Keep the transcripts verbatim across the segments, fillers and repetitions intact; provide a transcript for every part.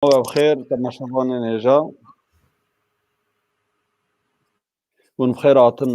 Ew bi xêr, temaşevanên hêja. Hûn bi xêr hatin.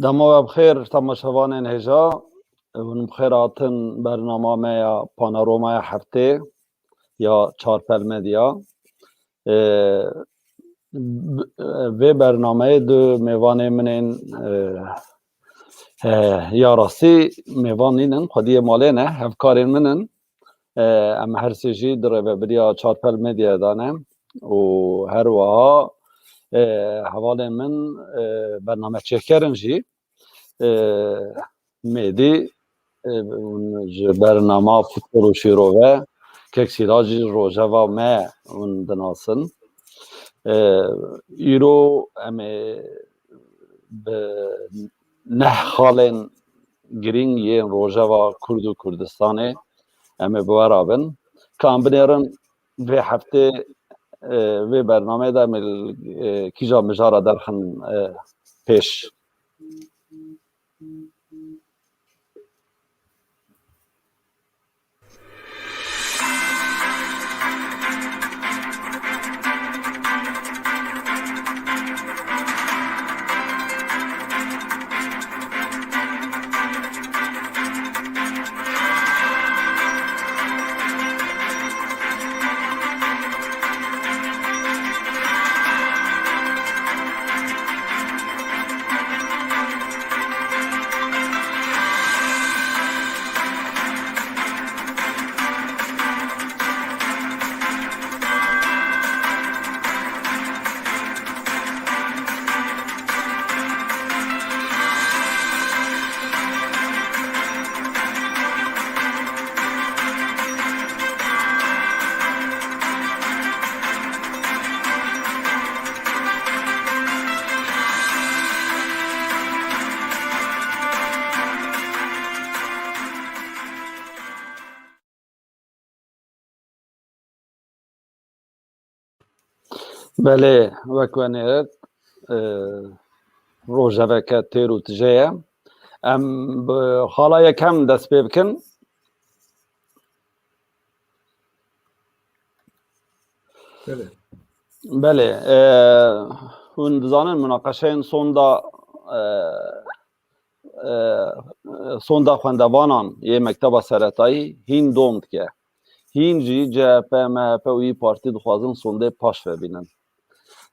Dema we bi xêr, temaşevanên hêja. Hûn bi xêr hatin bernama me ya Panorama ya Heftê ya Çarpel Medya. Ee, b-, vê bernameyê du mêvanê min ên, e, e, ya rastî mêvan nînin, xwediyê malê ne, hevkarên min in. E, em her sê jî di rêvebiriya Çarpel Medyayê de ne û her wiha, e, hevalên min, e, bernameçêker in jî. E, Mêdî, e, hûn ji bernama Futbol û Şîrove, Kek Sîracî, rojeva me hûn dinasin. E, îro em ê bi neh xalên girîng yên rojeva Kurd û Kurdistanê em ê bi we re bin. Ka em binêrin vê heftê, e, vê bernameyê de em ê, e, kîja mijara derxin, e, pêş. Belê, wek we nêrt, e, rojeveke têr û tije ye. Em bi xala yekem dest pê bikin. Belê. Belê, e, hûn dizanin munaqeşeyên sonda, e, e, sonda xwendevanan yê mekteba seretayî hîn dom dike. Hîn jî C H P, M H P û İYİ Partî dixwazin sondê paş ve bînin.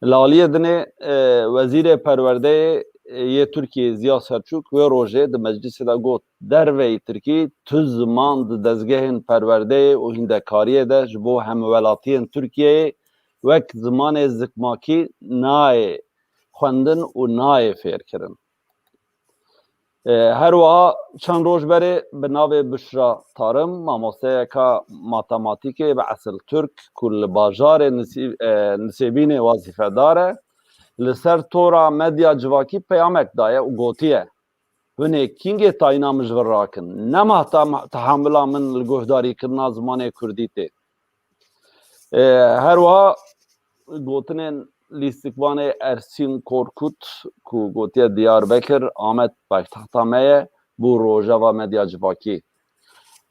Li aliyê dinê, e, Wezîrê Perwerdeyê, e, yê Tirkiyê Ziya Selçûk wê rojê di meclisê de got, derveyî Tirkî tu ziman di dezgehên perwerdeyê û hîndekariyê de ji bo hemwelatiyên Tirkiyeyê wek zimanê zikmakî nayê xwendin û nayê fêrkirin. E, her wiha çend roj berê bi navê Bişra Tarım, mamosteyeka matematîkê bi esil Tirk ku li bajarê Nisî-, e, Nisêbînê wazîfedar e, li ser tora medya civakî peyamek daye û gotiye, hûn ê kîngê tayîna min ji vir rakin. Nema ta-, tehamula min li guhdarîkirina zimanê kurdî tê. E, her wiha gotinên lîstikvanê Ersîn Korkut ku gotiye Diyarbekir, Amed paytexta me ye, bû rojeva medya civakî.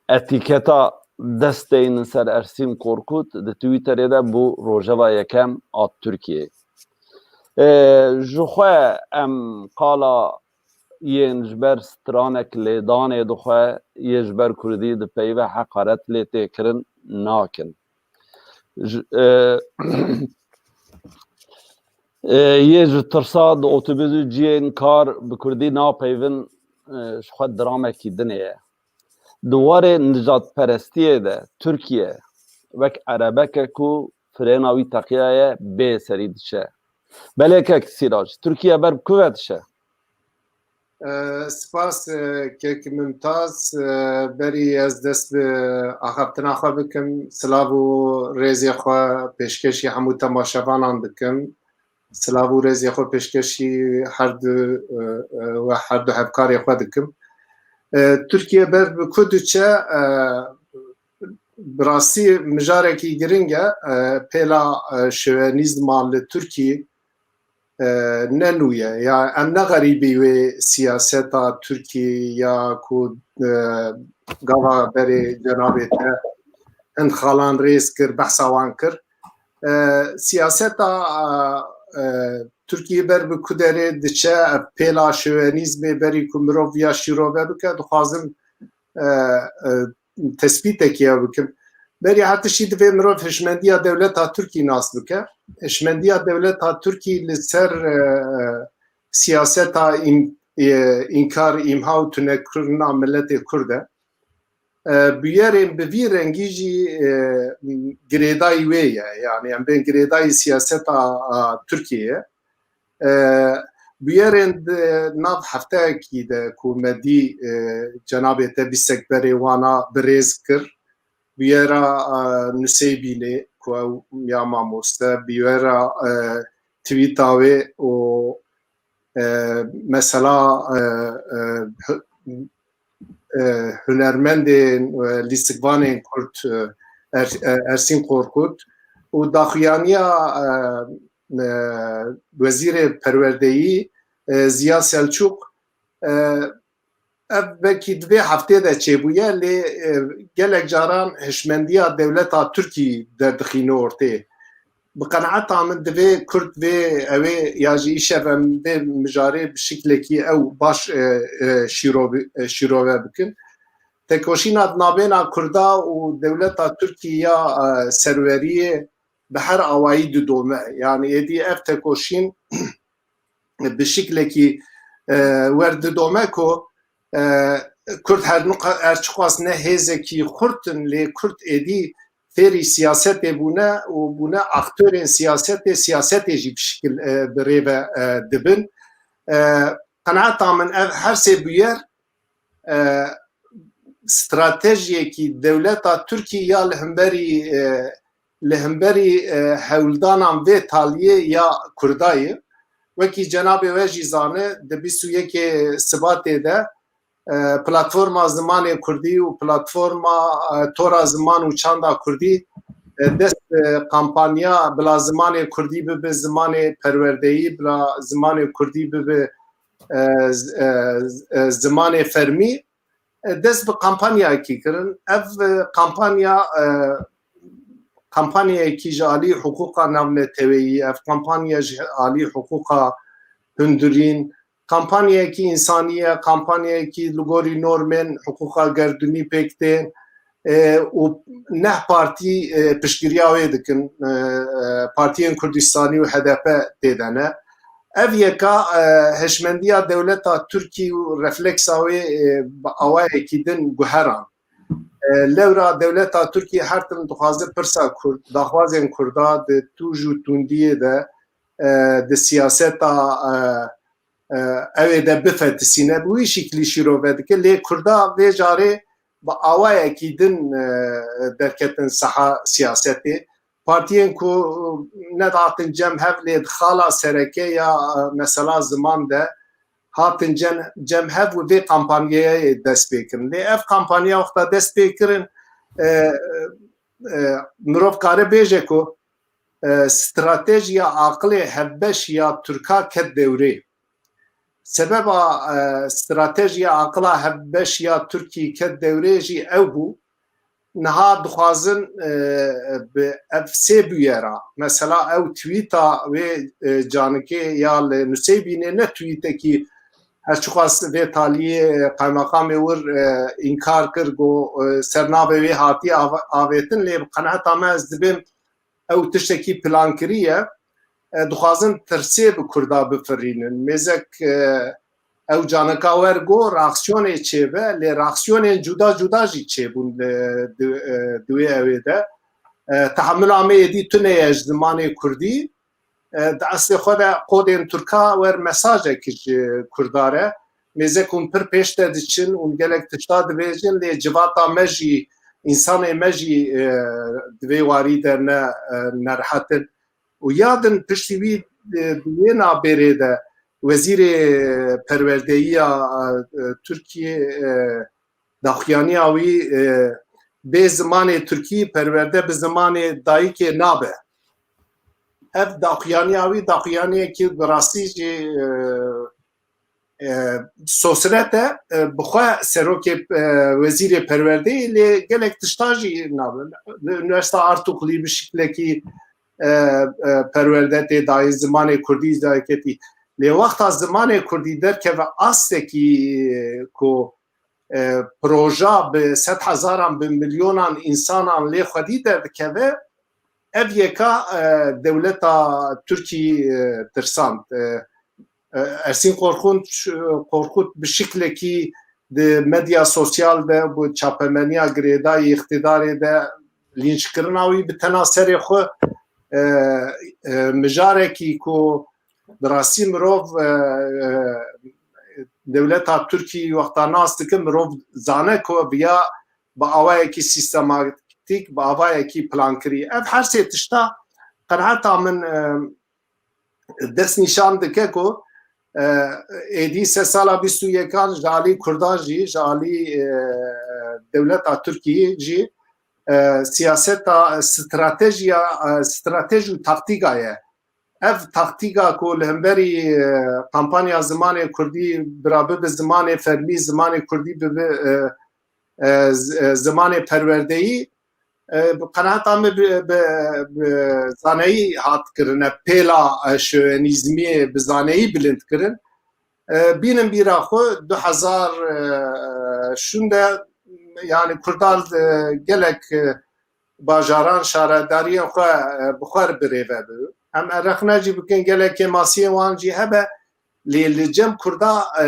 Etîketa desteyî li ser Ersîn Korkut di Twitterê de bû rojeva yekem a Tirkiyeyê. E, ji xwe em qala yên ji ber stranek lêdanê dixwe, yê ji ber kurdî dipeyive heqaret lê tê kirin nakin. Ji, e, e, yê ji tirsa di otobûs û cihên kar bi kurdî napeyivin, e, ji xwe dramekî dinê ye. Di warê nijadperestiyê de Tirkiye wek erebeke ku firêna wî teqiyaye bê serî diçe. Belê kek Sîrac, Tirkiye ber bi ku ve diçe? E, spas, e, kek Mimtaz. E, berî ez dest bi axaftina xwe bikim, silav û rêzê xwe pêşkêşî hemû temaşevanan dikim. Silav û rêzê xwe pêşkêşî her du, e, e, we her du hevkarê xwe dikim. E, Tirkiye ber bi ku diçe? E, bi rastî mijarekî giring e. E, pêla, e, şovenîzma li Tirkî, e, ne nû ye. Ya em ne xerîbî wê siyaseta Tirkî ya ku, e, gava berê cenabê te hin xalan rêz kir, behsa wan kir. E, siyaseta, e, Tirkiyê ber bi ku derê diçe, ev pêla şovenîzmê berî ku mirov ya şîrove bike, dixwazim, e, e, tespîtekî ew bikim. Berî her tiştî divê mirov hişmendiya dewleta Tirkî nas bike. Hişmendiya dewleta Tirkî li ser, e, e, siyaseta în-, e, înkar, îmha û tunekirina miletê Kurd e. E, bûyerên bi vî rengî jî, e, girêdayî wê ye. Yani em bên girêdayî siyaseta, a, Tirkiyê ye. E, bûyerên di nav hefteyekî de ku me dî, e, cenabê te bîstek berê wana bi rêz kir. Bûyera, e, Nuseybînê ku ew ya mamoste, bûyera, e, twîta wê û, e, mesela, e, e, hu-, e, hunermendên, e, lîstikvanên Kurd, e, Er-, e, Ersîn Korkut û daxuyaniya, e, e, Wezîrê Perwerdeyî, e, Ziya Selçuk, e, ev belkî di vê heftê de çêbûye, lê, e, gelek caran hişmendiya dewleta Tirkî derdixîne ortê. Bi qenaeta min divê Kurd vê, ew ê ya jî îşev em vê mijarê bi şiklekî ew baş, e, e, şîro-, e, şîrove bikin. Tekoşîna di navbêna Kurda û dewleta Tirkî ya, e, serweriyê bi her awayî didome. Yani êdî ev tekoşîn bi şiklekî, e, werdidome ku, e, Kurd her nuqa-, her çiqas ne hêzekî xurt in, lê Kurd êdî fêrî siyasetê bûne û bûne aktorên siyasetê, siyasetê jî bi şikil, e, bi rê ve, e, dibin. E, qenaeta min ev her sê bûyer, e, stratejiyekî dewleta Tirkî ya li hemberî, e, li hemberî, e, hewldanan vê taliyê ya Kurda ye. Wekî cenabê we jî zane, di bîst û yekê Sibatê de, e, platforma zimanê Kurdî û platforma, e, tora ziman û çanda Kurdî, e, dest bi kampanya bila zimanê Kurdî bibe zimanê perwerdeyî, bila zimanê Kurdî bibe, e, z-, e, z-, e, zimanê fermî, e, dest bi kampanyayekî kirin. Ev, e, kampanya, e, kampanyayekî ji alî hiqûqa navneteweyî, ev kampanya ji alî hiqûqa hundirîn, kampanyayekî însanî ye, kampanyayekî li gorî normên hiqûqa gerdûnî pêk tên, e, û neh partî, e, piştgiriya wê dikin, e, e, partiyên Kurdistanî û H D P tê de ne. Ev yeka, e, hişmendiya dewleta Tirkî û refleksa wê, e, bi awayekî din guheran. E, lewra dewleta Tirkî her tim dixwaze pirsa Kurd, daxwazên Kurda di tûj û tundiyê de, e, di siyaseta, e, e, ew ê de bifetisîne, bi wî şiklî şîrove dike. Lê Kurda vê carê bi awayekî din, e, derketin saha siyasetê. Partiyên ku nedihatin cem hev lê di xala sereke ya, e, mesela ziman de hatin cem, cem hev û vê kampanyayê dest pê kirin. Lê ev kampanya wexta dest pê kirin, e, e, mirov kare bêje ku, e, stratejiya aqilê hevbeş ya Tirka ket dewrê. Sebeba, e, stratejiya aqila hevbeş ya Tirkî ket dewrê jî ew bû. Niha dixwazin, e, bi ev sê bûyera, mesela ew tweeta wê, e, canikê ya li Nuseybînê ne tweetekî her çiqas vê taliyê, e, qaymeqamê wir, e, înkar kir, got, e, ser navê wê hatî av-, avêtin, lê bi qenaeta me ez dibêm ew tiştekî plankirî ye. E, dixwazin tirsê bi Kurda bifirînin. Mêzek, e, ew canika wer got, reaksiyonê çêbe, lê reaksiyonên cuda cuda jî çêbûn, e, di, e, di wê ewê de. E, tehemula me êdî tune ye ji zimanê Kurdî. e, di eslê xwe de kodên Tirka wer mesajekî ji Kurda re. Mêze ku hûn pir pêş de diçin û gelek tişta dibêjin, lê civata me jî, însanê me jî, e, di vê warî de ne, e, nerehet in. Û ya din piştî wî, e, di wê nabêrê de wezîrê perwerdeyiya, e, Tirkiyê, e, daxuyaniya wî, e, bê zimanê Tirkî perwerde bi zimanê dayikê nabe. Ev daxuyaniya wî daxuyaniyekî bi rastî jî, e, e, sosret e, e, bi xwe serokê, e, wezîrê perwerdeyê lê gelek tişta jî nabe. Li Unîversîta Artuklî bi şiklekî, e, e, perwerde tê dayîn, zimanê kurdî jî derketî. Lê wexta zimanê kurdî derkeve astekî, e, ku, e, proja bi sed hezaran, bi milyonan însanan lê xwedî derdikeve, ev yeka, e, dewleta Tirkî, e, tirsand. E, e, Ersîn Korkut, Korkut bi şiklekî di medya sosyal de, bi çapemeniya girêdayî îqtidarê de lînçkirina wî bi tena serê xwe, e, e, mijarekî ku bi rastî mirov, e, e, dewleta Tirkî wexta nas dike, mirov zane ku viya bi awayekî sîstematîk, bi awayekî plankirî. Ev her sê tişta qenaeta min, e, dest nîşan dike ku, e, êdî sedsala bîst û yekan ji alî Kurdan jî, ji alî, e, dewleta Tirkiyê jî, e, siyaseta, stratejiya, e, stratej û taktîka ye. Ev taktîka ku li hemberî, e, kampanya zimanê kurdî birabe bi zimanê fermî, zimanê kurdî bibe, e, e, z-, e, zimanê perwerdeyî, e, bi qenaeta min bi, bi, bi zaneyî hat kirine, pêla, e, şovenîzmiyê bi zaneyî bilind kirin. E, bînin bîra xwe du hezar, e, şûn de, yani Kurdan, e, gelek, e, bajaran, şaredariyên xwe, e, bi xwe re birêve bibin. Em erexne jî bikin, gelek kêmasiyên wan jî hebe, lê li cem Kurda, e,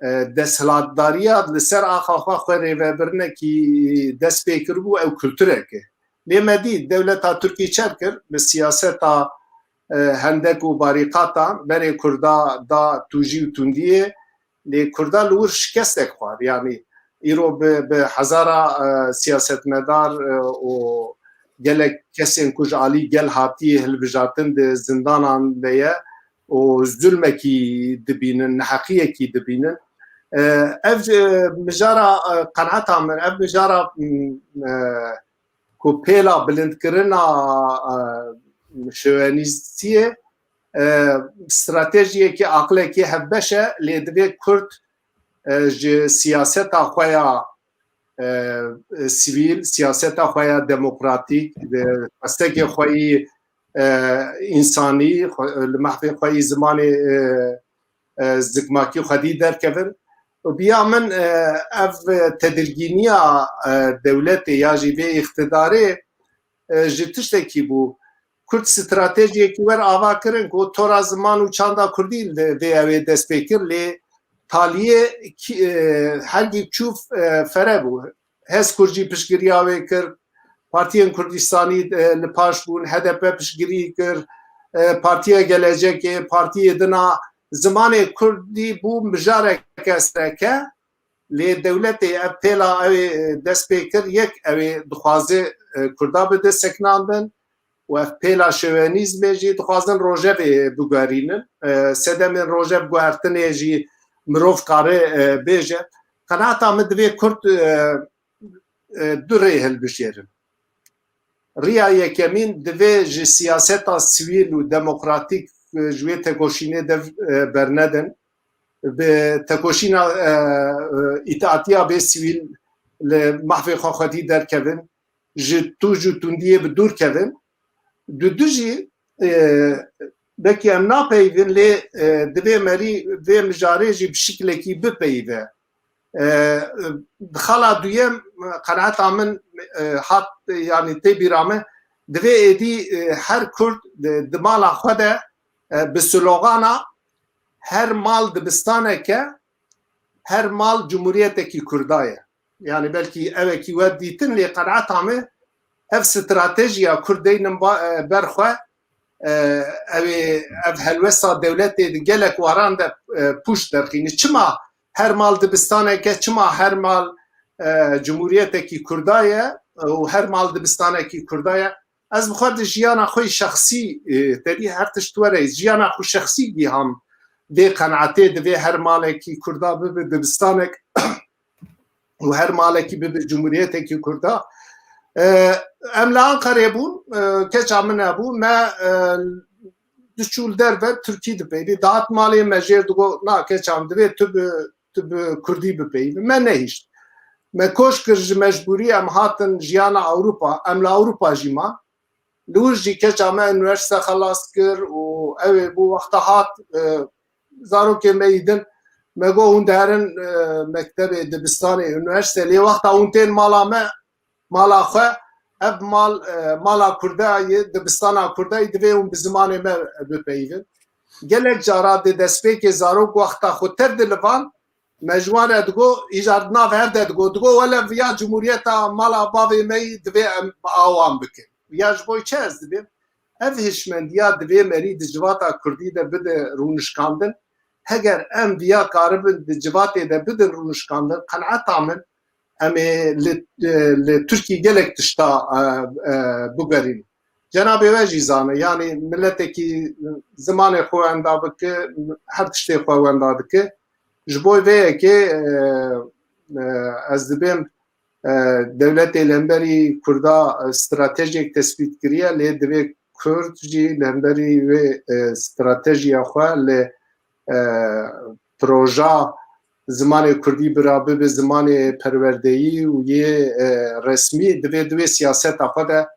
e, desthilatdariya li ser axa xwe, xwe rêvebirinekî dest pê kiribû, ew kulturek e. Lê me dît, dewleta Tirkî çer kir, bi siyaseta, e, hendek û barîqatan berê Kurda da tûjî û tundiyê, lê Kurda li wir şikestek xwar. Yanî îro bi, bi hezara, e, siyasetmedar, e, û gelek kesên ku ji alî gel hatiye hilbijartin di zindanan de ye û zulmekî dibînin, neheqiyekî dibînin. E, ev, e, mijara, e, qenaeta min, ev mijara, m, e, ku pêla bilindkirina, e, şovenîstiyê, e, stratejiyekî, aqilekî hevbeş e, lê divê Kurd, e, ji siyaseta xwe ya, e, sivîl, siyaseta xwe ya demokratîk, di xwestekê xwe yî, e, însanî, xwe, li mehfê xwe yî zimanê, e, e, zikmakî xwedî derkevin. Û biya min, e, ev tedirgîniya, e, dewletê ya jî vê îqtidarê, e, ji tiştekî bû. Kurd stratejiyekî wer ava kirin ku tora ziman û çanda kurdî li vê ew ê dest pê kir, lê taliyê kî-, e, hergî çû, e, fere bû. HESKUR jî piştgiriya wê kir. Partiyên Kurdistanî, e, li paş bûn, H D P piştgirî kir, e, Partiya Gelecekê, partiyê din a. Zimanê kurdî bû mijareke sereke, lê dewletê ev pêla ew ê dest pê kir, yek ew ê dixwaze, e, kurda bide sekinandin û ev pêla şovenîzmê jî dixwazin rojevê biguherînin. E, sedemên rojev guhertinê jî mirov kare, e, bêje. Qenaeta min divê kurd, e, e, du rê hilbijêrin. Riya yekemîn, divê ji siyaseta sivîl û demokratîk, e, ji wê tekoşînê dev, e, bernedin. Bi tekoşîna, e, e, îtaatiya vê sivîl li mehfê xwe xwedî derkevin, ji tûj û tundiyê bi dûr kevin. Dudu jî, e, belkî em napeyivin, lê, e, divê merî vê mijarê jî bi şiklekî bipeyive. E, di xala duyem, qenaeta min, e, hat, yanî tê bîra min, divê êdî, e, her Kurd di, di mala xwe de, e, bi slogana "Her mal dibistaneke, her mal cumhuriyetekî Kurda ye." Yanî belkî ewekî we dîtin, lê qenaeta min ev stratejiya Kurd deynin ba-, e, ber xwe, e, ew ê, ev helwesta dewletê di gelek waran de, e, pûç derxîne. Çima her mal dibistaneke, çima her mal, e, cumhuriyetekî Kurda ye, e, û her mal dibistanekî Kurda ye? Ez bi xwe di jiyana xwe yî şexsî, e, tedî her tişt were, jiyana xwe şexsî giham vê qenaetê, divê her malekî Kurda bibe dibistanek û her malekî bibe cumhuriyetekî Kurda. E, em li Anqerê bûn, e, keça min hebû, me, e, diçû li derve Tirkî dipeyvî. Dihat malê me jêr digot, na keça min, divê tu bi, tu bi Kurdî bipeyvî. Me nehişt. Me koç kir, ji mecbûrî em hatin jiyana Ewropa, em li Ewropa jî man. Li wir jî keça me unîversîte xelas kir û ew ê bû wexta hat, e, zarokê me yî din, me got hûn diherin, e, mektebê, dibistanê, unîversîte, lê wexta hûn tên mala me, mala xwe, ev mal, e, mala Kurda ye, dibistana Kurda ye, divê hûn bi zimanê me bipeyivin. Gelek cara di destpêkê zarok wexta xwe tev dilivan, me ji wan re digo, îcar di nav hev de digo, digo, wele viya cumhuriyeta mala bavê me yî divê em bi awan bikin. Ya ji bo çi ez dibêm? Ev hişmendiya divê merî di civata Kurdî de bide rûnişkandin. Heger em viya karibin di civatê de bidin rûnişkandin, qenaeta min, em ê li, li Tirkî gelek tişta, e, e, bigerîn. Cenabê we jî zane, yanî miletekî zimanê xwe wenda bike, her tiştê xwe wenda dike. Ji bo vê yekê, e, e, ez dibêm, e, dewletê li hemberî Kurda, e, stratejiyek tespît kiriye, lê divê Kurd jî li hemberî wê, e, stratejiya xwe li, e, proja zimanê Kurdî bira bibe zimanê perwerdeyî û yê, e, resmî, divê di wê siyaseta xwe de,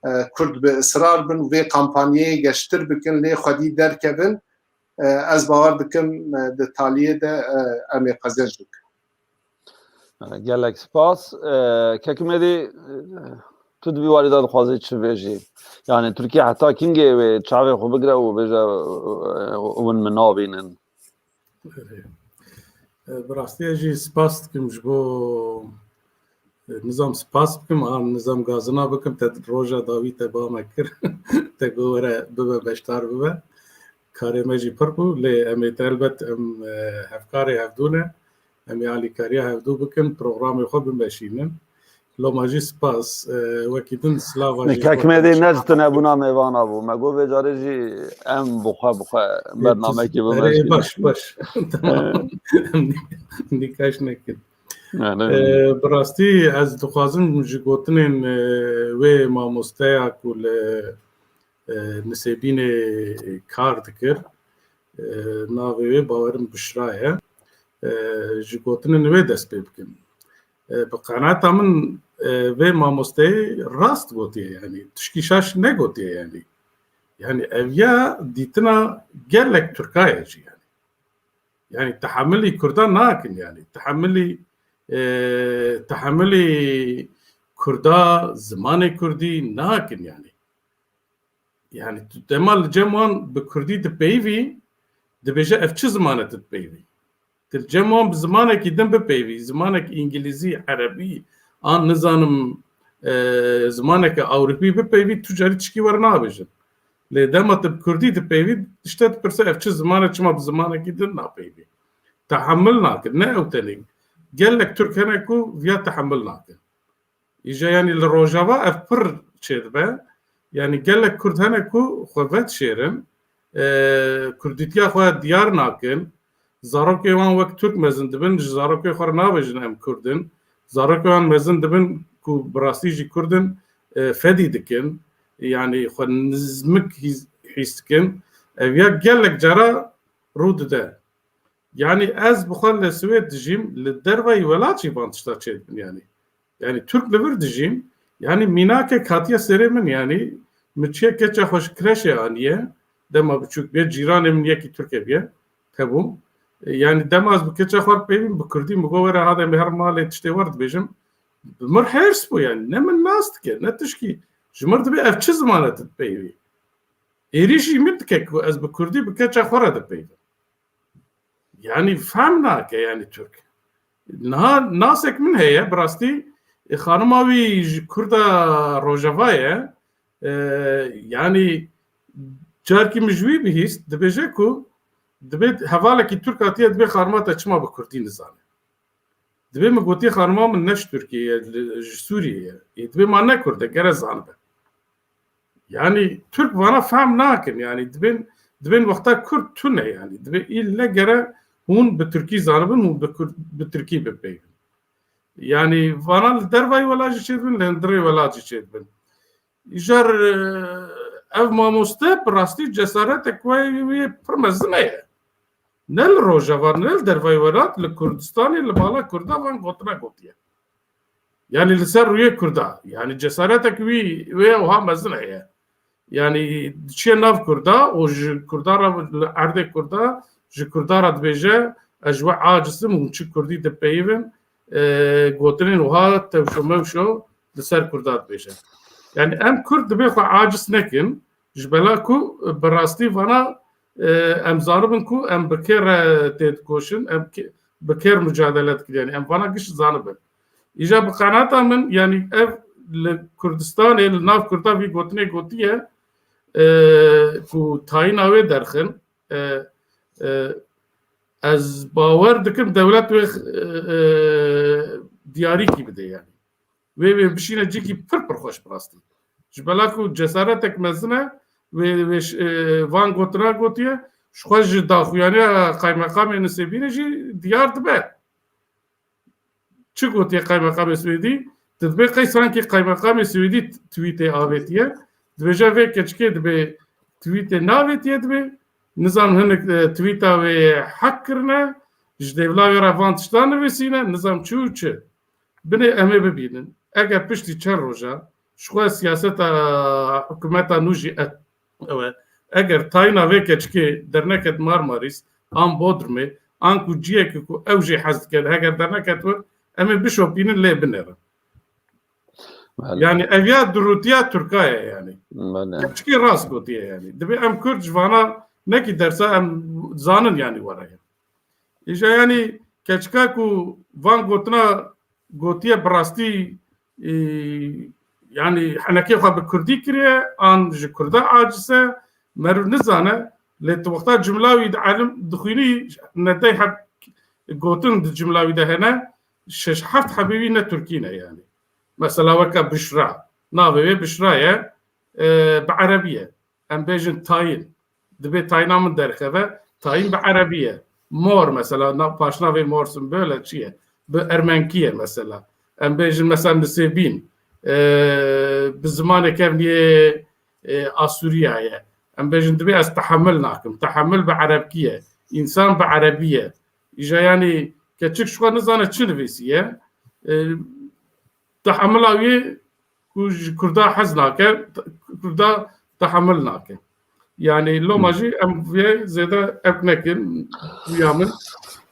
e, Kurd bi israr bin û vê kampanyayê geştir bikin, lê xwedî derkevin. E, ez bawer dikim, e, di taliyê de, e, em ê qezenc bikin. Gelek spas. E, Kek Medî, e, tu di vî warî de dixwazî çi bêjî? Yanî Tirkiye heta kingê wê çavê xwe bigire û bêje, e, hûn min nabînin? E, bi rastî ez jî spas dikim ji bo, e, nizam spas bikim, an nizam gazina bikim, te roja dawî te ba me kir, te got were bibe beşdar bibe. Karê me jî pir bû, lê em ê te helbet em, e, hevkarê hevdû ne. Em ê alîkariya hevdû bikin, programê xwe bimeşînin. Loma jî spas, e, wekî din silava jî Kek Medî ne ji tu nebûna mêvana bû. Me got vê carê jî em bi xwe, bi xwe bernamekî bimeşînin. Baş, baş. Tamam. Nîkaş nekin. E, bi rastî ez dixwazim ji gotinên, e, wê mamosteya ku li, e, Nisêbînê kar dikir, e, navê wê bawerim Bişra ye. E, ji gotinên wê dest pê bikim. E, bi qenaeta min, e, vê mamosteyê rast gotiye, yanî tişkî şaş negotiye, yanî. Yanî ev ya dîtina gelek Tirka ye jî, yanî. Yanî tehemilî Kurda nakin, yanî. Tehemilî, e, tehemilî Kurda, zimanê Kurdî nakin, yanî. Yanî tu dema li cem wan bi kurdî dipeyivî, dibêje ev çi ziman e tu dipeyivî? Tu li cem wan bi zimanekî din bipeyivî, zimanek îngilîzî, erebî, an nizanim, e, zimaneke ewropî bipeyivî, tu carî tişkî were nabêjin. Lê dema tu bi kurdî dipeyivî, tişte dipirse ev çi ziman e, çima bi zimanekî din napeyivî? Tehemil nakin, ne ew tenê. Gelek Tirk hene ku viya tehemil nakin. Îja yanî li Rojava ev pir çêdibe. Yanî gelek Kurd hene ku xwe vedişêrin, e, Kurdîtiya xwe diyar nakin. Zarokê wan wek Tirk mezin dibin, ji zarokê xwe re nabêjin em Kurd in. Zarokê wan mezin dibin ku bi rastî jî Kurd in, e, fedî dikin. Yanî xwe nizmik hîs, hîs dikin. Ev ya gelek cara rû dide. Yanî ez bi xwe li Swêd dijîm, li dervayî welat jî van tişta çêdibin yanî. Yanî Tirk li vir dijîm, yanî mînakek hatiye serê min yanî, min çiye keça xwe ji kreşê aniye, dema biçûk bê, cîranê min yekî Tirk e bûye, hebû. E, yanî dema ez bi keça xwe re peyvîm bi Kurdî, min got were hade em ê herin malê tiştê we re dibêjim. Bi min hêrs bû yanî, ne min nas dike, ne tişkî. Ji min re dibê ev çi ziman e tu dipeyivî? Êrîşî min dike ku ez bi Kurdî bi keça xwe re dipeyvim. Yanî fehm nake yanî Tirk. Niha nasek min heye, bi rastî, e, xanima wî ji Kurda Rojava ye. E, yanî Carkî min ji wî bihîst, dibêje ku dibê hevalekî Tirk hatiye, dibê xanima te çima bi Kurdî nizane. Dibê min gotiye xanima min ne ji Tirkiyê ye, ji Sûriyê ye. Ê, dibê ma ne Kurd e, gere zanibe. Yani Tirk vana fehm nakin, yani dibên, dibên wexta Kurd tune, yani dibê îlle gere hûn bi Tirkî zanibin, hûn bi Kurd, bi Tirkî bipeyvin. Yani vana li dervayî welat jî çêdibin, li hundirê welat jî çêdibin. Îcar, e, ev mamoste bi rastî cesaretek wê, wê pir mezin heye. Ne li Rojava, ne li dervayî welat, li Kurdistanê, li mala Kurda van gotina gotiye. Yani li ser rûyê Kurda. Yani cesaretek wî, wê wiha mezin heye. Yani diçiye nav Kurda û ji Kurda re, li erdê Kurda, ji Kurda re dibêje, ez ji we aciz im, hûn çi Kurdî dipeyivin, e, gotinên wiha tewşo mewşo li ser Kurda dibêje. Yani em Kurd dibê xwe aciz nekin, ji bela ku bi rastî vana, e, em zanibin ku em bi kê re têdikoşin, em kê-, bi kê re mucadele dikin, yani em vana giş zanibin. Îja bi qenata min, yani ev li Kurdistanê, li nav Kurda vî gotinê gotiye, e, ku tayîna wê derxin, e, e, ez bawer dikim dewlet wê, e, e, diyarîkî bide yani. Wê, wê bişîne cîkî pir pir xweş bi rastî. Ji bela ku cesaretek mezin e, wê, wê ş-, e, van gotina gotiye, ji xwe ji daxuyaniya qaymeqamê Nisêbînê jî diyar dibe. Çi gotiye qaymeqamê Swêdî? Tu dibê qey sankî qaymeqamê Swêdî t-, tweetê avêtiye. Dibêje vê keçikê dibê tweetê navêtiye dibê. Nizam hinek, e, tweeta wê hek kirine, ji dêvla wê re van tiştan nivîsîne, nizam çi û çi. Binê em ê bibînin. Eger piştî çend roja ji xwe siyaseta hikûmeta nû jî et-, ew e. Eger tayîna vê keçikê derneket Marmarîs, an Bodrumê, an ku ciyekê ku ew jê hez dike, heger derneket wir, em ê bişopînin lê binêrin. Belê. Yani ev ya durûtiya Tirka ye yani. Belê. Keçikê rast gotiye yani. Dibê em Kurd ji vana nekî dersa em zanin yani were ye. Îja yani keçika ku van gotina gotiye bi rastî, e, yani henekê xwe bi kurdî kiriye, an ji kurda aciz e, meriv nizane, lê tu wexta cimla wî di elim dixwînî, nedey heb gotin di cimla wî de hene, şeş heft hebê wî ne tirkî ne yani. Mesela weke Bişra, navê wê Bişra ye, e, bi erebî ye. Em bêjin tayîn. Dibê tayîna min derkeve. Tayîn bi erebî ye. Mor mesela, na-, paşnavê mor simbole çi ye? Bi ermenkî ye mesela. Em bêjin mesela nisêbîn. E, bi zimanê kevniyê, e, Asûriya ye. Em bêjin dibê ez tehemil nakim. Tehemil bi erebkî ye. Însan bi erebî ye. Îja yanî keçik ji xwe nizane çi nivîsiye. E, tehemila wî ku ji Kurda hez nake, Kurda tehemil nake. Yani loma jî em vê zêde ewk nekin, rûya min.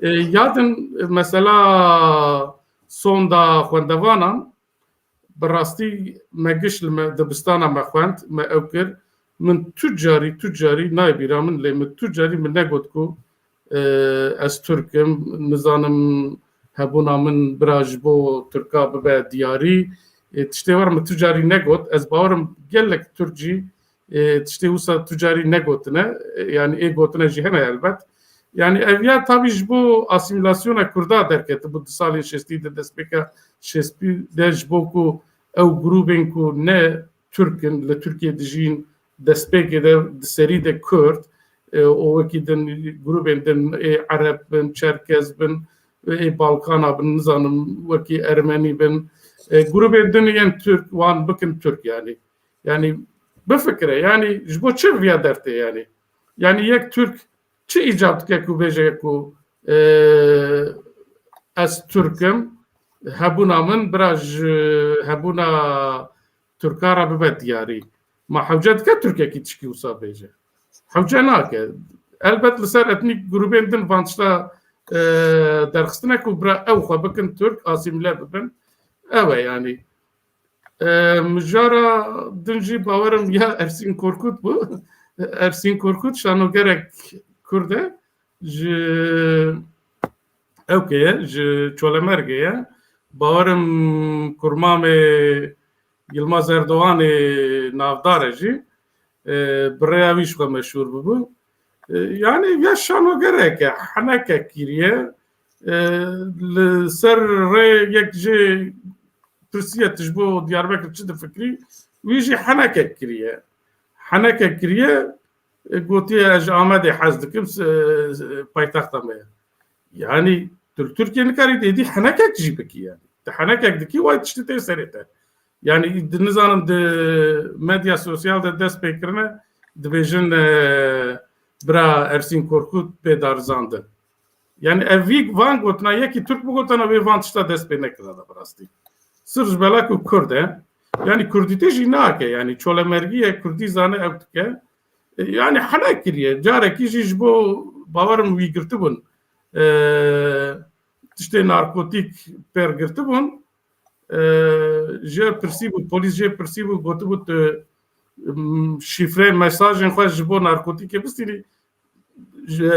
E, ya din mesela sonda xwendevanan, bi rastî me giş li me, dibistana me xwend, me ew kir. Min tu carî, tu carî nayê bîra min, lê min tu carî min negot ku, e, ez Tirk im, nizanim hebûna min bira ji bo Tirka bibe diyarî. E, tiştê wer min tu carî negot. Ez bawerim gelek Tirk jî, e, tiştê wisa tu carî negotine. E, yani ê gotine jî hene elbet. Yani ev ya tabî ji bo asîmîlasyona Kurda derketibû di salên şêstî de, destpêka şêstî de, ji bo ku ew grûbên ku ne Tirk in, li Tirkiyê dijîn, destpêkê de di serî de Kurd, e, û wekî din grûbên din, ê Ereb bin, Çerkez bin, ê Balkana bin, nizanim wekî Ermenî bin, e, grûbên din yên Tirk, wan bikin Tirk yani. Yani bifikire, yani ji bo çi viya dertê yani? Yani yek Tirk çi îcab dike ku bêje ku, e, ez Tirk im, hebûna min bira ji hebûna Tirka re bibe diyarî? Ma hewce dike Tirkekî tişkî wisa bêje? Hewce nake. Elbet li ser etnîk grûbên din van tişta, e, derxistine ku bira ew xwe bikin Tirk, asîmîle bibin. Ew e yani. E, mijara din jî bawerim ya Ersîn Korkut bû. Ersîn Korkut şanogerek Kurd e. Ji Ewkê ye, ji Çolemergê ye. Bawerim kurmamê Yilmaz Erdoganê navdar e jî. e, bi rêya wî ji xwe meşhûr bibû. E, yanî ya şanogereke, henekek kiriye, e, li ser rê yek jê pirsiye tu ji bo Diyarbekir çi difikirî, wî jî henekek kiriye. Henekek kiriye, e, gotiye ez ji Amedê hez dikim, se-, paytexta me ye. Yanî tu li Tirkiye nikarî êdî henekek jî bikî yani. Tu henekek dikî, way tiştî tê serê te. Yani di, nizanim di medya sosyal de dest pê kirine, dibêjin, e, bira Ersîn Korkut bê darizandin. Yani ev vî van gotina yekî Tirk bigotana wê van tişta dest pê nekirana bi rastî. Sirf ji bela ku Kurd e. Yani Kurdîtê jî nake, yani çolemergî ye, Kurdî zane ew dike. E, yani hene kiriye. Carekî jî ji bo bawerim wî girtibûn. E, tiştê narkotîk pêr girtibûn. E, jê pirsî bû, polîs jê pirsî bû, gotibû tu, m, şîfreyên mesajên xwe ji bo narkotîkê bistînî, ji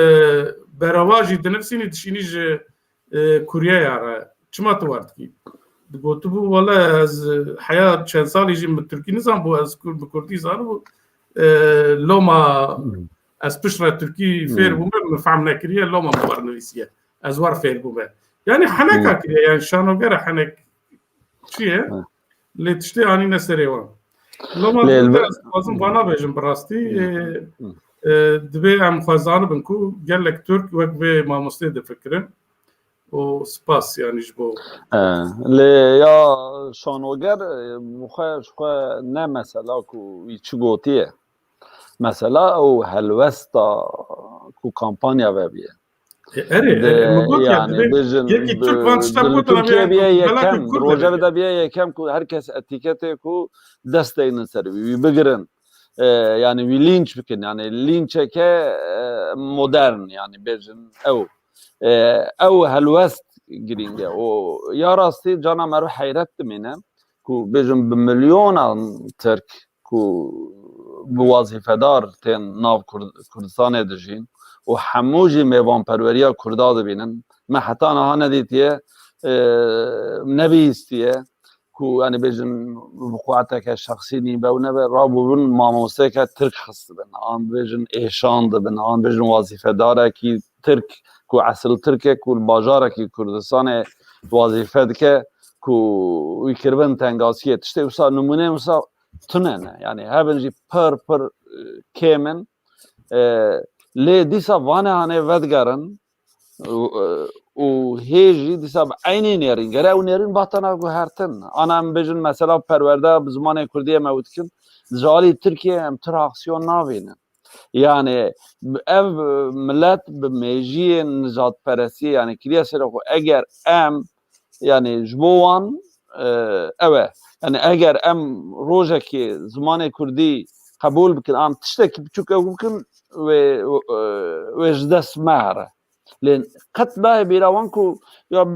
berava jî dinivsînî, dişînî ji, e, kuryeya re. Çima tu war dikî? Digotibû, wele ez, e, heya çend salî jî min Tirkî nizanibû, ez kur-, bi Kurdî zanibû. E, loma ez piştre Tirkî fêr bûme, min fehm nekiriye, loma min war nivîsiye. Ez war fêr bûme. Yani heneka kiriye, yani şanogera henek çi ye? Lê tiştê anîne serê wan. Loma Lê ez dixwazim vana bêjim bi rastî, e, e, divê em xwe zanibin ku gelek Tirk wek vê mamostê difikirin. Û spas yani ji bo. E, lê ya şanoger, e, bi xwe, ji xwe ne mesela ku wî çi gotiye. Mesela ew helwesta ku kampanya vebiye. E, erê, e, min got ya, yani, dibê bêjin, yekî Tirk van tişta gotin, Tirkiye biye yekem, rojevê de biye yekem ku her kes etîketê ku dest deynin ser wî, wî bigirin. E, yani wî lînç bikin, yani lînçeke, e, modern, yani bêjin ew. E, ew helwest girîng e. O ya rastî cana me rû heyret dimîne ku bêjin bi milyonan Tirk ku bi wazîfedar tên nav Kurd-, Kurdistanê dijîn û hemû jî mêvanperweriya Kurda dibînin. Me heta niha nedîtiye, e, nebihîstiye ku, yani, bêjin, wukuateke şexsî nîbe û nebe, rabûbin mamosteyeke Tirk xistibin, an bêjin êşan dibin, an bêjin wazîfedarekî Tirk ku esil Tirk e, ku li bajarekî Kurdistanê wazîfe dike, ku wî kiribin tengasiyê. Tiştê wisa, nimûneyên wisa tune ne. Yani hebin jî pir pir, e, kêm in. E, lê dîsa vane hanê vedigerin û, e, û hê jî dîsa bi eynî nêrîn. Gere ew nêrîn bata nav guhertin. Ana em bêjin mesela perwerde bi zimanê kurdî em ew dikin. Ji alî Tirkiye em tu reaksiyon nabînin. Yani ev millet bi mêjiyên nijadperestiyê, yani kiriye serê xwe. Eger em, yani ji bo wan, e, ew e. Yani eger em rojekê zimanê kurdî qebûl bikin, an tiştekî biçûk ew bikin, wê, e, wê ji dest me here. Lê qet nayê bîra wan ku ya,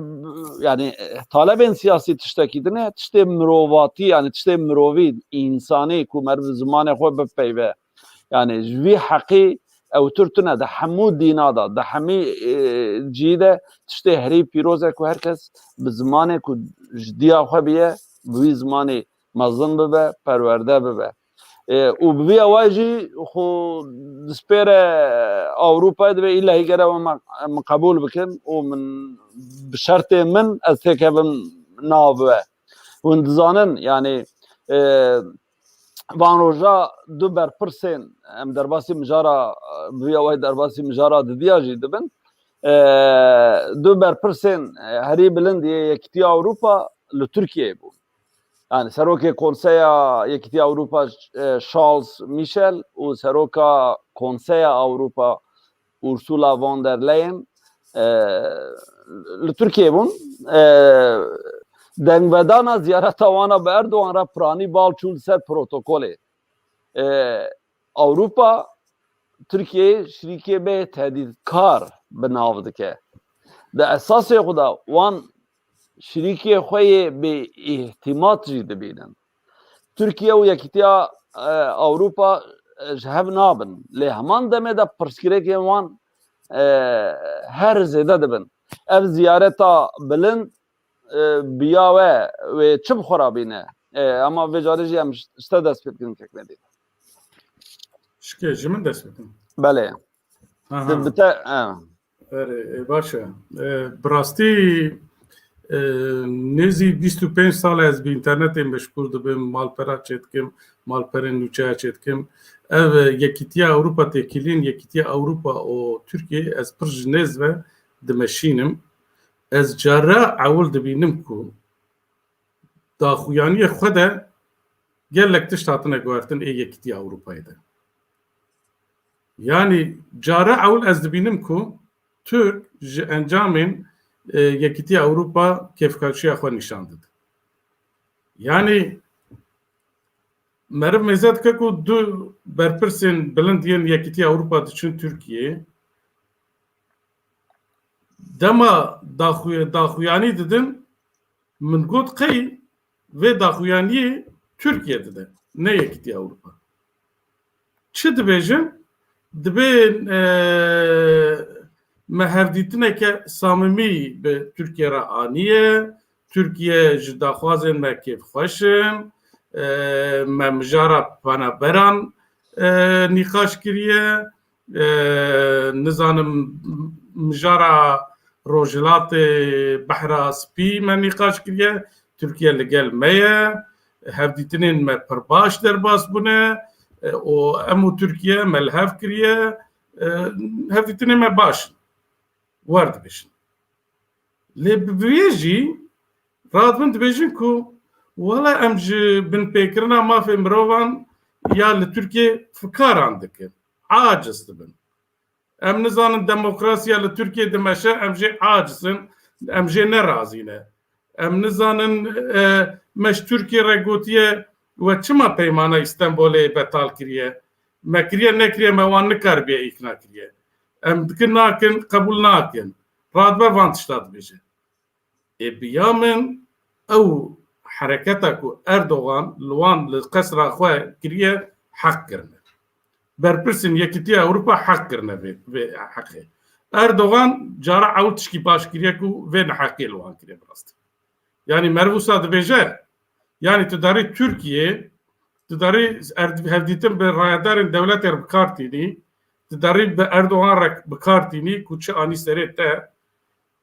yani, talebên siyasî tiştekî din e, tiştê mirovatî, yani tiştê mirovî, însanî ku meriv zimanê xwe bipeyve. Yani ji vî heqî ew tur tune di hemû dîna de, di hemî, e, cî de tiştê herî pîroz e ku her kes bi zimanê ku ji diya xwe biye, bi wî zimanê mezin bibe, perwerde bibe. E, û bi vî awayî jî xwe dispêre Ewropayê, divê îlehî gere we me, min qebûl bikin û min bi şertê min ez têkevim nav we. Hûn dizanin, yani, e, van roja du berpirsên, em derbasî mijara, bi vî awayî derbasî mijara didiya jî dibin. E, du berpirsên, e, herî bilind yê Yekîtiya Ewropa li Tirkiyeyê bûn. Yani serokê Konseya Yekîtiya Ewropa, e, Charles Michel û seroka Konseya Ewropa Ursula von der Leyen, e, li Tirkiyeyê bûn. E, dengvedana ziyareta wan a bi Erdogan re piranî bal çû li ser protokolê. E, Ewropa Tirkiyeyê şirîkê bê tehdîtkar bi nav dike. Di esasê xwe de wan şirîkê xwe yê bê îhtimat jî dibînin. Tirkiye û Yekîtiya, e, Ewropa, e, ji hev nabin. Lê heman demê de pirsgirêkên wan, e, her zêde dibin. Ev ziyareta bilind, e, bi ya we wê çi bi xwe re bîne? E, ama vê carê jî em ji, ji te dest pê bikin, kek Medîn. Çike ji min dest bikin. Belê. Aha. Di bite, ha. Erê, e, baş e. E, bi rastî, e, nêzî bîst û pênc sal e ez bi înternetê meşgûl dibim, malpera çêdikim, malperên nûçeya çêdikim. Ev, e, Yekîtiya Ewropa têkilîn, Yekîtiya Ewropa û Tirkiye, ez pir ji nêz ve dimeşînim. Ez cara ewil dibînim ku daxuyaniyê xwe de gelek tişt hatine guhertin ê Yekîtiya Ewropayê de. Yanî cara ewil ez dibînim ku Tirk ji encamên, e, Yekîtiya Ewropa kêfxweşiya xwe nîşan dide. Yanî meriv mêze dike ku du berpirsên bilind yên Yekîtiya Ewropa diçin Tirkiyeyê. Dema daxuya-, daxuyanî didin, min got qey vê daxuyaniyê Tirkiye dide, ne Yekîtiya Ewropa. Çi dibêjin? Dibên, e, me hevdîtineke samimî bi Tirkiye re aniye, Tirkiye ji daxwazên me kêfxweş in, e, me mijara penaberan, e, nîqaş kiriye, e, nizanim mijara Rojhilatê Behra Spî me nîqaş kiriye, Tirkiye li gel me ye, hevdîtinên me pir baş derbas bûne, e, û em û Tirkiye me li hev kiriye, e, hevdîtinên me baş in, wer dibêjin. Lê bi vê jî radibin dibêjin ku wele em ji binpêkirina mafê mirovan ya li Tirkiye fikaran dikin. Aciz dibin. Em nizanin demokrasiya li Tirkiye dimeşe, em jê aciz in, em jê nerazî ne. Em nizanin, e, me ji Tirkiye re gotiye, we çima peymana Îstenbolê betal kiriye? Me kiriye nekiriye, me wan nikaribiye îkna kiriye. Em dikin nakin, qebûl nakin. Radibe van tişta dibêje. Ê bi ya min ew hereketa ku Erdogan li wan li qesra xwe kiriye heq kirine. Berpirsên Yekîtiya Ewropa heq kirine vê, vê heqê. Erdogan cara ew tişkî baş kiriye ku vê neheqiyê li wan kiriye bi rastî. Yanî meriv wisa dibêje, yanî tu darî Tirkiye, tu darî erd-, hevdîtin bi rayedarên dewletê re bi kar tînî, tu darî bi Erdogan re bi kar tînî ku çi anî serê te,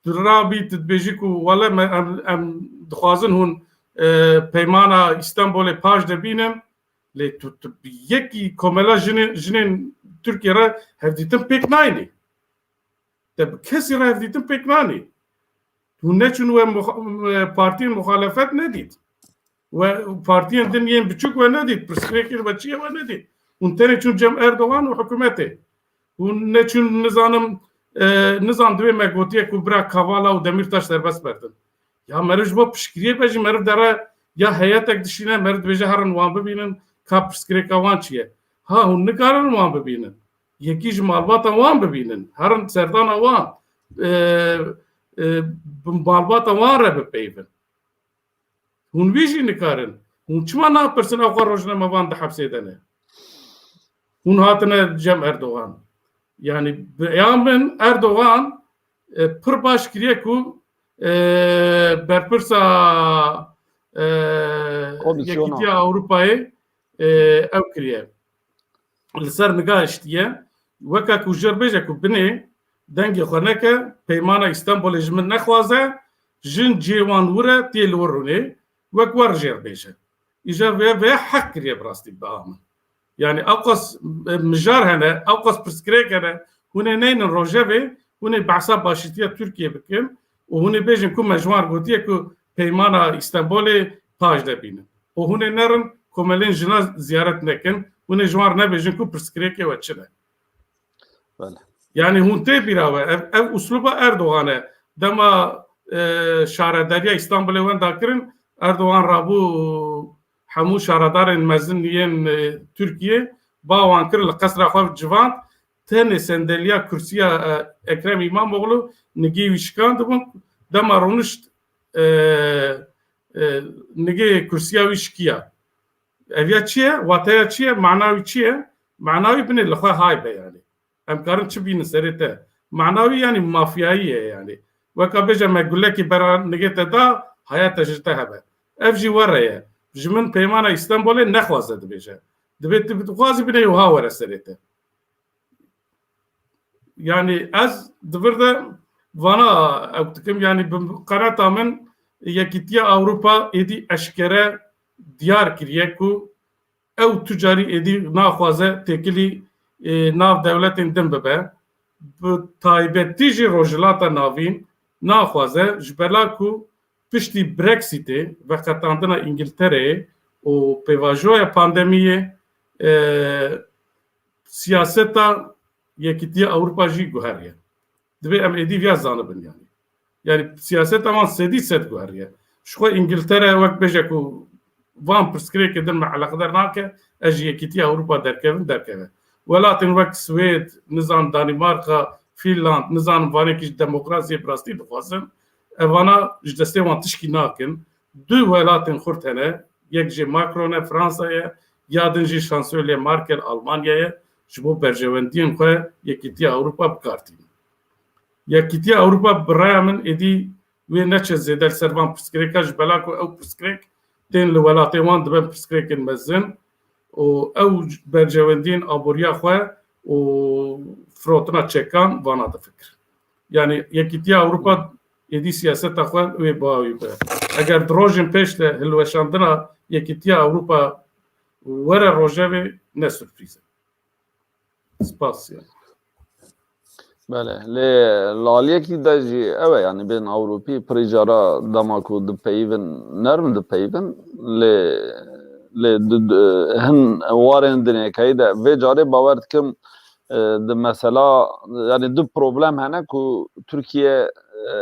tu rabî tu dibêjî ku wele me em, em dixwazin hûn, e, peymana Îstanbulê paş de bînin, lê tu, tu bi yekî komela jinê-, jinên Tirkiye re hevdîtin pêk nayînî. Te bi kesî re hevdîtin pêk nanî. Hûn neçûn we muxa-, partiyên muxalefet nedît. We partiyên din yên biçûk we nedît. Pirsgirêkên we çi ye we nedît. Hûn tenê çûn cem Erdogan û hikûmetê. Hûn neçûn nizanim, e, nizan divê me gotiye ku bira Kavala û Demîrtaş serbest berdin. Ya meriv ji bo piştgiriyê be jî meriv dere ya heyetek dişîne, meriv dibêje herin wan bibînin ka pirsgirêka wan çi ye. Ha hûn nikarin wan bibînin. Yekî ji malbata wan bibînin. Herin serdana wan, e, e, bi malbata wan re bipeyvin. Hûn wî jî nikarin. Hûn çima napirsin ew xwe rojnamevan di hepsê de ne? Hûn hatine cem Erdogan. Yanî bi ya min Erdogan, e, pir baş kiriye ku, e, berpirsa, e, Komîsyona. Yekîtiya Ewropayê, e, ew kiriye. Li ser niga hiştiye, weke ku jêr bêje ku binê dengê xwe neke, peymana Îstanbulê ji min nexwaze, jin cihê wan wir e, tê li wir rûnê, wek wer jêr bêje. Îja vê, vê heq kiriye bi rastî bi a min. Yani ewqas, e, mijar hene, ewqas pirsgirêk hene, hûn ê neynin rojevê, hûn ê behsa başîtiya Tirkiye bikin û hûn ê bêjin ku me ji wan gotiye ku peymana Îstanbulê paş de bînin. Û hûn ê nerin komelên jina ziyaret nekin, hûn ê ji wan nebêjin ku pirsgirêkê we çi ne. Belê. Yani hûn tê bîra we, ev, ev usluba Erdogan e. Dema, e, şaredariya Îstanbulê wenda kirin, Erdogan rabû hemû şaredarên mezin yên, e, Tirkiye ba wan kir li qesra xwe civand, tenê sendeliya kursiya, e, Ekrem İmamoğlu nigê wî şikandibûn, dema rûnişt, e, e, nigê kursiya wî şikiya. Ev ya çi ye? Wateya çi ye? Mana wî çi ye? Mana wî binê li xwe hay be yani. Em karin çi bînin serê te? Mana wî yani mafyayî ye yani. Weka bêje me gulekî bera nigê te da, haya te ji te hebe. Ev jî were ye. Ji min peymana Îstanbulê nexwaze dibêje. Divê tu dixwazî binê wiha were serê te. Yani ez di vir de vana ew dikim, yani bi qeneta min Yekîtiya Ewropa êdî eşkere diyar kiriye ku ew tu carî êdî naxwaze têkilî, e, nav dewletên din bibe. Bi taybetî jî Rojhilata Navîn naxwaze, ji bela ku piştî Brexitê, veqetandina Îngiltereyê û pêvajoya pandemiyê, e, siyaseta Yekîtiya Ewropa jî guheriye. Divê em êdî viya zanibin yani. Yani siyaseta wan sedî sed guheriye. Ji xwe Îngiltere wek bêje ku van pirsgirêkê din me eleqedar nake, ez ji Yekîtiya Ewropa derkevim, derkeve. Welatên wek Swêd, nizan Danîmarka, Fînland, nizanim vanekî ji demokrasiyê bi rastî dixwazin. Evana ji destê wan tişkî nakin. Du welatên xurt hene, yek jê Macron e, Fransa ye, ya din jî Şansölye Merkel, Almanya ye, ji bo berjewendiyên xwe Yekîtiya Ewropa bi kar tînin. Yekîtiya Ewropa bi raya min êdî wê neçe zêde li ser van pirsgirêka, ji bela ku ew pirsgirêk tên li welatê wan dibin pirsgirêkên mezin û ew berjewendiyên aboriya xwe û firotina çekan vana difikir. Yani Yekîtiya Ewropa êdî siyaseta xwe wê biawî be. Eger di rojên pêş de hilweşandina Yekîtiya Ewropa were rojevê, ne surprîz e. Spas yani. Bele, lê li aliyekî de jî ew e, yani bên Ewropî pirî cara dema ku dipeyivin, nerm dipeyivin, lê, lê di, di, hin warên dinêkeyî de vê carê bawer dikim, e, di mesela, yani du problem hene ku Tirkiye, e,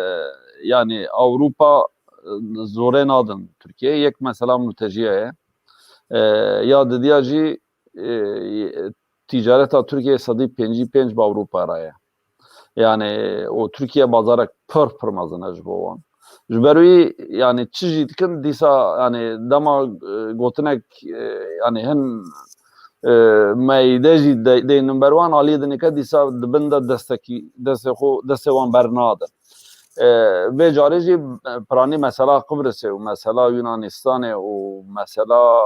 yani Ewropa, e, zorê nadin Tirkiye. Yek mesela mûtejiya ye. E, ya didiya jî, e, ticareta Tirkiye sedî pêncî pênc bi Ewropa re ye. Yani û Tirkiye bazarek pir pir mezin e ji bo wan. Ji ber wî yani çi jî dikin dîsa yani dema, e, gotinek, e, yani hin, e, meyde jî de-, deynin ber wan aliyê dinêke dîsa dibin de destekî, destê xwe, destê wan bernadin. E, vê carê jî, e, piranî mesela Qibrisê û mesela Yunanistanê û mesela,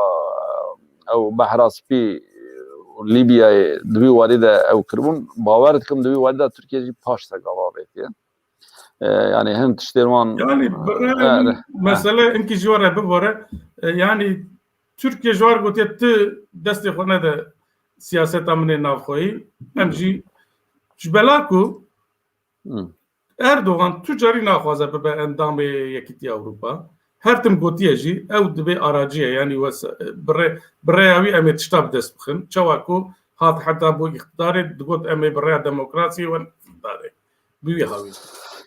e, ew Behra Spî û Lîbyayê di wî warî de ew kiribûn. Bawer dikim di wî warî de Tirkiye jî paş te gava avêtiye. E, yani hin tiştên wan, yani, e, birayê min, e, mesele hinkî ji we re bibore. E, yani Tirkiye ji we re gotiye tu destê xwe nede siyaseta min ê navxweyî. Em jî ji bela ku Hmm. Erdogan tu carî naxwaze bibe endamê Yekîtiya Ewropa. Her tim gotiye jî, ew dibê aracî ye, yanî wes-, bi rê-, bi rêya wî em ê tişta bi dest bixin. Çawa ku hat heta bo îqtidarê, digot, em ê bi rêya demokrasiyê wen îqtidarê. Bi wî hawî.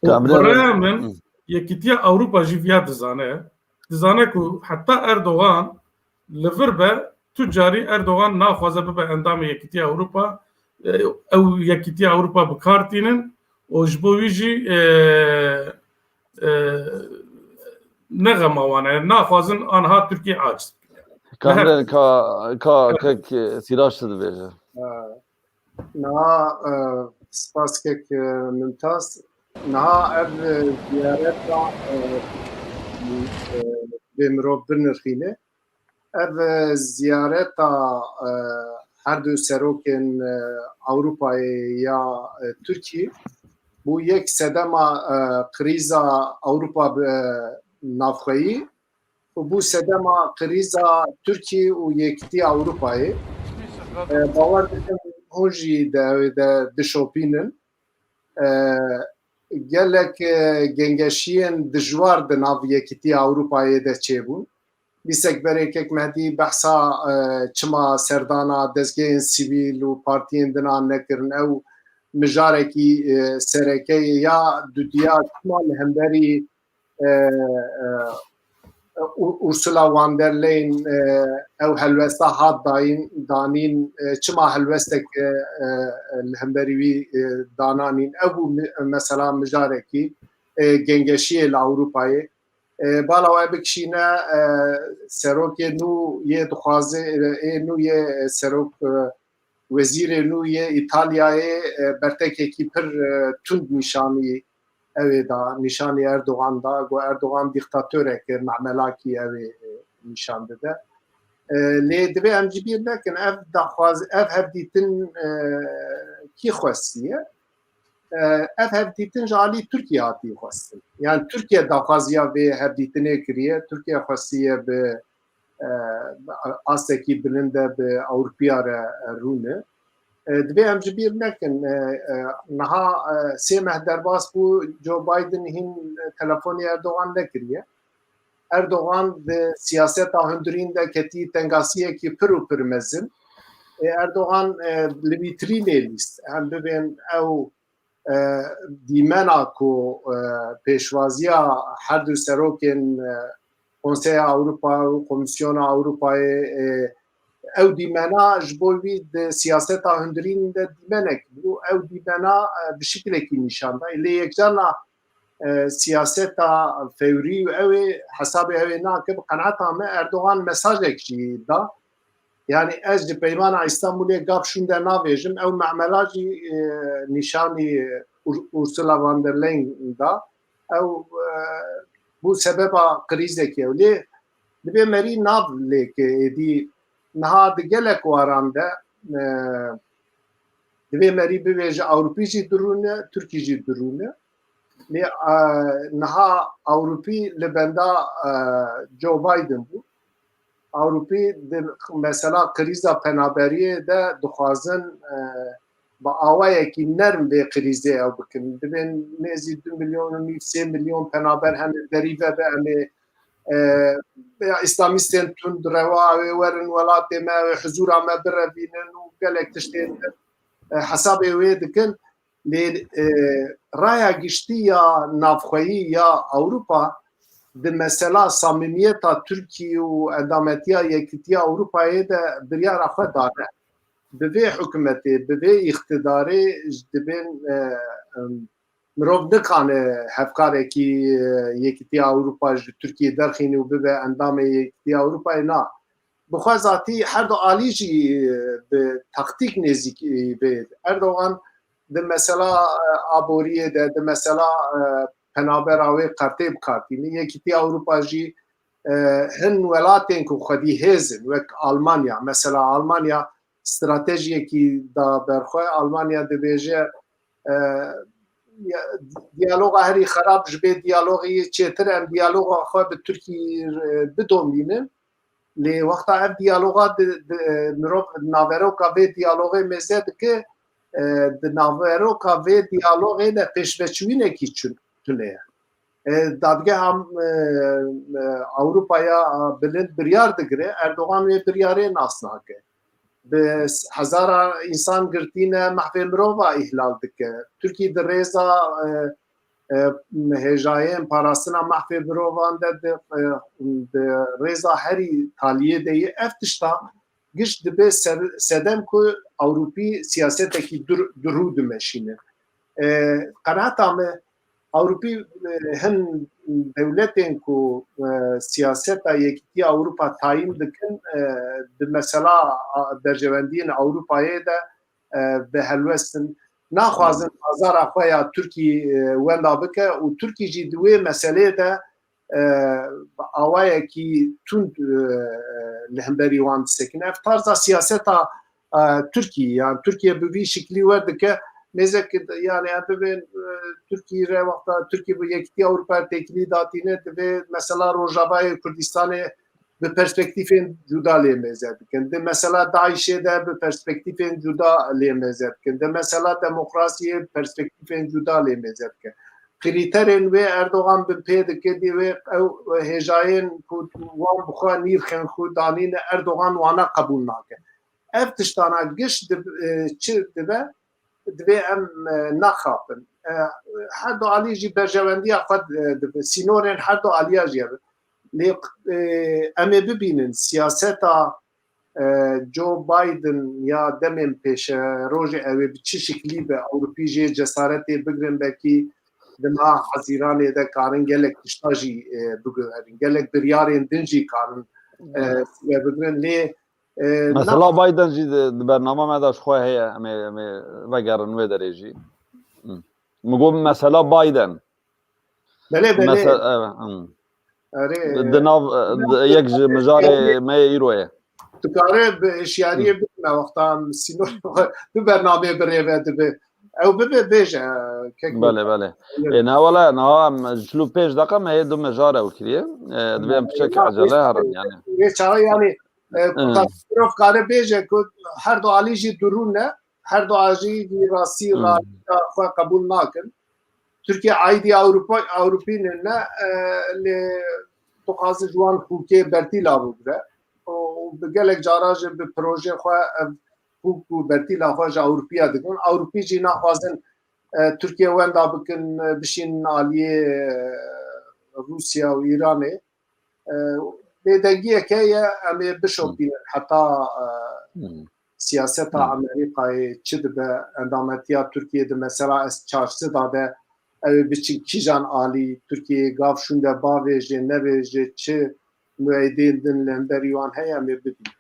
Û bi rêya min, Hmm. Yekîtiya Ewropa jî viya dizane. Dizane ku heta Erdogan li vir be, tu carî Erdogan naxwaze bibe endamê Yekîtiya Ewropa, e, ew Yekîtiya Ewropa bi kar tînin û ji bo wî jî, e, e, ne xema wan e, naxwazin anha Tirkiye aciz bikin. Kamilên ka, ka kek, e, Sîraç tu dibêje. Ha. Niha, e, spas kek, e, Mimtaz. Niha ev, e, ziyareta, e, e, bê mirov binirxîne. Ev, e, ziyareta, e, her du serokên, e, Ewropayê ya, e, Tirkî bû yek sedema, e, krîza Ewropa, e, navxweyî û bû sedema krîza Tirkî û Yekîtiya Ewropayê. E, bawer dikim hûn jî di ew de dişopînin. E, gelek, e, gengeşiyên dijwar di nav Yekîtiya Ewropayê de çêbûn. Dîsek berê kek Mehdî behsa, e, çima serdana dezgehên sivîl û partiyên dinan nekirin. Ew mijarekî, e, sereke ye ya dudiya çima li hemberî, e, e, Ur-, Ursula von der Leyen, e, ew helwesta hat dayîn, danîn, e, çima helwestek, e, e, li hemberî wî, e, dananîn. Ew bû mi-, mesela mijarekî, e, gengeşiyê li Ewropayê. E, bala we bikişîne, e, serokê nû yê dixwaze, e, ê nû yê, e, serok, e, wezîrê nû yê Îtalyayê, e, bertekekî pir, e, tund nîşanî ew ê da, nîşanî Erdogan da, got Erdogan dîktatorek e, memelakî ew ê, e, nîşan dide. E, lê divê em ji bîr nekin, ev daxwaz, ev hevdîtin, e, kî xwestiye? E, ev hevdîtin ji alî Tirkiye hatiye xwestin. Yani Tirkiye daxwaziya vê hevdîtinê kiriye. Tirkiye xwestiye bi, e, bi astekî bilind de bi Ewropiya re rûne. E, divê em ji bîr nekin. E, e, niha, e, sê meh derbas bû, Joe Biden hîn, e, telefonê Erdogan nekiriye. Erdogan di siyaseta hundirîn de ketî tengasiyekî pir û pir mezin. E, Erdogan, e, li vîtrînê lîst. Em bibên ew, e, dîmena ku, e, pêşwaziya her du serokên, e, Konseya Ewropa û Komîsyona Ewropayê, e, ew dîmena ji bo wî di siyaseta hundirîn de dîmenek bû. Ew dîmena, e, bi şiklekî nîşan da. Lê yekcarna, e, siyaseta fewrî û ew ê hesabê ew ê nake. Bi qenaeta me Erdogan mesajek jî da. Yani ez ji Peymana Îstanbulê gap şûnde navêjim. Ew memela jî, e, nîşanî Ur-, Ursula von der Leyen da. Ew, e, bû sebeba krîzekê ew. Lê divê merî nav lêke êdî niha di gelek waran de, e, divê merî bibêje Ewropî jî dirûne, Tirkî jî dirûne. Lê, e, niha Ewropî li benda, e, Joe Biden bû. Ewropî di mesela krîza penaberiyê de dixwazin, e, bi awayekî nerm vê krîzê ew bikin. Dibên nêzî du milyon û nîv, sê milyon penaber hene derî ve be, em ê, e, ya îslamîstên tund rewa ew ê werin welatê me, ew ê huzûra me birevînin û gelek tiştên din. E, hesabê wê dikin. Lê, e, raya giştî ya navxweyî ya Ewropa di mesela samîmiyeta Tirkî û endametiya Yekîtiya Ewropayê de biryara xwe dane. Bi vê hikûmetê, bi vê îqtidarê ji dibên, e, em, mirov nikane hevkarekî, e, Yekîtiya Ewropa ji Tirkiyê derxîne û bibe endamê Yekîtiya Ewropayê, na. Bi xwe zatî her du alî jî, e, bi taktîk nêzîk, e, bê. Erdogan di mesela, e, aboriyê de, di mesela, e, penabera wê qertê bi kar tîne. Yekîtiya Ewropa jî, e, hin welatên ku xwedî hêz in, wek Almanya. Mesela Almanya stratejiyekî da berxwe. Almanya dibêje, e, ya, diyaloga herî xerab ji bê diyalogê yê çêtir, em diyaloga xwe bi Tirkî, e, bidomînin. Lê wexta ev diyaloga di, di, mirov naveroka vê diyalogê mêze dike, e, di naveroka vê diyalogê de pêşveçûyînekî çi-, tune ye. E, dadgeha, e, e, Ewropaya bilind biryar digire, Erdogan wê biryarê nas nake. Bi hezara însan girtî ne, mehvê mirova îhlal dike. Tirkî di rêza, e, e, hêjayên parastina mehvê mirovan de di, e, di rêza herî taliyê de ye. Ev tişta giş dibe se-, sedem ku Ewropî siyasetekî dur-, dirû dimeşîne. E, qenaeta me, Ewropî, e, hin dewletên ku, e, siyaseta Yekîtiya Ewropa tayîn dikin, e, di mesela, a, berjewendiyên Ewropayê de, e, bi helwest in. Naxwazin bazara xwe ya Tirkî, e, wenda bike û Tirkî jî di wê meseleyê de, e, bi awayekî tund, e, li hemberî wan disekine. Ev tarza siyaseta, e, Tirkî, yani Tirkiye bi vî şiklî wer dike. Mêzek, yani em bibên, e, Tirkî re wexta Tirkî bi Yekîtiya Ewropa têkilî datîne, divê mesela Rojavayê Kurdistanê bi perspektîfên cuda lê mêze dikin. Di mesela DAIŞê de bi perspektîfên cuda lê mêze dikin. Di mesela demokrasiyê bi perspektîfên cuda lê mêze dikin. Krîterên wê Erdogan bi pê dike, dê wê ew hêjayên ku wan bi xwe nîrxên xwe danîne, Erdogan wana qebûl nake. Ev tiştana giş di, e, çi dibe? Divê em, e, naxapin. E, her du alî jî berjewendiya xwe, e, dibe. Sînorên her du aliya jî hebe. Lê, e, em ê bibînin siyaseta, e, Joe Biden ya demên pêşerojê ew ê bi çi şiklî be, Ewropî jê cesaretê bigrin, belkî di meha Hezîranê de karin gelek tişta jî, e, biguherin. Gelek biryarên din jî karin, e, sibe bigrin. Lê, e, Mesela na- Biden jî di, di bernama me de ji xwe heye, em ê, em ê vegerin wê derê jî. Hı. Min got mesela Biden. Belê, belê. Mese-, evet, hı. Erê, Di, di nav, e, di, yek ji mijarê me yê îro ye. Dikare bi hişyariyê bibîne wexta em sînor bi bernameyê birêve dibe. Ew bibe bêje, kek. Belê, belê. Ê, niha wele, niha em ji çil û pênc deqa me hê du mijar ew kiriye. Ê, divê em piçek ecele herin, yani. Vê çaxê, yani, e, Hı. Tasîrov kare bêje ku her du alî jî durûn ne, her du alî jî rastî, Hı. rastî xwe qebûl nakin. Tirkiye aîdî Ewropa, Ewropî ne, e, lê dixwaze ji wan hûkê bertîla bigre. Û bi gelek cara jî bi proje xwe ev hûk û bertîla xwe ji Ewropiya dikin. Ewropî jî naxwazin, e, Tirkiye wenda bikin, e, bişînin aliyê, e, Rûsya û Îranê. E, bêdengiyeke ye, em ê bişopînin heta, e, Hmm. siyaseta Hmm. Amerîkayê çi dibe, endametiya Tirkiyê di mesela S çar sed de ew ê biçin kîjan alî, Tirkiyeyê gav şûnde bavêje, nevêje, çi mueydên din li hemberî wan heye, em ê bibînin.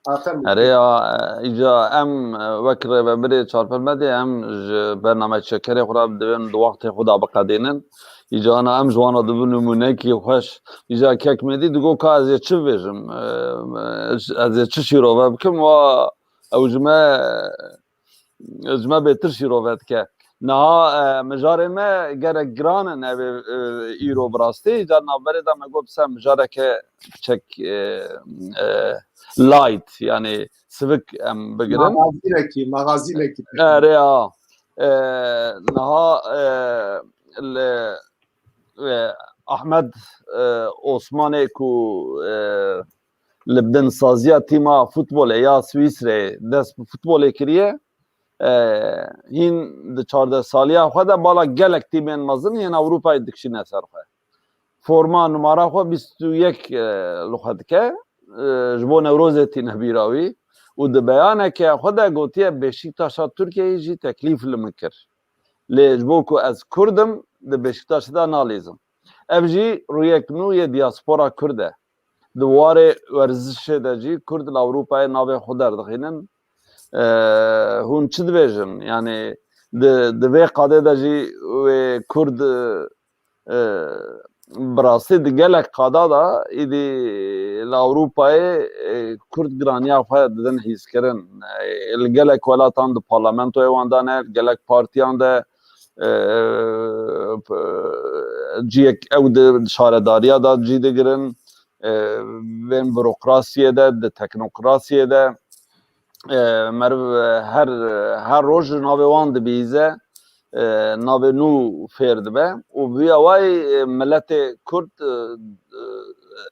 Aferin. Erê ya, e, îca em, e, wek rêvebirê Çarpelmedê em ji bername çekerê xwe re divên di wextê xwe de biqedînin. Îca ana em ji wan re dibin nimûnekî xweş. Îca kek Mêdî digo ka ez ê çi bibêjim, e, e, ez ê çi şîrove bikim, wa ew ji me, ji me bêtir şîrove dike. Niha, e, mijarê me gelek giran in, ev ê, e, îro bi rastî. Îcar navberê de me got, bi ser mijareke çek, e, e, light, yani sivik em bigirin. Magazînekî, magazînekî. Erê, ha. E, niha, e, li, e, Ahmed, e, Osmanê ku, e, li bin saziya tîma futbolê ya Swîsreyê dest bi futbolê kiriye, e, hîn di çardeh saliya xwe de bala gelek tîmên mezin yên Ewropayê dikişîne ser xwe. Forma numara xwe bîst û yek, e, li xwe dike, e, ji bo Newrozê tîne bîra wî û di beyaneke xwe de gotiye, Beşiktaşa Tirkiyeyê jî teklîf li min kir. Lê ji bo ku ez Kurd im, di Beşiktaşê de nalîzim. Ev jî rûyek nû yê diaspora Kurd e. Di warê werzişê de jî Kurd li Ewropayê navê xwe derdixînin. E, hûn çi dibêjin? Yani di, di vê qadê de jî wê Kurd, e, bi rastî di gelek qada de îdî li Ewropayê, e, Kurd giraniya xwe didin hîskirin. E, li gelek welatan di parlamentoyê wan de ne, li gelek partiyan de, e, ciyek ew di şaredariya de cî digirin, e, bên burokrasiyê de, di teknokrasiyê de, e, meriv, e, her, her roj navê wan dibihîze, e, navê nû fêr dibe û bi vî awayî, e, miletê Kurd, e,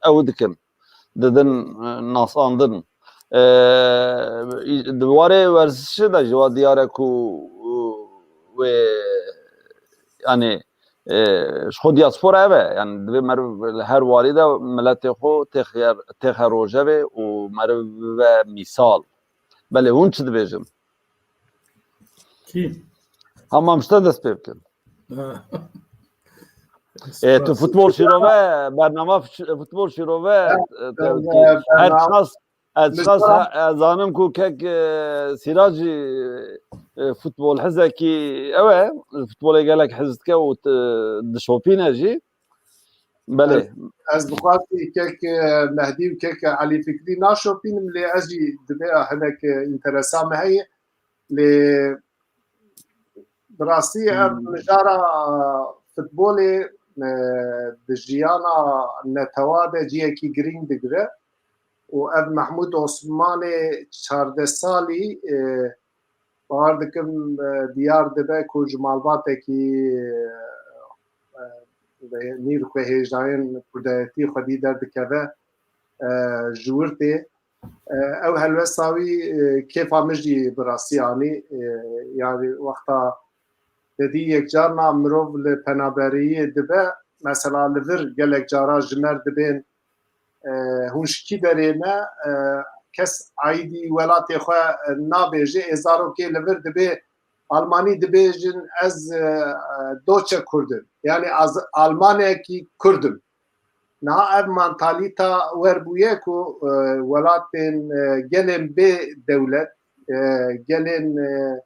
e, ew dikin, didin, e, nasandin. E, di warê werzişê de jî wa diyar e ku, e, wê, yani, e, ji xwe diaspora ev e. Yani divê meriv li her warî de miletê xwe têxe, têxe rojevê û meriv bibe mîsal. Belê hûn çi dibêjin? Kî? Hema em ji te dest pê bikin. Ha. Ê, tu futbol şîrove, bernama fut-, futbol şîrove, e, te, te, her ças, ez ças, ez zanim ku kek, e, Sîrac jî, e, futbol hizekî ew e, futbolê gelek hez dike û t-, dişopîne jî. Belê. Ez, ez bi xwe kek, e, Mehdî û kek Elî Fikrî naşopînim, lê ez jî divê hinek, e, înteresa me heye. Lê bi rastî ev Hmm. mijara futbolê, e, di jiyana netewa de cihekî girîng digire û ev Mehmûd Osmanê çardeh salî, e, bawer dikim, e, diyar dibe ku ji malbatekî, e, e, nîr xwe hêjayên kurdayetî xwedî derdikeve, e, ji wir tê. E, ew helwesta wî, e, kêfa min jî bi rastî anî. E, yani wexta te dî yekcarna mirov li penaberiyê dibe, mesela li vir gelek cara ji mer dibên, e, hûn ji kî derê ne, e, kes aîdî welatê xwe, e, nabêje, ê zarokê li vir dibê Almanî dibêjin, ez, e, e, Doçe Kurd im. Yani az, Almanekî Kurd im. Niha ev mantalîta wer bûye ku, e, welatên, e, gelên bê dewlet, e, gelên, e,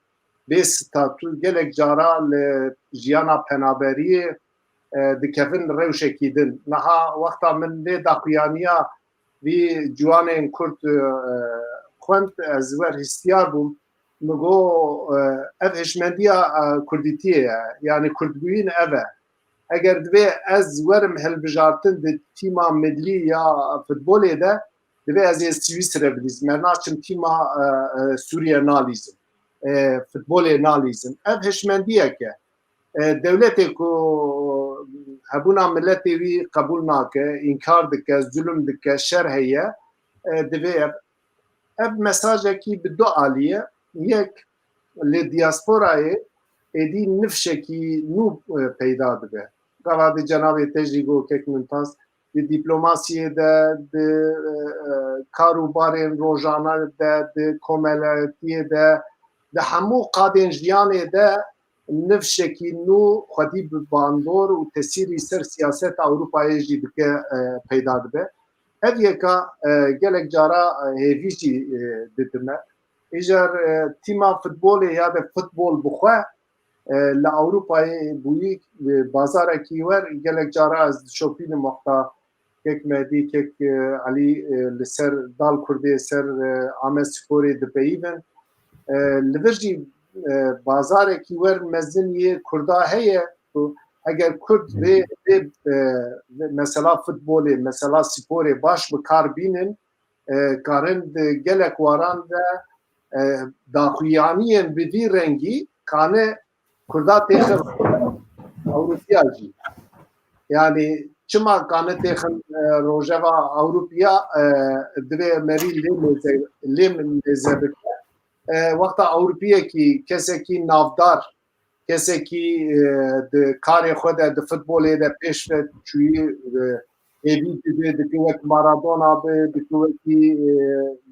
bê statû, gelek cara li jiyana penaberiyê, e, dikevin rewşekî din. Niha wexta min vê daxuyaniya vî ciwanên Kurd, e, xwend, ez wer hestiyar bûm. Min got, e, ev hişmendiya, e, Kurdîtiyê ye. Yanî Kurdbûyîn ev e. Eger divê ez werim hilbijartin di tîma millî ya futbolê de, divê ez ê Swîsre bilîzim. Ez naçim tîma, e, e, Sûriye nalîzim. E, futbolê nalîzim. Ev hişmendiyek e. E, dewletê ku hebûna miletê wî qebûl nake, înkar dike, zulm dike, şer heye, e, divê ev, ev mesajekî bi du alî ye. Yek, li diasporayê êdî nifşekî nû, e, peyda dibe. Gava di cenabê te jî got kek Mimtaz, di dîplomasiyê de, di, e, e, kar û barên rojane de, di komeletiyê de, di hemû qadên jiyanê de nifşekî nû xwedî bi bandor û tesîrî ser siyaseta Ewropayê jî dike, e, peyda dibe. Ev yeka, e, gelek cara, e, hêvî jî, e, didime. Îcar, e, tîma futbolê ya de futbol bi xwe, e, li Ewropayê bûyî, e, bazarekî wer gelek cara ez dişopînim wexta kek Medî, kek, e, Elî, e, li ser Dal Kurdê ser, e, Amed Sporê dipeyivin. E, li vir jî, e, bazarekî wer mezin yê Kurda heye ku eger Kurd vê, vê, e, vê mesela futbolê, mesela sporê baş bi kar bînin, e, karin di gelek waran de, e, daxuyaniyên bi vî rengî kane Kurda têxin Ewropiya jî. Yani çima kane têxin, e, rojeva Ewropiya, e, divê merî lê mêze, lê mêze bike. E, wexta Ewropiyekî, kesekî navdar, kesekî, e, di karê xwe de, di futbolê de pêş ve çûyî, e, hêvî dide, dike wek Maradona be, dike wekî, e,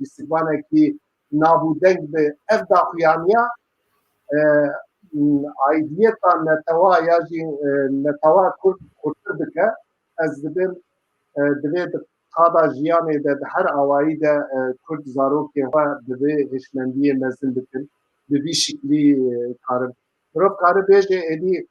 lîstikvanekî nav û deng be. Ev daxuyaniya, e, aidiyeta netewa ya jî, e, netewa Kurd xurtir dike. Ez dibêm, e, divê di qada jiyanê de, di her awayî de, e, Kurd zarokên xwe bi vê hişmendiyê mezin bikin. Bi vî şiklî, e, karin. Mirov kare bêje êdî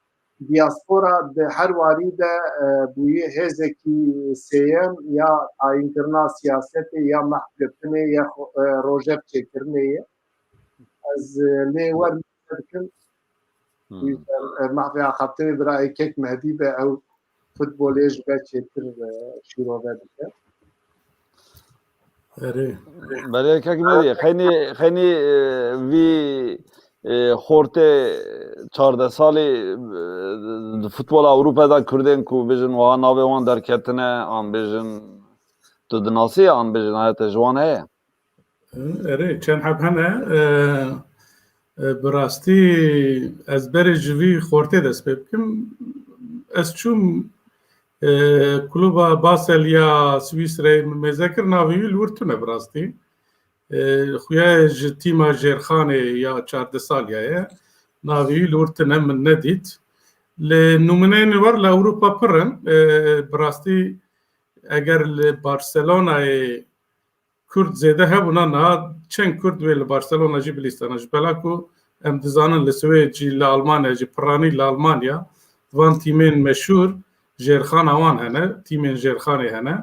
diaspora di her warî de, e, bûye hêzekî sêyem ya tayînkirina siyasetê ya mehfgirtinê ya xwe, e, rojevçêkirinê ye. Ez, e, lê wer dikim. Hmm. Wî, e, mehfê axaftinê bira êkek Mehdî be ew futbolê ji me çêtir, e, şîrove dike. Erê. Belê kek Medî, xeynî, xeynî, e, vî, e, xortê çardeh salî, e, di futbola Ewropa de Kurdên ku bêjin wiha navê wan derketine, an bêjin tu dinasî, an bêjin heye te ji wan heye? Erê, çend heb hene, e, e, bi rastî ez berê ji vî xortê dest pê bikim. Ez çûm, e, kluba Basel ya Swîsreyê min mêze kir, navê wî li wir tune bi rastî. E, xuya ji tîma Jêrxanê ya çardeh saliya ye. Navê wî li wir tune min nedît. Li nûmineyên war li Ewropa pir in. E, bi rastî eger li Barcelonayê Kurd zêde hebûna, niha çend Kurd wê li Barcelona jî bilîstana. Ji bela ku em dizanin li Swêd jî, li Almanya jî, piranî li Almanya van tîmên meşhûr jêrxana wan hene, tîmên jêrxanê hene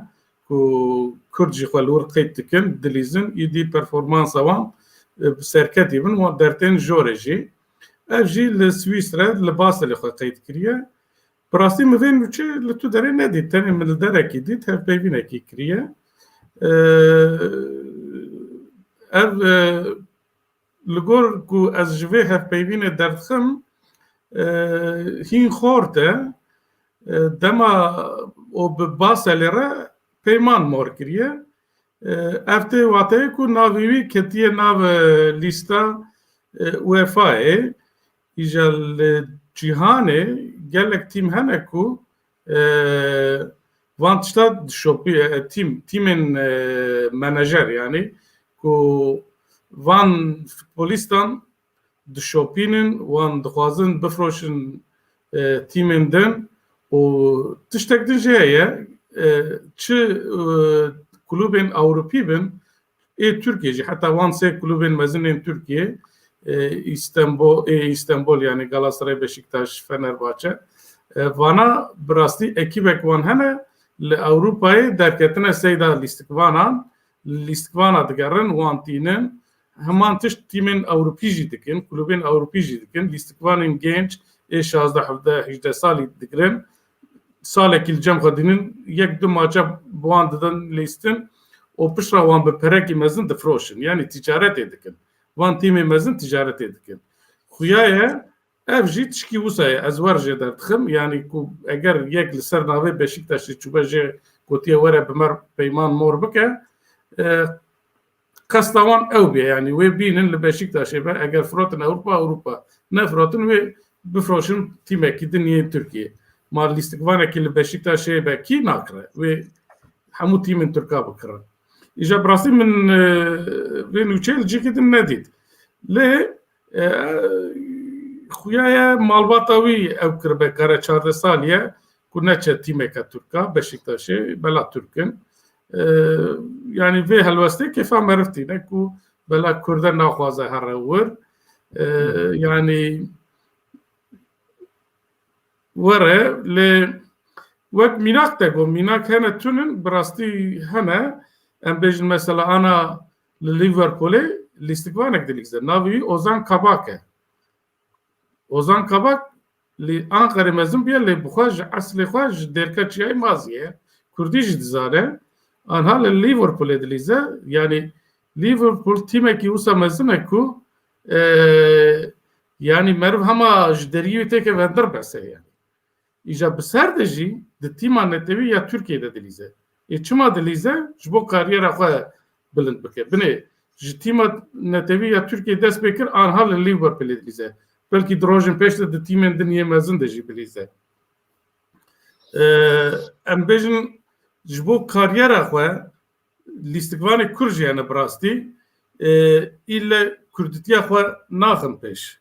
ku Kurd jî xwe li wir qeyd dikin, dilîzin, îdî performansa wan, e, bi serketî bin, wan dertên jorê jî. Ev jî li Swîsre, li Baselê xwe qeyd kiriye. Bi rastî min vê nûçe li tu derê nedît, tenê min li derekî dît, hevpeyvînekî kiriye. Ee, ev, e, li gor ku ez ji vê hevpeyvînê derdixim, e, hîn xort e, e, dema o bi Baselê re peyman mor kiriye. E, ev tê wateyê ku navê wî ketiye nav, e, lîsta, e, UEFA'yê. Îja li cîhanê gelek tîm hene ku, e, van tişta dişopî, e, tîm, tîmên, e, menajer, yanî ku van futbolîstan dişopînin, wan dixwazin bifroşin, e, tîmên din û tiştek din jî heye, e, çi, e, klûbên Ewropî bin, ê Tirkiyê jî, heta wan sê klûbên mezin ên Tirkiyê, e, Îstanbul, ê Îstanbul, yanî Galatasaray, Beşiktaş, Fenerbahçe, e, vana bi rastî ekîbek wan hene, Li Ewropayê derketine seyda lîstikvanan, lîstikvana digerin, wan tînin. Heman tişt tîmên Ewropî jî dikin, kulûbên Ewropî jî dikin. Lîstikvanên genç ê şazdeh, hevdeh, hejdeh salî digirin. Salekî li cem xwe dînin, yek du maça bi wan didin lîstin û piştre wan bi perekî mezin difroşin. Yanî tîcaretê dikin. Van tîmê mezin tîcaretê dikin. Xuya ye, ev jî tişkî wisa ye. Ez wer jê derdixim. Yanî ku eger yek li ser navê Beşîktaşê çûbe jê gotiye were bi me peyman mor bike, e, qesta wan ew bê. Yanî wê bînin li Beşîktaşê be. Eger firotin Ewropa, Ewropa. Ne firotin wê bifroşin tîmekî din yên Tirkiyê. Ma lîstikvanekî li Beşîktaşê be kî nakire? Wê hemû tîmên Tirka bikirin. Îja bi rastî min, e, vê nûçeyê li cihekî din nedît. Lê, e, xuya ye malbata wî ew kiribe kare çardeh salî ye ku neçe tîmeke Tirka, Beşîktaşê, bela Tirk in. E, yanî vê helwestê kêfa meriv tîne ku bela Kurde naxwaze here wir. E, yanî were, lê wek mînak te got, mînak hene tunin, bi rastî hene. Em bêjin mesela ana li Liverpoolê lîstikvanek dilîze. Navê wî Ozan Kabak e. Ozan Kabak li Anqerê mezin bûye, lê bi xwe ji eslê xwe ji Dêrka Çiyayê Maziyê ye. Kurdî jî dizane. Anha li Liverpoolê dilîze. Yanî Liverpool tîmekî wisa mezin e ku, e, yanî meriv hema ji deriyê wê têke vendir bese yanî. Îja bi ser de jî di tîma netewî ya Tirkiyê de dilîze. Ê çima dilîze? Ji bo kariyera xwe bilind bike. Binê ji tîma netewî ya Tirkiyê dest pê kir, anha li Liverpoolê dilîze. Belkî di rojên pêş de di tîmên din yê mezin de jî bilîze. Ee, em bêjin ji bo kariyera xwe lîstikvanê Kurd jî hene bi rastî. Ee, îlle Kurdîtiya xwe naxin pêş.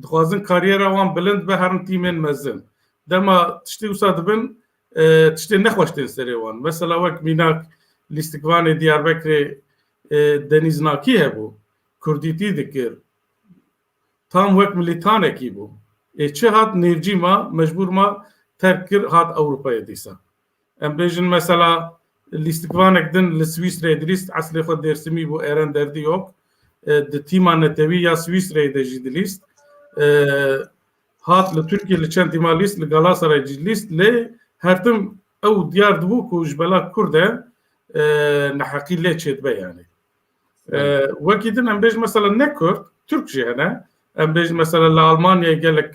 Dixwazin kariyera wan bilind be, herin tîmên mezin. Dema tiştê wisa dibin, e, tiştê nexweş tên serê wan. Mesela wek mînak lîstikvanê Diyarbekirê, e, Denîz Nakî hebû. Kurdîtî dikir. Tam wek milîtanekî bû. Ê çi hat nêvcî ma, mecbûr ma terk kir, hat Ewropayê dîsa. Em bêjin mesela lîstikvanek din li Swîsreyê dilîst, eslê xwe Dêrsimî bû, Eren Derdiyok. E, di tîma netewî ya Swîsreyê de jî dilîst. E, hat li Tirkiyê li çend tîma lîst, li Galatasaray jî lîst, lê her tim ew diyar dibû ku ji bela Kurd e, e, neheqî lê çêdibe yanî. E, wekî din em bêjin mesela ne Kurd, Tirk jî hene. Em bêjin mesela li Almanyayê gelek,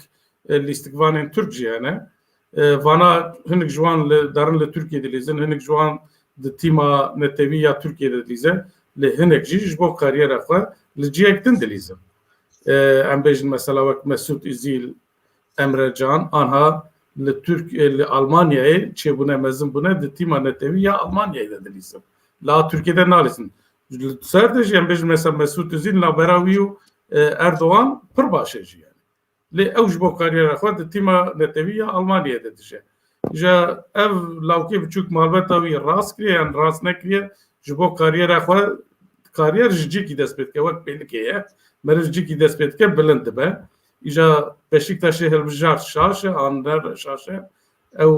e, lîstikvanên Tirk jî hene. E, vana hinek ji wan li, derin li Tirkiyê dilîzin, hinek ji wan di tîma netewî ya Tirkiyê de dilîze, lê hinek jî ji bo kariyera xwe li cihek din dilîzin. E, em bêjin mesela wek Mesûd Îzîl, Emre Can, anha li Tirk-, e, li Almanyayê çêbûne, mezin bûne, di tîma netewî ya Almanyayê de dilîzin. La Tirkiyê de nalîzin. Li ser de jî em bêjin mesela Mesûd Ozîl navbera wî û, e, Erdogan pir baş e jî yanî. Lê ew ji bo kariyera xwe di tîma netewî ya Almanyayê de dije. Îja ev lawkê biçûk malbeta wî rast kiriye yan rast nekiriye, ji bo kariyera xwe, kariyer ji cîkî dest pê dike, wek pêlikê ye. Meriv ji cîkî dest pê dike, bilind dibe. Îja Beşîktaşê hilbijart şaş e, an ne şaş e. Ew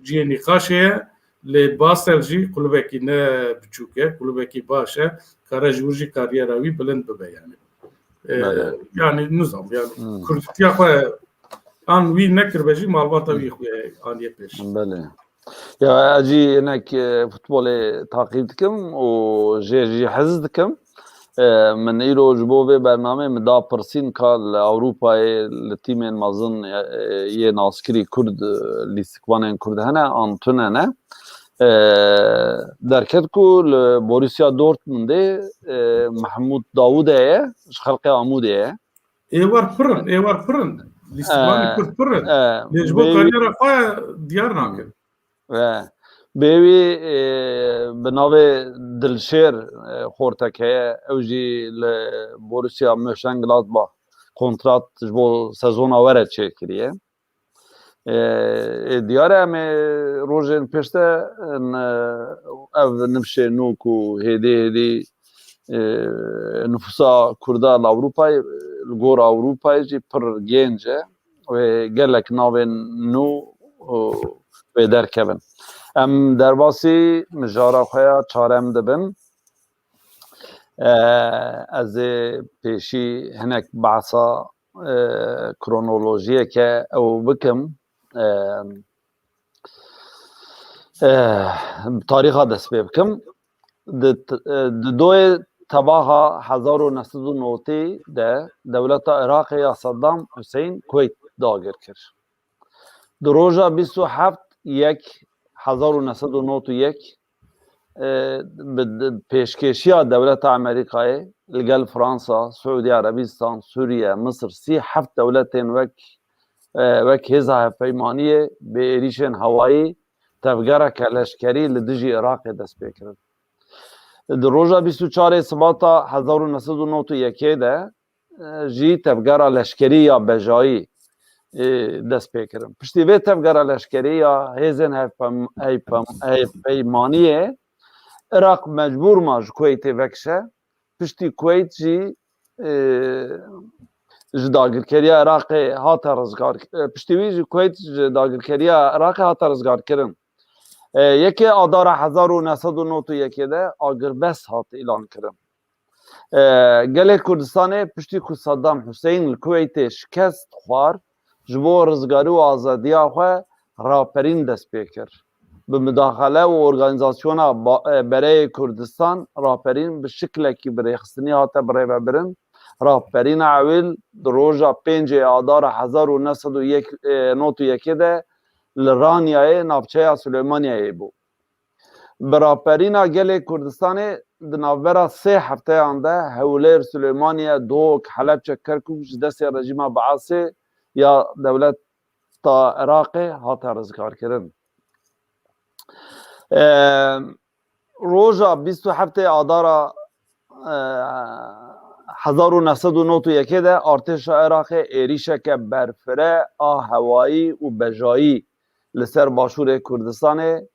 cihê nîqaşê ye. Lê Basel jî kulubekî ne biçûk e, kulubekî baş e. Kare ji wir jî kariyera wî bilind bibe yanî. E, Belê. Yanî nizam, yanî Hmm. Kurdîtiya xwe an wî nekiribe jî malbata wî xwe aniye pêş. Belê. Ya ez jî hinek, e, futbolê taqîb dikim û jê jî hez dikim. E, min îro ji bo vê bernameyê min da pirsîn ka li Ewropayê li tîmên mezin, e, yê naskirî Kurd, e, lîstikvanên Kurd hene an tune ne. E, derket ku li Borussia Dortmundê, e, Mehmûd Dawûde ye, ji xelkê Amûdê ye. Ê war pir in, ê war pir in. Lîstikvanê E, Kurd pir in. e, Lê ji bo bêwî- kariyera xwe diyar nakin. E, bêwî, e, bi navê Dilşêr, e, xortek heye. Ew jî li Borussia Mönchengladbach kontrat ji bo sezona were çêkiriye. E, e, diyar e, em ê rojên pêşte, e, ev nifşê nû ku hêdî hêdî, e, nifûsa Kurda li Ewropayê, li gor Ewropayê jî pir gênc e. Wê gelek navên nû, e, wê derkevin. Em derbasî mijara xwe ya çarem dibin. E, ez ê pêşî hinek behsa, e, kronolojiyeke ew bikim. E, e, tarîxa dest pê bikim. Di, di doyê tebaxa hezar û neh sed û notî de dewleta Iraqê ya Saddam Hussein Kuweyt dagir kir. Di roja bîst û heft yek hezar û neh sed û nod û yek, e, bi, bi pêşkêşiya dewleta Amerîkayê li gel Fransa, Siûdî Erebistan, Sûriye, Misir, sî heft dewletên wek, e, wek hêza hevpeymaniyê bi êrîşên hewayî tevgereke leşkerî li dijî Iraqê dest pê kirin. Di roja bîst û çarê Sibata hezar û neh sed û nod û yekê de, e, jî tevgera leşkerî ya bejayî, e, dest pê kirin. Piştî vê tevgera leşkerî ya hêzên hevpem-, hevpem-, hevpeymaniyê Iraq mecbûr ma ji Kuweytê vekişe. Piştî Kuweyt jî, e, ji dagirkeriya Iraqê hate rizgar, e, piştî wî jî Kuweyt ji dagirkeriya Iraqê hate rizgarkirin. E, yekê Adara hezar û neh sed û nod û yekê de agirbest hat îlan kirin. E, gelê Kurdistanê piştî ku Saddam Hussein li Kuweytê şikest xwar, ji bo rizgarî û azadiya xwe raperîn dest pê kir. Bi mudaxele û organîzasyona ba-, e, Bereyê Kurdistan raperîn bi şiklekî bi rêxistinî hate birêvebirin. Raperîna ewil di roja pêncê Adara hezar û neh sed û yek, e, nod û yekê de li Ranyayê navçeya Silêmaniyayê bû. Bi raperîna gelê Kurdistanê di navbera sê hefteyan de Hewlêr, Silêmaniye, Dok, Helebçe, Kerkûk ji destê rejîma Baasê ya dewleta Iraqê hate rizgarkirin. Em, roja bîst û heftê Adara, e, hezar û neh sed û nod û yekê de artêşa Iraqê êrîşeke berfireh a hewayî û bejayî li ser Başûrê Kurdistanê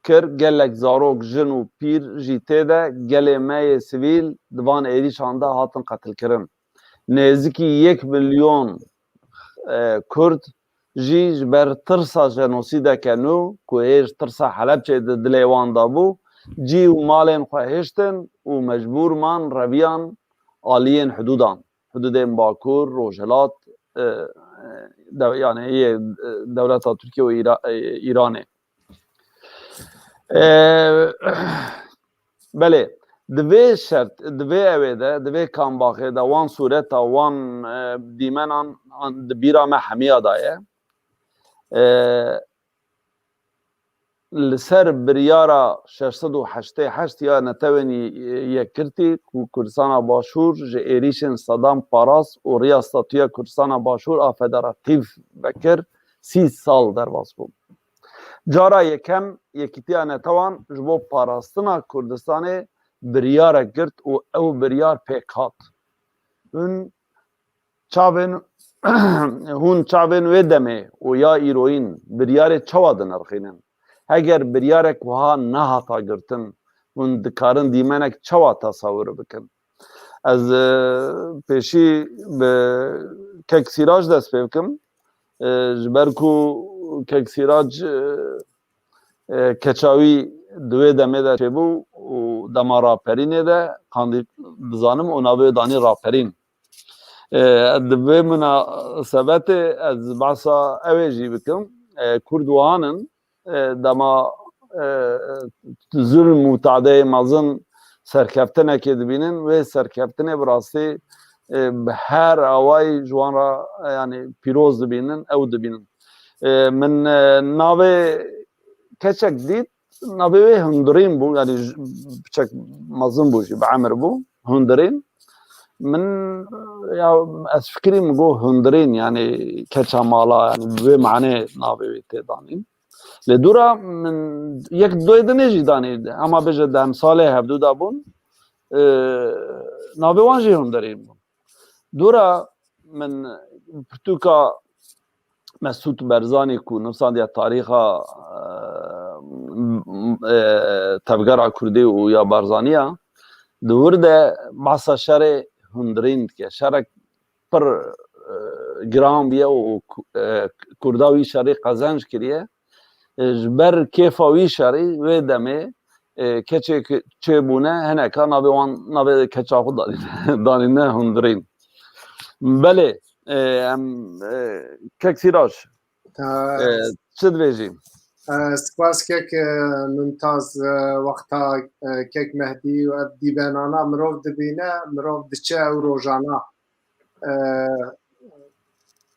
kir. Gelek zarok, jin û pîr jî tê de, gelê me yê sivîl di van êrîşan de hatin qetilkirin. Nêzîkî yek milyon, e, Kurd jî ji ber tirsa jenosîdeke nû ku hêj tirsa Helebçê di dilê wan de bû, cî û malên xwe hiştin û mecbûr man reviyan aliyên hidûdan, hidûdên Bakur, Rojhilat, e, e, de-, yani yê, e, dewleta Tirkiye û Îra-, e, Îranê. E, belê, di vê şert, di vê ewê de, di vê kambaxê de wan sûreta, wan, e, dîmenan an, di bîra me hemiya de ye. E, li ser biryara şeş sed û heştê heşt ya Netewên Yekgirtî ku Kurdistana Başûr ji êrîşên Sedam parast û riya statûya Kurdistana Başûr a federatîv vekir, sî sal derbas bû. Cara yekem Yekîtiya Netewan ji bo parastina Kurdistanê biryarek girt û ew biryar pêk hat. Hûn çavên, hûn çavên wê demê û ya îroyîn biryarê çawa dinirxînin? Heger biryarek wiha nehata girtin, hûn dikarin dîmenek çawa tesewir bikin? Ez, e, pêşî bi Kek Sîrac dest pê bikim. E, ji ber ku Kek Sîrac, e, e, keça wî di wê demê de çêbû û dema raperînê de qandî dizanim û navê wê danî Raperîn. E, di vê minasebetê ez behsa ew ê jî bikim. E, Kurd wihan in, e, dema, e, zulm û tadeyê mezin serkeftinekê dibînin, wê serkeftinê bi rastî, e, bi her awayî ji wan re, e, yanî pîroz dibînin, ew dibînin. E, min, e, navê keçek dît, navê wê Hundirîn bû, yanî j-, piçek mezin bû jî, bi emir bû, Hundirîn. Min, ya, ez fikirî min got Hundirîn, yanî keça mala, yanî bi vê manê navê wê tê danîn. Lê dûra min yek doyê dinê jî danî, hema bêje di emsalê hevdû de bûn, e, navê wan jî Hundirîn bûn. Dora min pirtûka Mesûd Barzanî ku nivîsandiye tarîxa, e, e, tevgera Kurdî û ya Barzanî ya, di wir de behsa şerê Hundirîn dike. Şerek pir, e, giran bûye û ku-, e, Kurda wî şerî qezenc kiriye. e, ji ber kêfa wî şerî wê demê, e, keçê çêbûne hineka navê wan, navê keça xwe danîne, danîne hundirîn. Belê, e, em, e, kek Sîraj, e, çi dibêjî? Spas kek, e, Mumtaz, e, wexta, e, kek Mehdî û ev dîbenana mirov dibîne, mirov diçe ew rojana. E,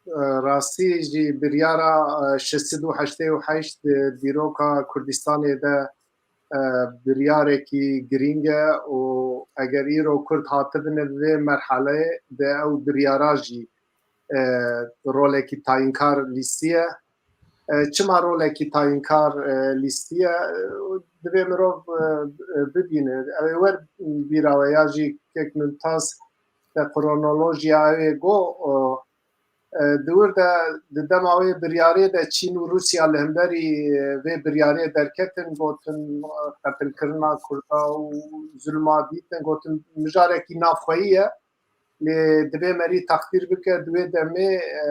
e, rastî jî biryara, e, şeş sed û heştê û heşt di dîroka Kurdistanê de, e, biryarekî girîng e û eger îro Kurd hatibine bi vê merheleyê de ew biryara jî, e, rolekî tayînkar lîstiye. E, çima rolekî tayînkar, e, lîstiye? E, divê mirov, e, e, bibîne. Ew ê wer bîra we ya jî kek Mumtaz te kronolojiya ew ê got, e, e, di wir de di dema wê biryarê de Çîn û Rûsya li hemberî, e, vê biryarê derketin, gotin, e, qetilkirina Kurda û zulma dîtin, gotin mijarekî navxweyî ye. Lê divê merî teqdîr bike, di wê demê, e,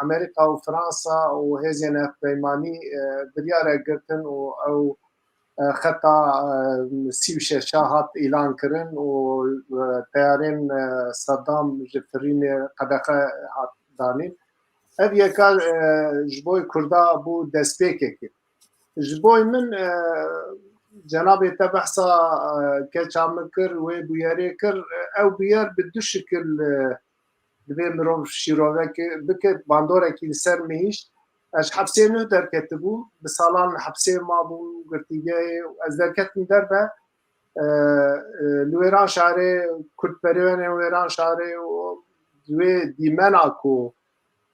Amerîka û Fransa û hêzên hevpeymanî, e, biryarek girtin û ew, e, xeta, e, sî û şeş hat îlan kirin û, e, teyarên, e, Saddam ji firînê qedexe hat danîn. Ev yeka, e, ji bo Kurda bû destpêkekê. Ji bo min, e, cenabê te behsa, e, keça min kir, wê bûyerê kir. E, ew bûyer bi du şikil, e, divê mirov şîrovek bike, bandorekî li ser min hişt. Ez ji hepsê nû derketibûm, bi salan li hepsê mabûm, girtîgehê, û ez derketim derve, e, e, li Wêranşarê, Kurdperwerên Wêranşarê û wê dîmena ku,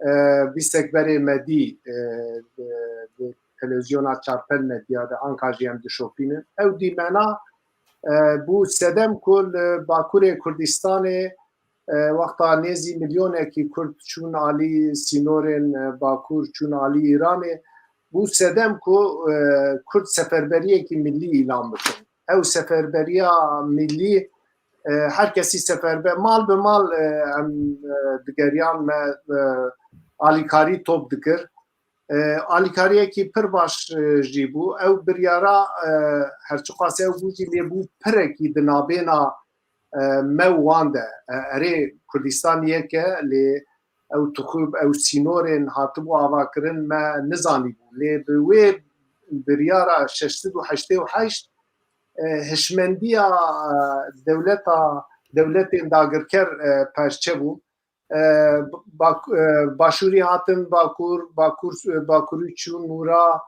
e, bîstek berê me dî, e, di, di televîzyona Çarpel Medya de anka jî em dişopînin. Ew dîmena, e, bû sedem ku li Bakurê Kurdistanê, e, wexta nêzî milyonekî Kurd çûn alî sînorên, e, Bakur, çûn alî Îranê, bû sedem ku, e, Kurd seferberiyekî millî îlan bikin. Ew seferberiya millî, e, her kesî seferber, mal bi mal, e, em, e, digeriyan, me, e, alîkarî top dikir. E, alîkariyekî pir baş, e, jî bû. Ew biryara, e, her çiqas ew bû jî, lê bû pirekî di navbêna, e, me û wan de. E, erê, Kurdistan yek e, lê ew tixûb, ew sînorên hatibû avakirin me nizanîbû. Lê bi wê biryara şeş sed û heştê û heşt, e, hişmendiya, e, dewleta, dewletên dagirker, e, perçe bû. E, bak-, e, Başûrî hatin Bakur, Bakur, e, Bakurî çûn nûra.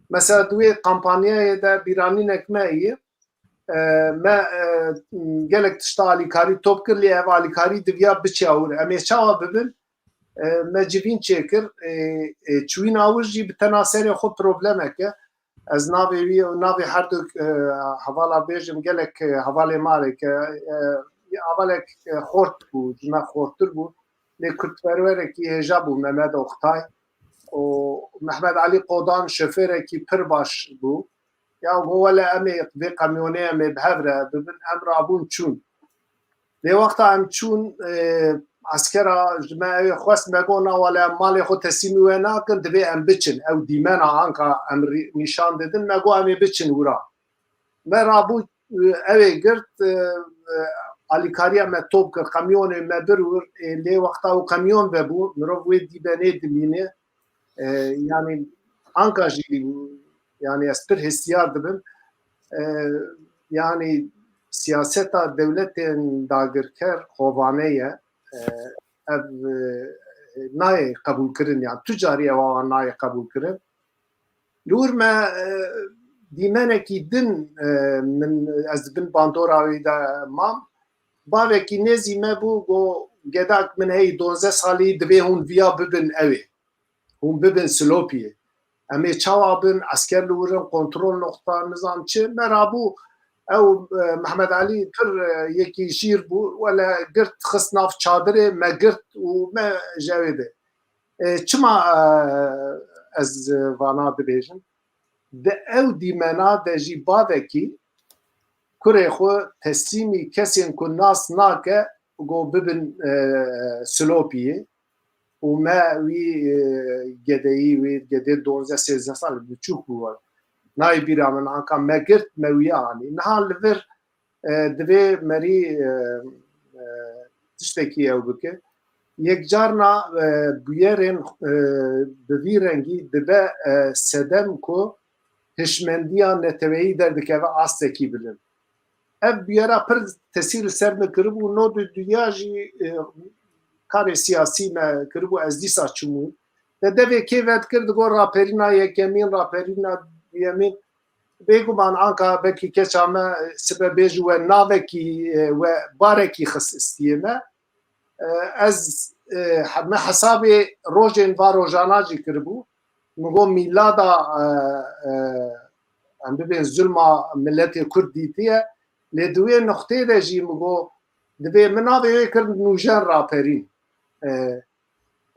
Mesela di wê kampanyayê de bîranînek me yê, e, me, e, gelek tişta alîkarî top kir, lê ev alîkarî diviya biçe wir. Em ê çawa bibin? E, me civîn çêkir, e, e, çûyîna wir jî bi tena serê xwe problemek e. Ez navê wî û navê her du, e, hevala bêjim, gelek, e, hevalê me rê ke, e, hevalek, e, xort bû, ji me xorttir bû. Lê kurdperwerekî hêja bû, Mehmet Oktay. Û Mehmet Alî Qodan şofêrekî pir baş bû. Ya got, wele em ê vê qemyonê em ê bi hev re bibin, em rabûn çûn. Lê wexta em çûn, e, eskera ji me ew ê xwest, me got, na wele em malê xwe teslîmî we nakin, divê em biçin. Ew dîmena anka em rî-, nîşan didin, me got, em ê biçin wira. Me rabû, e, ew ê girt, e, e, alîkariya me top kir, qemyonê me bir wir, e, lê wexta ew qemyon vebû, mirov wê dîbenê dimîne. E, yanî anka jî, yanî ez pir hestiyar dibim. E, yanî siyaseta dewletên dagirker hovane ye. E, ev, e, nayê qebûlkirin, yan tu carî ew awa nayê qebûlkirin. Li wir me, e, dîmenekî din, e, min, ez di bin bandora wî de mam. Bavekî nêzî me bû, got, gedak min heyî donzdeh salî, divê hûn viya bibin ew ê. Hûn bibin Silopiyê. Em ê çawa bin, esker li wir in, kontrol noqta, nizam çi. Me rabû, ew, e, Mehmet Alî pir, e, yekî şîr bû, wele girt, xist nav çadirê, me girt û me ji ew ê de. E, çima, e, ez vana dibêjim? Di ew dîmena de jî bavekî kurê xwe teslîmî kesên ku nas nake, got bibin, e, Silopiyê. û me wî, e, gedeyî, wê gedê duwazdeh sêzdeh sal biçûk bû. Nayê bîra min, anka me girt, me wî anî. Niha li vir, e, divê merî, e, e, tiştekî ew bike. Yekcarna, e, bûyerên, e, bi vî rengî dibe, e, sedem ku hişmendiya neteweyî derdikeve astekî bilind. Ev bûyera pir tesîr li ser min kiribû, no di duya jî, e, karê siyasî me kiribû, ez dîsa çûbûm. Te devê kê vedikir, digot raperîna yekemîn, raperîna duyemîn. Bêguman anka belkî keça me sibe bêjî we navekî, e, we barekî xist istiyê me. E, ez, e, he-, me hesabê rojên va rojana jî kiribû. Min got mîlada, e, e, em bibên zulma miletê Kurd dîtiye. Lê di wê nuqtê de jî min got, divê min navê wê kir Nûjen Raperîn. E,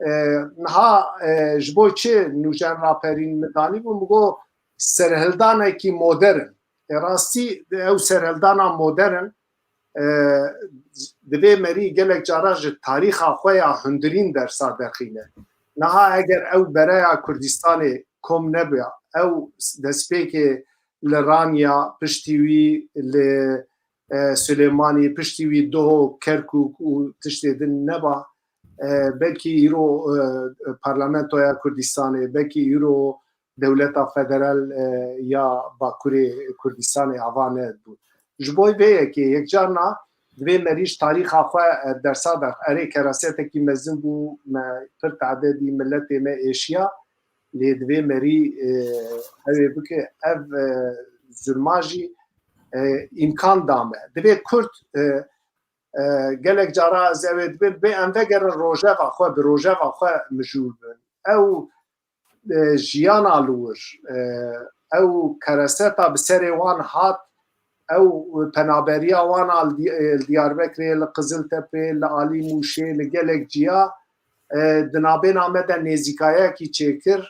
e, niha, e, ji bo çi Nûjen Raperîn min danîbû? Min got serhildanekî modern. E, rastî ew serhildana modern, e, divê merî gelek cara ji tarîxa xwe ya hundirîn dersa derxîne. Niha eger ew bereya Kurdistanê kom nebiya, ew destpêkê li Ranya, piştî wî li, e, Silêmanî, piştî wî Duhok, Kerkûk û tiştê din neba, e, belkî îro, e, Parlamentoya Kurdistanê, belkî îro dewleta federal, e, ya Bakurê Kurdistanê ava nebû. Ji bo vê yekê yekcarna divê merî ji tarîxa xwe, e, dersa derx. Erê, kerasetekî mezin bû, me pir tadedî miletê me êşiya, lê divê merî, e, ew ê bike, ev, e, zulma jî, e, îmkan da me. Divê Kurd, e, e, gelek cara ez ew ê dibêm, bê em vegerin rojeva xwe, bi rojeva xwe mijûl bin. Ew, e, jiyana li wir, e, ew kereseta bi serê wan hat, ew penaberiya wan a li Di-, e, li Diyarbekirê, li Qiziltepê, li alî Mûşê, li gelek ciya, e, di nabêna me de nêzîkayekî çêkir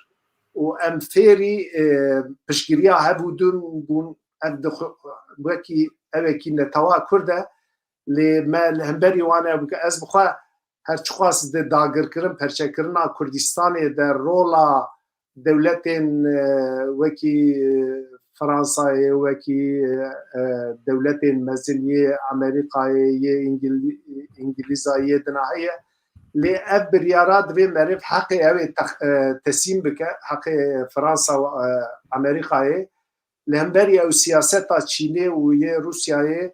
û em fêrî, e, piştgiriya hev û din bûn. Ev di xwe-, wekî evekî netewa Kurd e, lê me li hemberî wan ev bike. Ez bi xwe her çiqas di dagirkirin, perçekirina Kurdistanê de rola dewletên, e, wekî, e, Fransayê, wekî, e, dewletên mezin yê Amerîkayê, yê Îngil-, Îngilîza, yê dina heye. Lê ev biryara divê meriv heqê ew ê tex-, e, tesîm bike, heqê Fransa, e, Amerîkayê. Li hemberî ew siyaseta Çînê û yê Rûsyayê,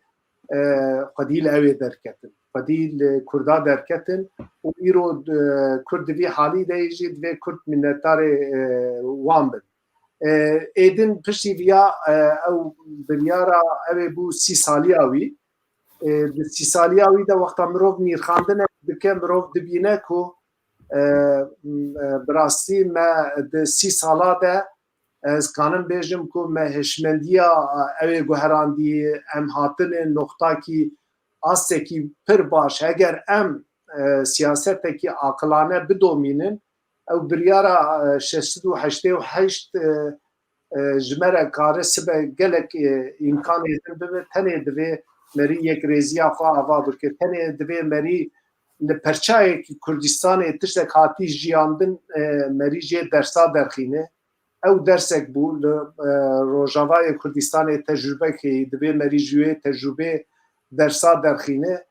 e, xwedî li ew ê derketin. Xwedî li Kurda derketin û îro, e, Kurd di vî halî de yê jî divê Kurd minetdarê, e, wan bin. E, êdin piştî viya, e, ew biryara ew ê bû sî saliya wî. E, di sî saliya wî de wexta mirov nîrxandinek dike, mirov dibîne ku, e, m-, e, bi rastî me di sî sala de, ez kanim bêjim ku me hişmendiya, e, ew ê guherandî, em hatine noxtakî, astekî pir baş. Eger em, e, siyasetekî aqilane bidomînin, ew biryara, e, şeş sed û heştê û heşt, e, e, ji me re kare sibe gelek, e, îmkanê din bibe, tenê divê merî yekrêziya xwe ava bike, tenê divê merî li perçayekî Kurdistanê tiştek hatî jiyandin, e, merî jê dersa derxîne. Ew dersek bû li, e, Rojavayê Kurdistanê tecrûbe kirî, divê merî ji wê tecrûbê dersa derxîne.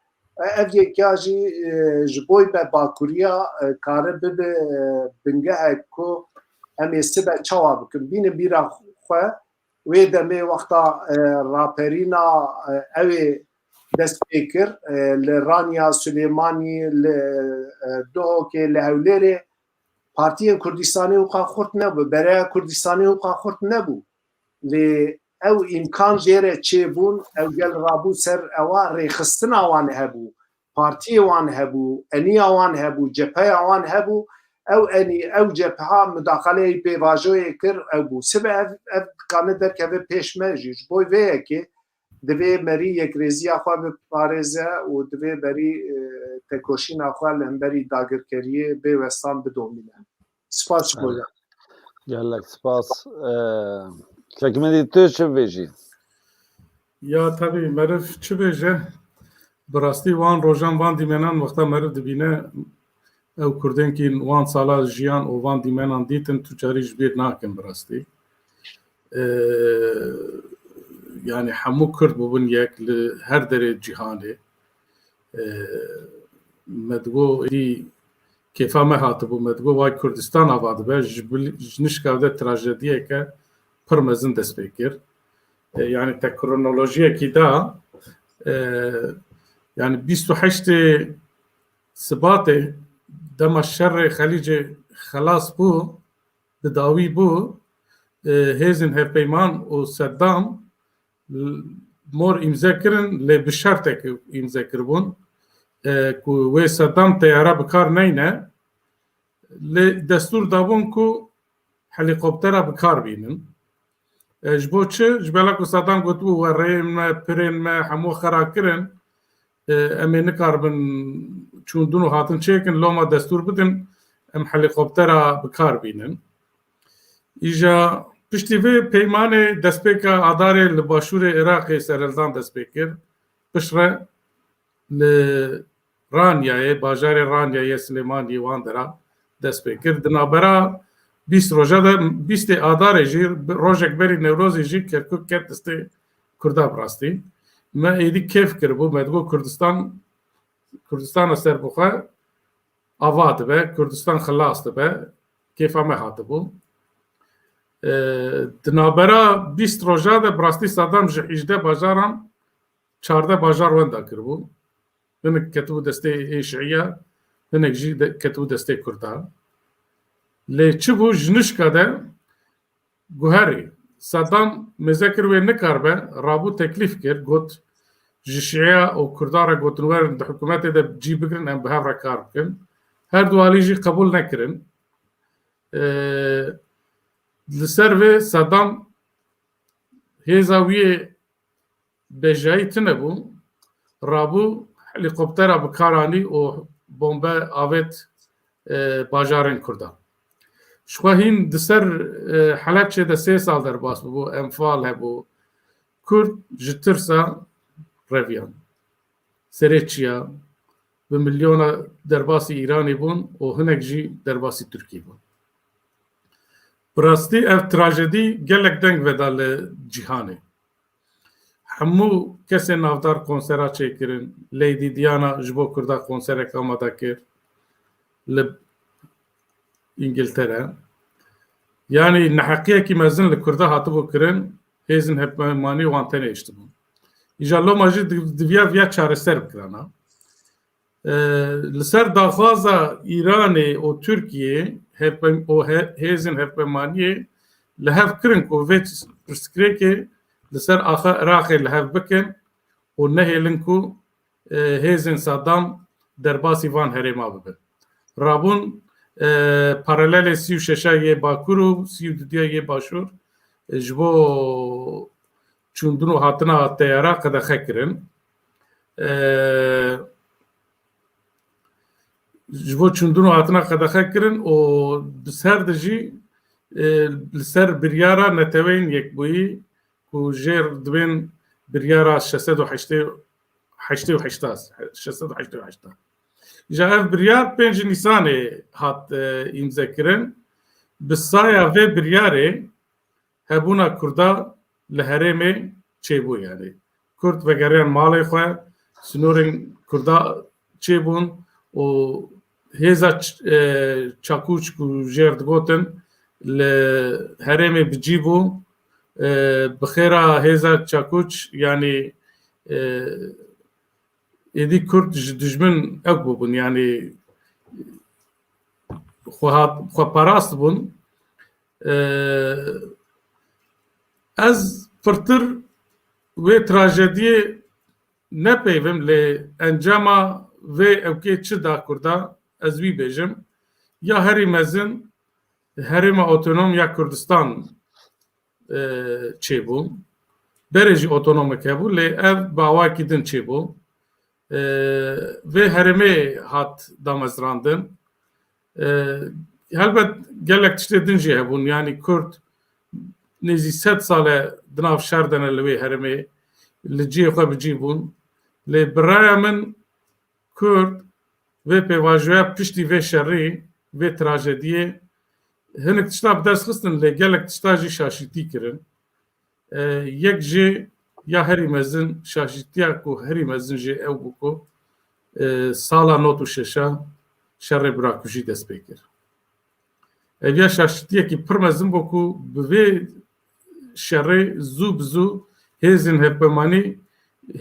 E, ev yekya jî, e, ji bo me bakuriya, e, kare bibe, e, bingehek ku em ê sibe çawa bikin. Bînin bîra xwe, wê demê wexta, e, raperîna, e, ew ê dest pê kir, e, li Ranya, Silêmanî, li, e, Duhokê, li Hewlêrê, partiyên Kurdistanê wika xurt nebû, bereya Kurdistanê wika xurt nebû. Lê ew îmkan jê re çêbûn, ew gel rabû ser ewa, rêxistina wan hebû, partiyê wan hebû, eniya wan hebû, cepheya wan hebû, ew enî, ew cepha mudaxaleyê pêvajoyê kir, ew bû. Sibe ev, ev dikane derkeve pêş me jî. Ji bo vê yekê divê merî yekrêziya xwe biparêze û divê merî, e, tekoşîna xwe li hemberî dagirkeriyê bê westan bidomîne. Spas ji bo we. Gelek spas. E, Çekmedî, tu çi bêjî? Ya, tabii, meriv çi bêje? Bi rastî wan rojan, van dîmenan wexta meriv dibîne, ew Kurdên kî wan sala jiyan û van dîmenan dîtin, tu carî ji bîr nakin bi rastî. E, yani hemû Kurd bûbin yek li her derê cîhanê. E, me digo êdî kêfa me hatibû, me digo vay Kurdistan ava dibe, ji bil-, ji nişka de trajediyeke pir mezin dest pê kir. E, yani te kronolojiyekî da, e, yani bîst û heştê Sibatê dema şerê Xelîcê xelas bû, bi dawî bû, e, hêzên hevpeyman û Seddam l-, mor îmze kirin, lê bi şertekî îmze kiribûn, e, ku wê Seddam teyara bi kar neyne, lê destûr dabûn ku helîkoptera bi kar bînin. E, ji bo çi? Ji bela ku Seddam gotibû, wereyên me, pirên me, hemû xera kirin. E, em ê nikaribin çûndin û hatin çêkin, loma destûr bidin, em helîkoptera bi kar bînin. Îja piştî vê peymanê destpêka Adarê li başûrê Iraqê serhildan dest pê kir. Piştre li Ranyayê, bajarê Ranyayê Silêmaniyê wan dera dest pê kir. Di navbera bîst roja de, bîstê Adarê jî, bi-, rojek berî Newrozê jî Kerkûk ket destê Kurda bi rastî. Me êdî kêf kiribû, me digot Kurdistan, Kurdistana serbixwe ava dibe, Kurdistan xilas dibe, kêfa me hatibû. E, di navbera bîst roja de bi rastî Saddam ji hîjdeh bajaran çardeh bajar wenda kiribû. Hinek ketibû destê ê Şiiya, hinek jî de, ketibû destê Kurda. Lê çi bû, ji nişka de guherî. Seddam mêze kir wê nikaribe, rabû teklîf kir, got, ji Şiiya û Kurda re gotin werin di hikûmetê de cî bigirin, em bi hev re kar bikin. Her du alî jî qebûl nekirin. Ee, li ser vê Seddam hêza wî yê bejayî tune bû, rabû helîkoptera bi kar anî û bombe avêt, e, bajarên Kurdan. Ji xwe hîn di ser, e, Helebçê de sê sal derbas bûbû, Enfal hebû. Kurd ji tirsa reviyan. Serê çiya, bi milyona derbasî Îranê bûn û hinek jî derbasî Tirkiyê bûn. Bi rastî ev trajedî gelek deng veda li cîhanê. Hemû kesên navdar konsera çêkirin. Lady Diana ji bo Kurda konserek amade kir li Îngiltere. Yanî neheqiyekî mezin li Kurda hatibû kirin, hêzên hevpeymanî wan tenê hiştibûn. Îja loma jî di-, diviya viya çareser bikirana. E, li ser daxwaza Îranê û Tirkiyê hevpey-, û he-, hêzên hevpeymaniyê li hev kirin ku vê pirsgirêkê li ser axa Iraqê li hev bikin û nehêlin ku, e, hêzên Saddam derbasî van herêma bibin. Rabûn, e, paralelê sî û şeşa yê Bakur û sî û dudiya yê Başûr, e, ji bo çûndin û hatina teyara qedexe kirin. E, ji bo çûndin û hatina qedexe kirin û bi ser de jî, e, li ser biryara Neteweyên Yekbûyî ku jêr dibên biryara şeş sed û heştê, heştê û heşt, şeş sed û heştê û heşt. Ji ev biryar pêncî Nîsanê hat, e, îmze kirin. Bi saya vê biryarê hebûna Kurda li herêmê çêbû, yanî Kurd vegeriyan malê xwe, sînorên Kurda çêbûn û hêza ç-, e, Çakûç ku jêr digotin li herêmê bi cî bû, e, bi xêra hêza Çakûç, yanî, e, êdî Kurd ji dijmin ew bûbûn, yanî xwe hat-, xwe parast bûn. Ee, ez pirtir wê trajediyê nepeyvim, lê encama vê ewkê çi da Kurda, ez wî bêjim. Ya herî mezin Herêma Otonom ya Kurdistan, e, çêbû. Berê jî otonomeke bû, lê ev bi awayekî din çêbû. E, vê herêmê hat damezrandin. E, helbet gelek tiştê din jî hebûn. Yanî Kurd nêzî sed sal e di nav şer de ne li wê herêmê, li cihê xwe bi cî bûn. Lê bi raya min Kurd Vê pêvajoya piştî vê şerî, vê trajediyê hinek tişta bi dest xistin, lê gelek tişta jî şaşîtî kirin. E, yek jî ya herî mezin, şaşîtiya ku herî mezin jê ew bû ku, e, sala nod û şeş a şerê birakujî dest pê kir. Ev ya şaşîtiyekî pir mezin bû ku bi vê şerê zû bi zû hêzên hevpemanî,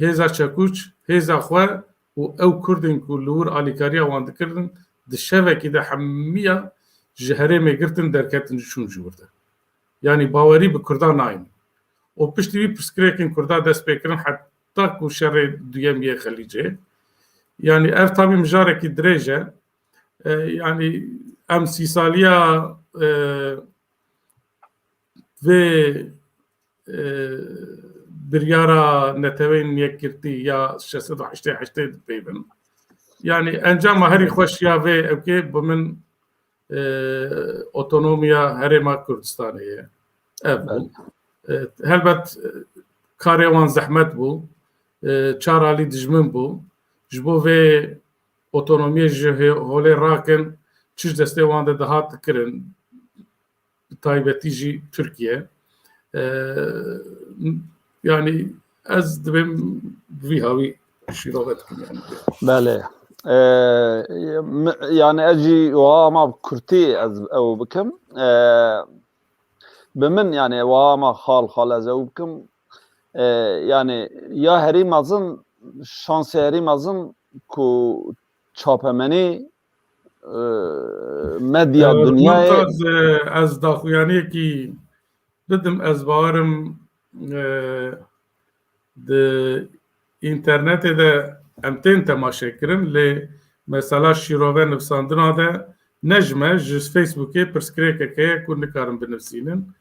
hêza çekûç, hêza xwe û ew Kurdên ku li wir alîkariya wan dikirin, di şevekî de hemiya ji herêmê girtin, derketin, çûn ji wir de. Yanî bawerî bi Kurdan nayên. Û piştî wî pirsgirêkên Kurda dest pê kirin heta ku şerê duyem yê Xelîcê. Yanî ev tabî mijarekî dirêj e. E, yanî em sî saliya, e, vê, e, biryara Neteweyên Yekgirtî ya şeş sed û heştê heştê dipeyvin. Yanî encama herî xweş ya vê ewkê bi min, e, otonomiya Herêma Kurdistanê ye. Ev bû. E, helbet, e, karê wan zehmet bû. E, çar alî dijmin bû. Ji bo vê otonomiyê ji hê-, holê rakin, çi ji destê wan de dihat dikirin, bi taybetî jî Tirkiye. E, yanî ez dibêm vî hawî şîrove dikim yanî. Belê. E, mi-, yanî ez jî wiha ma bi kurtî ez ew bikim. E, bi min yanî wiha ma xal xal ez ew bikim. E, yanî ya herî mezin, şansê herî mezin ku çapemenî, e, medya, e, dinyayê. Mumtaz, e, ez daxuyaniyekî bidim, ez bawerim, e, di înternetê de em tên temaşe kirin, lê mesela şîrove nivîsandina de ne ji me, ji Facebookê pirsgirêkek heye ku nikarin binivîsînin.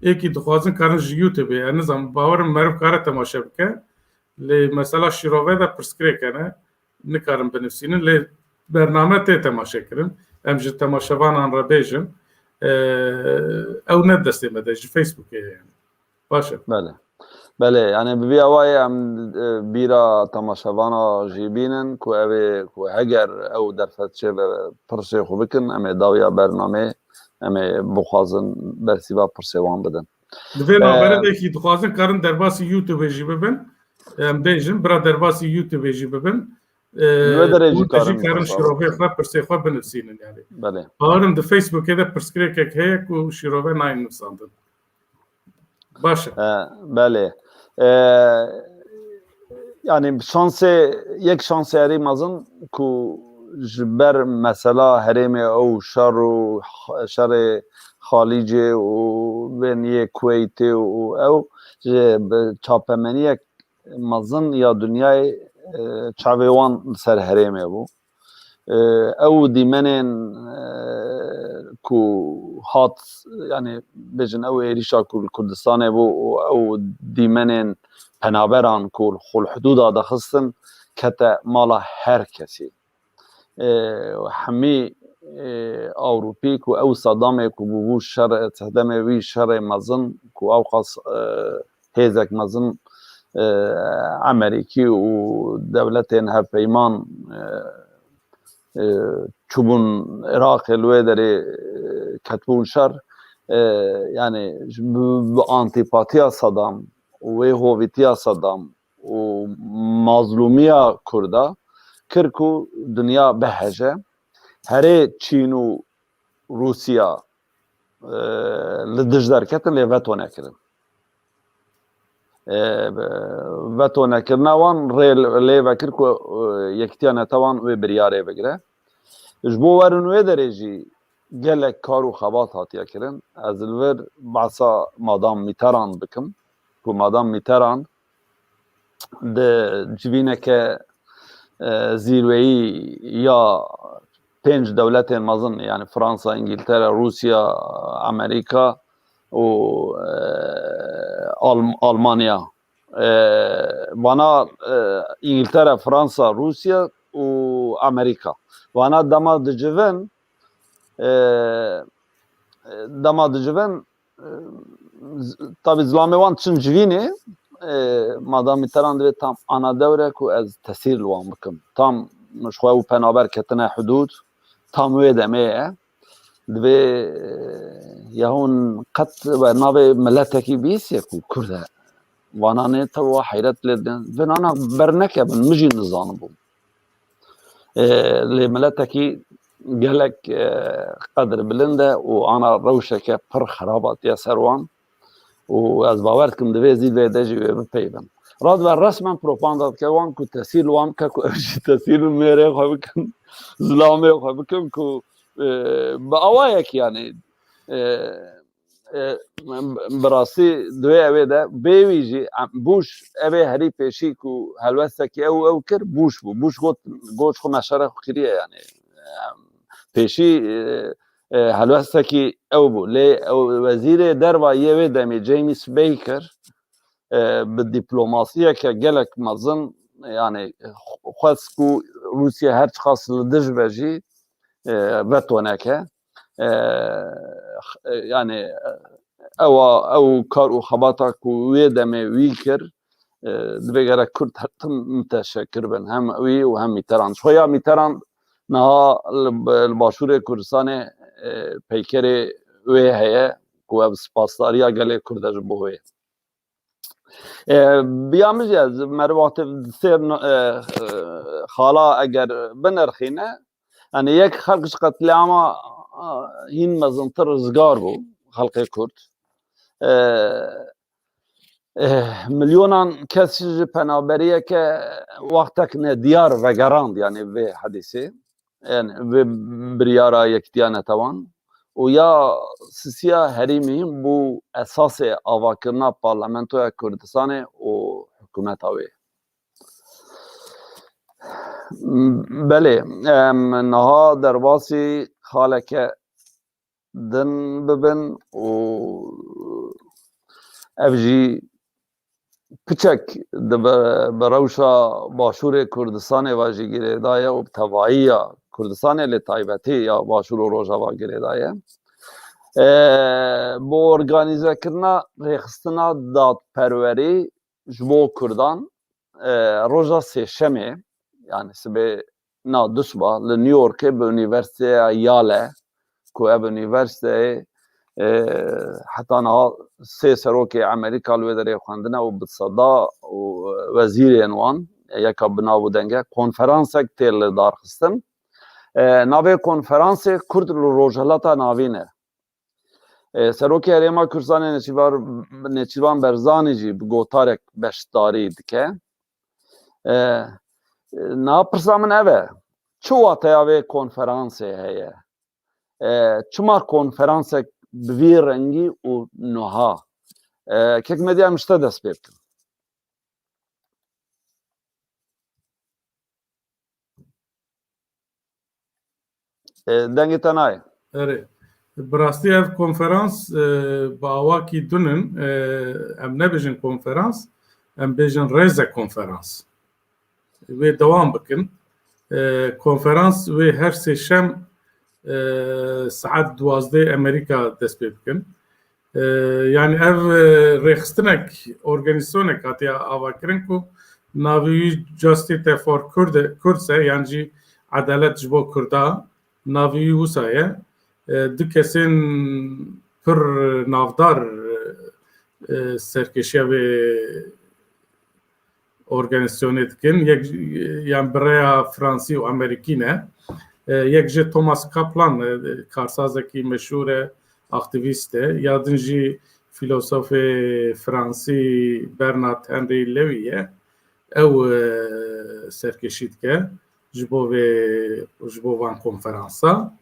Êkî dixwazin karin ji YouTubeê, ez nizanim, bawerim meriv kare temaşe bike. Lê mesela şîrove de pirsgirêk hene, nikarin binivîsînin. Lê bername tê temaşe kirin. Em ji temaşevanan re bêjin, e, ew ne destê me de, ji Facebookê ye yanî. Baş e. Belê. Belê, yanî bi vî awayê em, e, bîra temaşevana jî bînin ku ew ê, ku heger ew derfet çêbe pirsê xwe bikin, em ê dawiya bernameyê, em ê bixwazin bersîva pirsê wan bidin. Di vê, e, navberê de kî dixwazin karin derbasî YouTubeê jî bibin. Em bêjin, bira derbasî YouTubeê jî bibin. E, wê derê jî karin şîrovê xwe, pirsê xwe binivîsînin yanî. Belê. Bawerim di Facebookê de pirsgirêkek heye ku şîrove nayên nivîsandin. Baş e. E, belê. E, yanî şansê, yek şansê herî mezin ku ji ber mesela herêmê ew şer û x-, şerê Xalîcê û bên yê Kuweytê û ew ji bi çapemeniyek mezin ya dinyayê, e, çavê wan li ser herêmê bû. E, ew dîmenên, e, ku hat, yanî bêjin ew êrîşa ku li Kurdistanê bû û ew dîmenên penaberan ku li xwe li hidûda dixistin, kete mala her kesî. E, hemî, e, Ewropî ku ew Sedamê ku bûbû şer, sedemê wî şerê mezin ku ewqas, e, hêzek mezin, e, Emerîkî û dewletên hevpeyman, e, e, çûbûn Iraqê, li wê derê, e, ketibûn şer. E, yanî ji, bi, bi antîpatiya Sedam û wê hovîtiya Sedam û mazlûmiya Kurda kir ku dinya biheje. Herê Çîn û Rûsya, e, li dij derketin, lê veto nekirin. E, veto nekirina wan rê lê vekir ku, e, Yekîtiya Netewan wê biryarê bigire. Ji bo werin wê derê jî gelek kar û xebat hatiye kirin. Ez li vir behsa Madam Mitterrand bikim, ku Madam Mitterrand di civîneke, e, zîrweyî ya pênc dewletên mezin, yanî Fransa, Îngîltere, Rûsya, Amerîka û, e, Alm-, Almanya, e, vana, e, Îngîltere, Fransa, Rûsya û Amerîka. Vana dema dicivin, e, e, dema dicivin, e, z-, tabî zilamê wan çin civînê, e, Madam Mitterrand divê tam ana dewre ku ez tesîr li wan bikim. Tam ji xwe û penaber ketine hudûd, tam wê demê ye. Divê, e, ya hûn qet we navê miletekî bihîstiye ku Kurd e. Vana nê tewa heyret lê didin. Vê nana bernekevin, min jî nizanibû. E, lê miletekî gelek, e, qedir bilind e û ana rewşeke pir xerab hatiye ser wan. Û ez bawer dikim divê zî vê de jî wê bipeyvin. Radibe resmen propaganda dike wan ku tesîr li wan bike ku ev jî tesîr li mêrê xwe bikin, zilamê xwe bikin ku, e, bi awayek yani, e, e, bi rastî divê ew ê de bê wî jî, em, Bush ev ê herî pêşî ku helwestekî ew ew kir, Bush bû. Bush got, got xwe meşere xwe kiriye yani. Em, pêşî, e, e, helwestekî ew bû. Lê ew wezîrê derva yê wê demê James Baker, e, bi dîplomasiyeke gelek mezin, yani, xwest ku Rûsya her çiqas li dij be jî, e, veto neke. E, x-, e, yani, ewa, ew kar û xebata ku wê demê wî kir, e, divê gerek Kurd her tim miteşekir bin. Hem wî û hem Mitterrand. Ji xwe ya Mitterrand niha li, li Başûrê Kurdistanê, e, peykerê wê heye ku ev spasdariya gelê Kurd e ji bo wê. E, biya min jî ez merivatê sê, e, e, xala eger binirxîne, yani yek xelk ji qetlîama, a, hîn mezintir rizgar bû xelkê Kurd. E, e, milyonan kes ji penaberiyeke wextek nediyar vegerand, yani vê hedîsê. Yani vê biryara Yekîtiya Netewan û ya sisiya herî muhîm bû esasê avakirina Parlamentoya Kurdistanê û hikûmeta wê. Belê, em niha derbasî xaleke din bibin û ev jî piçek di bi, bi rewşa Başûrê Kurdistanê ve jî girêdaye û bi tevahiya Kurdistanê lê taybetî ya Başûr û Rojava girêdaye. E, bi organîzekirina rêxistina dadperwerî ji bo Kurdan, e, roja Sêşemê, yani sibê na dusba li New Yorkê bi Unîversîteya Yale, ku ev unîversîteyê, e, heta niha sê serokê Amerîka li wê derê xwendine û bi seda û wezîrên wan, yeka bi nav û deng e, konferansek tê li dar xistin. E, navê konferansê Kurd li Rojhilata Navîn e. E, Serokê Herêma Kurdistanê Nêçîrvan, Nêçîrvan Berzanî jî bi gotarek beşdarî dike. E, niha pirsa min ev e, çi wateya vê konferansê heye? E, çima konferansek bi vî rengî û nuha? E, kek Medya, em ji te dest pê bikin. E, dengê te nayê. Erê. Bi rastî ev konferans, e, bi awakî din in, e, em nebêjin konferans, em bêjin rêze konferans. Wê dewam bikin. E, konferans wê her sêşem, e, saet duwazdeh Amerîka dest pê bikin. E, yani ev, e, rêxistinek, organîzasyonek hatiye avakirin ku navê wî Justice for Kurd, Kurds e, yan jî edalet ji bo Kurda, navê wî wisa ye. E, du kesên pir navdar, e, serkêşiya vê organîzasyonê dikin. Yek, yan bi rêya Fransî û Amerîkî ne. E, yek jê Thomas Kaplan e, karsazekî meşhûr e, aktîvîst e. Ya din jî fîlosofê Fransî Bernard Henry Levy ye. Ew, e, serkêşî dike ji bo vê, ji bo van konferansa.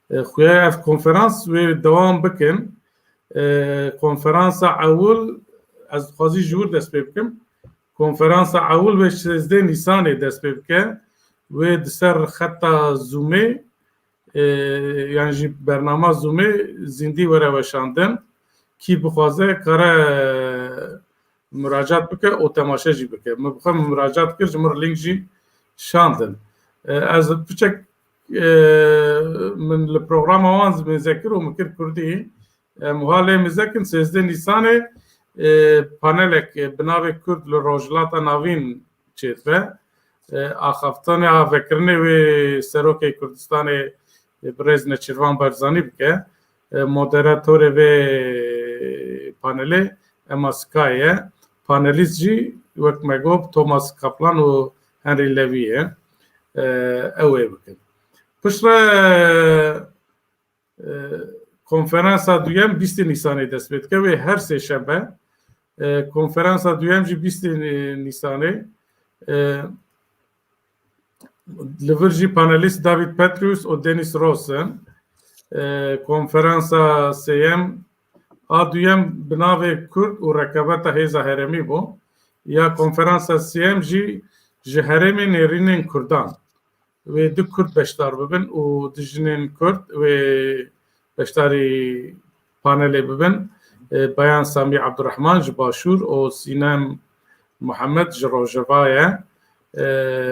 E, xuya ev konferans wê dewam bikin. E, konferansa ewil, ez dixwazî ji wir dest pê bikim. Konferansa ewil wê sêzdeh Nîsanê dest pê bike. Wê di ser xeta Zoomê, e, yan jî bernama Zoomê zîndî were weşandin. Kî bixwaze kare muracat bike û temaşe jî bike. Min bi xwe muracat kir, ji min re link jî şandin. E, ez piçek, e, min li programa wan mêze kir û min kir kurdî. Em wiha lê mêze kin, sêzdeh Nîsanê, e, panelek, e, bi navê Kurd li Rojhilata Navîn çêdibe. e, axaftinê, avekirinê wê Serokê Kurdistanê, e, Birêz Neçîrvan Barzanî bike. E, moderatorê vê panelê Emma Sky ye. Panelîst jî wek me got Thomas Kaplan û Henry Levy ye. E, ew ê bikin. Piştre e, konferansa duyem bîstê Nîsanê dest pê dike. Wê her sêşembe. E, konferansa duyem jî bîstê Nîsanê. E, li vir jî panelîst David Petrus û Dennis Ross in. E, konferansa sêyem a duyem bi navê Kurd û rekabeta hêza herêmî bû. Ya konferansa sêyem jî ji herêmê nêrînên Kurdan. Wê du Kurd beşdar bibin û du jinên Kurd wê beşdarî panelê bibin. E, Bayan Samî Abdurrahman ji Başûr û Sînem Muhammed ji Rojava ye. E,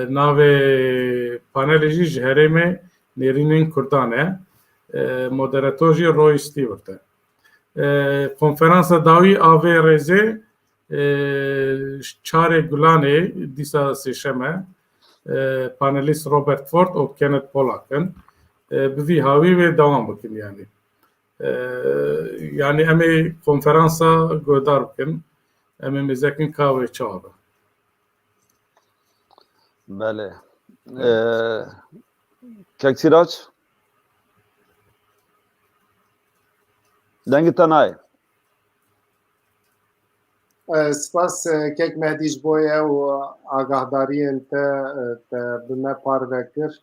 navê panelê jî ji herêmê nêrînên Kurdan e. E, moderator jî Roy Stewart e. E, konferansa dawî a vê rêzê e, çarê Gulanê dîsa sêşem e. E, panelîst Robert Ford û Kenneth Pollack in. E, bi vî hawî wê dewam bikin yanî. E, yanî em ê konferansa guhdar bikin. Em ê mêzekin ka wê çawa be. Belê. E, Kek Sîrac? Dengê te nayê. E, spas, e, kek Mehdî ji bo ye û agahdariyên te, e, te bi me parve kir.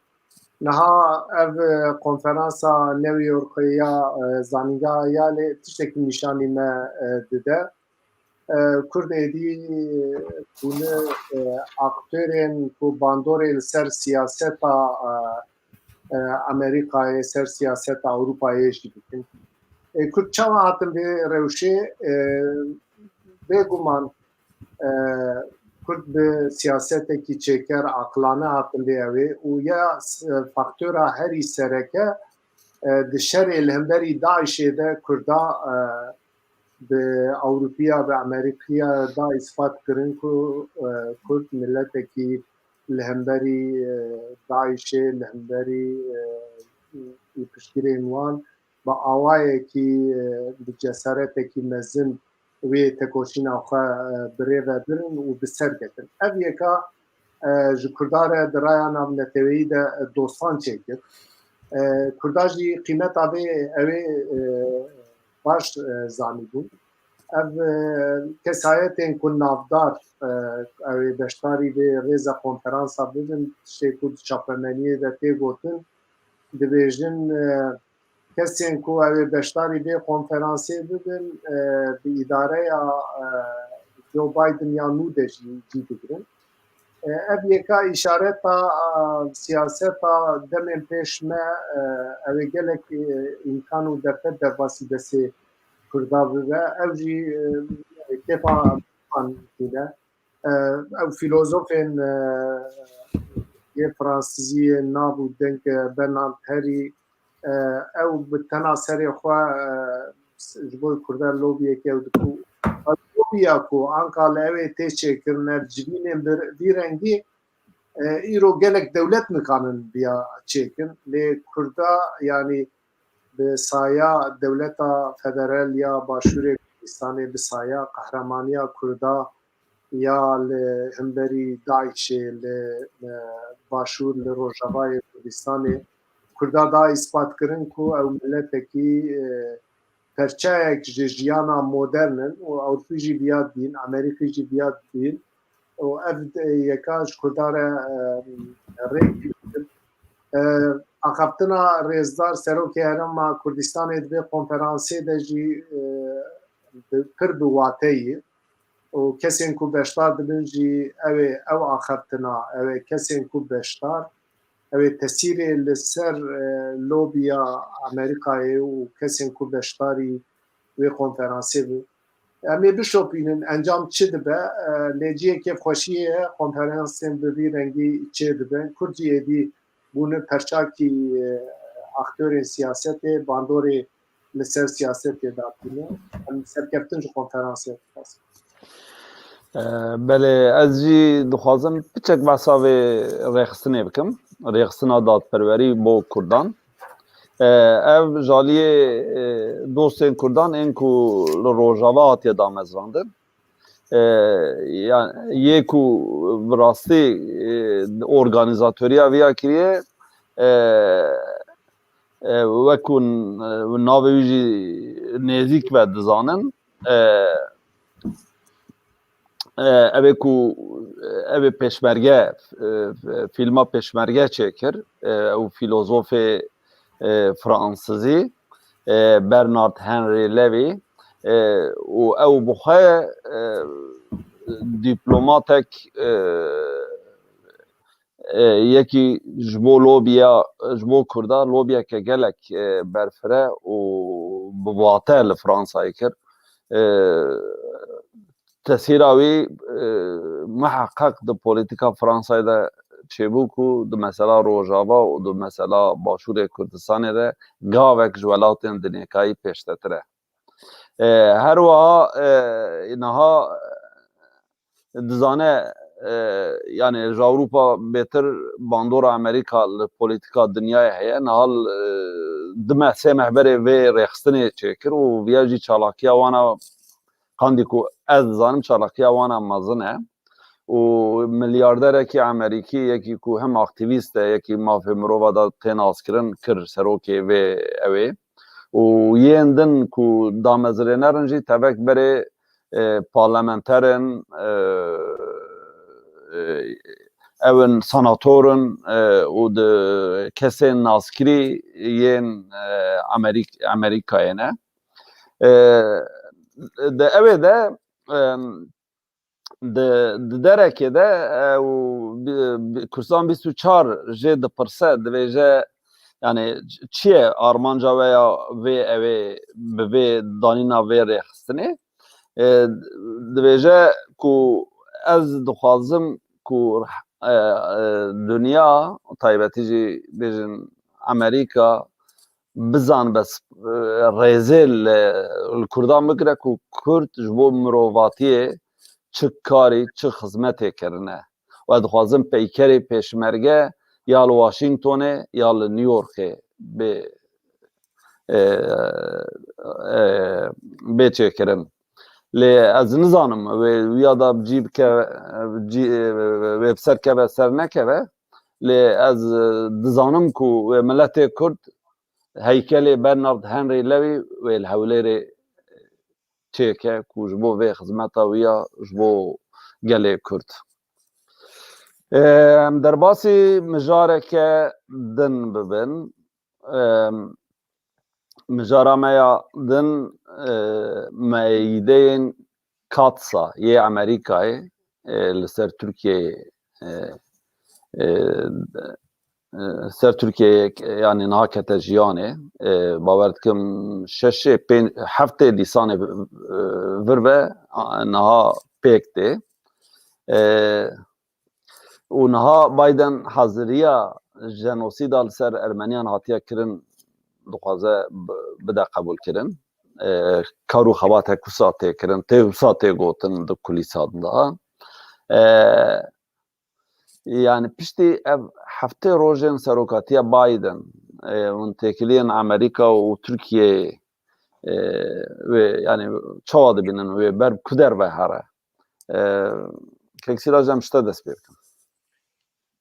Niha ev, e, konferansa New Yorkê ya, e, Zanîngeha Yalê tiştekî nîşanî me, e, dide. E, Kurd êdî bûne, e, aktorên ku bandorê li ser siyaseta, e, e, Amerîkayê, ser siyaseta Ewropayê jî bikin. E, Kurd çawa hatin vê rewşê? E, bêguman, e, Kurd bi siyasetekî çêker, aqilane hatin vê ewê û ya s-, faktora herî sereke, e, di şerê li hemberî DAIŞê de Kurda, e, bi Ewropiya, bi Amerîkiya da îspat kirin ku, e, Kurd miletekî li hemberî, e, DAIŞê, li hemberî, e, û piştgirên wan bi awayekî, e, bi cesaretekî mezin wê tekoşîna xwe, e, bi rê ve birin û bi ser ketin. Ev yeka, e, ji Kurda re di raya navneteweyî de, e, dostan çêkir. E, Kurda jî qîmeta vê ewê, e, baş, e, zanîbûn. Ev, e, kesayetên ku navdar, e, ew ê beşdarî vê rêza konferansa bibin, tiştê ku di çapemeniyê de tê gotin, dibêjin, e, kesên ku ew ê beşdarî vê konferansê bibin, e, bi îdareya, e, Joe Biden ya nû de jî cî digirin. E, ev yeka îşareta, e, siyaseta demên pêş me, e, ew ê gelek, e, îmkan û derfet derbasî destê Kurda bibe. Ew jî, e, kêfa wan tîne. E, ew fîlozofên, e, yê Fransizî yê nav û deng, e, Bernard Herry, e, ew bi tena serê xwe, e, ji bo Kurdan lobiyekê ew diku. Ew lobiya ku anka li ew ê tê çêkirin, ev civînên bi vî rengî, e, îro gelek dewlet nikanin biya çêkin. Lê Kurda, yanî bi saya dewleta federal ya Başûrê Kurdistanê, bi saya qehramaniya Kurda ya li hemberî DAIŞê, li, e, Başûr, li Rojavayê Kurdistanê, Kurda da îspat kirin ku ew miletekî, e, perçeyek ji jiyana modern in û Ewropî jî viya dibîn, Amerîkî jî viya dibîn û ev de yeka ji Kurda re, e, rê dibîn. E, axaftina rêzdar Serokê Herêma Kurdistanê di vê konferansê de jî, e, bi, pir bi wate ye û kesên ku beşdar dibin jî ew ê, ew axaftina, ew ê kesên ku beşdar, ew ê tesîrê li ser, e, lobiya Amerîkayê û kesên ku beşdarî wê konferansê bi. Em ê bişopînin encam çi dibe, e, lê cihê kêfxweşiyê ye, konferansên bi vî rengî çê dibin. Kurd jî êdî bûne perçakî, e, aktorên siyasetê, bandorê li ser siyasetê datîne. Em serkeftin ji konferansê dixwazin. E, belê, ez jî dixwazim piçek behsa vê rêxistinê bikim. Rêxistina dadperwerî bo Kurdan. E, ev jaliyê, e, dostên Kurdan ên ku li Rojava hatiye damezrandin. E, ya, yê ku bi rastî, e, organîzatoriya viya kiriye, e, e, wekû n-, e, navê wî jî nêzîk ve dizanin. E, e, ev ê ku, ev ê pêşmerge, e, fîlma pêşmerge çêkir, e, ew fîlozofê, e, fransizî, e, Bernard Henry Levy, e, û ew bi xwe, e, dîplomatek, e, e, yekî ji bo lobiya, ji bo Kurda lobiyeke gelek, e, berfireh û bi wate li Fransayê kir. E, tesîra wî, e, miheqeq di polîtîka Fransayê de çêbû ku di mesela Rojava û di mesela Başûrê Kurdistanê de gavek ji welatên dinêkayî pêştetir e. E, her wiha, e, niha dizane, e, yani ji Ewropa bêtir bandora Amerîka li polîtîka dinyayê heye. Niha, e, du meh, sê meh berê vê rêxistinê çêkir û viya jî çalakiya wana, qandî ku ez dizanim çalakiya wana mezin e. Û milyarderekî Amerîkî, yekî ku hem aktîvîst e, yekî mafê mirova de tê naskirin, kir serokê vê ewê. Û yên din ku damezrêner in jî tevek berê, e, parlamenter in, e, e, ew in senator in, e, û di kesên naskirî yên, e, Amerîk-, Amerîkayê ne. E, di ewê de, e, di, di derekê de, e, û bi, bi, Kurdistan bîst û çar jê dipirse, divêje, yani, çi ye armanca we ya vê ewê bi vê danîna vê rêxistinê? E, divêje ku ez dixwazim ku, e, e, dinya, taybetî jî bêjin Amerîka, bizan bes, e, rêzê li, li Kurdan bigire ku Kurd ji bo mirovatiyê çi karî, çi xizmetê kirine. Û ez dixwazim peykerê pêşmerge ya li Washingtonê ya li New Yorkê bê, e, e, bê çêkirin. Lê ez nizanim wê wiya da cî bike, cî, wê bi ser keve ser nekeve. Lê ez, e, dizanim ku wê miletê Kurd heykelê Bernard Henry Lewî wê li Hewlêrê çêke ku ji bo vê xizmeta wî ya ji bo gelê Kurd. Em derbasî mijareke din bibin. Em, mijara me ya din, e, meydeyên Katsa yê Amerîkayê, e, li ser Tirkiyeyê, e, e, e, ser Tirkiyeyê, yanî niha kete jiyanê, e, bawer dikim şeşê, pênc, heftê dîsanê, e, vir ve, a, niha pêk tê. E, û niha Biden haziriya jenosîda li ser Ermeniyan hatiye kirin, dixwaze bi-, bide qebûlkirin. E, kar û xebatek wisa tê kirin, tê wisa tê gotin di kulîsan de. E, yani piştî ev heftê rojên serokatiya Biden, e, hûn têkiliyên Amerîka û Tirkiyeyê, e, wê, yani çawa dibînin wê ber bi ku derve here? E, Kek Sîrac, em ji te dest pê bikin.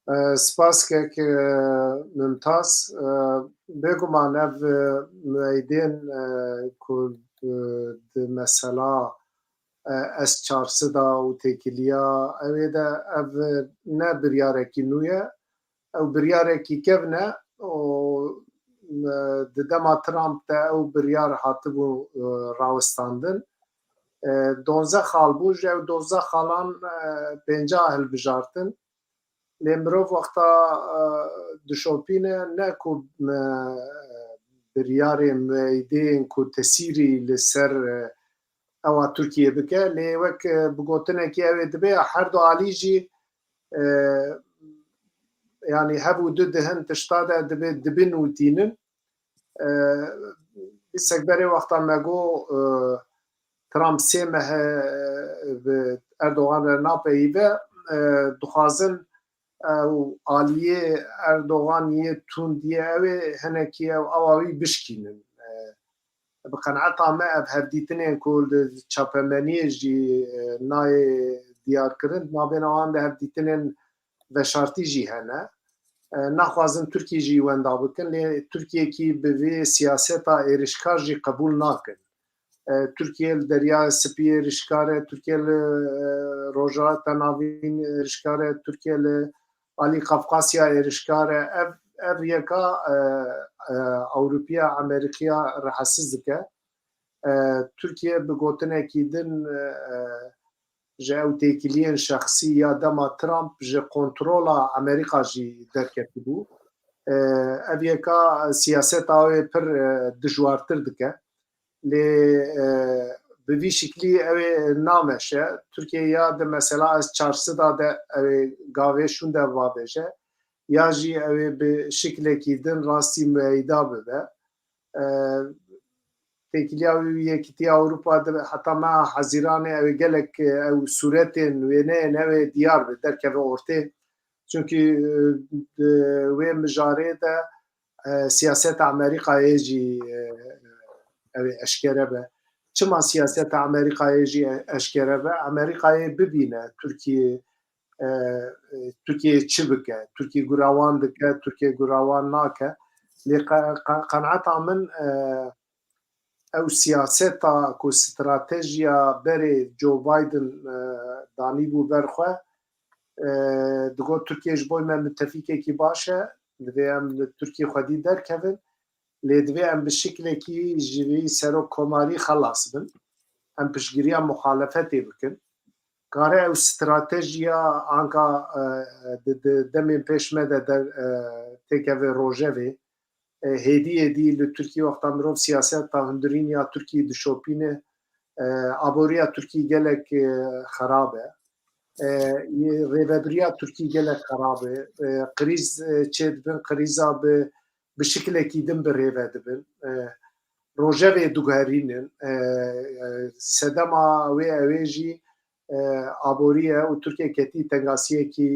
E, spas kek, e, Mimtaz. E, bêguman ev, e, mueydên, e, ku, e, di mesela, e, S çar sed a û têkiliya ewê de ev, e, ne biryarekî nû ye. Ew biryarekî kevn e û, e, di dema Trump de ew biryar hatibû, e, rawestandin. E, donzdeh xal bû, ji ew donzdeh xalan, e, pênca hilbijartin. Lê mirov wexta, e, dişopîne, ne ku, e, biryarên mueydên ku tesîrî li ser, e, ewa Tirkiye bike, lê wek, e, bi gotinekî ew ê dibe ya her du alî jî, e, yanî hev û du di hin tişta de dibe dibin û tînin. E, Pisek berê wexta me got, e, Trump sê meh e, bi Erdogan re napeyive, e, dixwazin ew aliyê Erdogan yê tund yê ew ê hinekî ew awa wî bişkînin. E, bi qenaeta me ev hevdîtinên ku li çapemeniyê jî, e, nayê diyarkirin, di navbêna wan de hevdîtinên veşartî jî hene. E, naxwazin Tirkî jî wenda bikin, lê Tirkiyekî bi vê siyaseta êrişkar jî qebûl nakin. E, Tirkiye li Derya Spî êrişkar e, Tirkiye li, e, Rojhilata Navîn êrişkar e, Tirkiye li alî Qafqasya êrişkar e. Ev, ev yeka, e, e, Ewropiya, Amerîkiya rehetsiz dike. E, Tirkiye bi gotinekî din, e, ji ew têkiliyên şexsî ya dema Trump ji kontrola Amerîka jî derketibû. E, ev yeka siyaseta wê pir, e, dijwartir dike. Lê, e, bi vî şiklî ew ê nameşe. Tirkiye ya di mesela ez çarsida de ew ê gavê şûnde bavêje, ya jî ew ê bi şiklekî din rastî mueyda bibe. E, têkiliya wî Yekîtiya Ewropa de heta meha Hezîranê ew ê gelek, e, ew sûretên wêneyên ew ê diyar be, derkeve ortê. Çunkî, e, di wê mijarê de, e, siyaseta Amerîkayê jî, e, ew ê eşkere be. Çima siyaseta Amerîkayê jî e-, eşkere be? Amerîkayê bibîne Tirkiye, e, e, Tirkiye çi bike? Tirkiye gura wan dike, Tirkiye gura wan nake. Lê qe-, qe-, qenaeta min, e, ew siyaseta ku stratejiya berê Joe Biden, e, danîbû ber xwe, e, digot Tirkiye ji bo me mitefîkekî baş e, divê em li Tirkiye xwedî derkevin, lê divê em bi şiklekî ji vî serokkomarî xelas bin. Em piştgiriya muxalefetê bikin. Kare ew stratejiya anka, e, di, di demên pêş me de der, e, têkeve rojevê, e, hêdî hêdî li Tirkiyê wexta mirov siyaseta hundirîn ya Tirkiyê dişopîne, e, aboriya Tirkiyê gelek, e, xerab e. E, yê rêvebiriya Tirkiyê gelek xerab e. E, krîz, e, çêdibin, krîza bi, bi şiklekî din bi rêve dibin. E, rojevê diguherînin. E, e, sedema wê ew ê jî, e, aborî ye û Tirkiye ketî tengasiyekî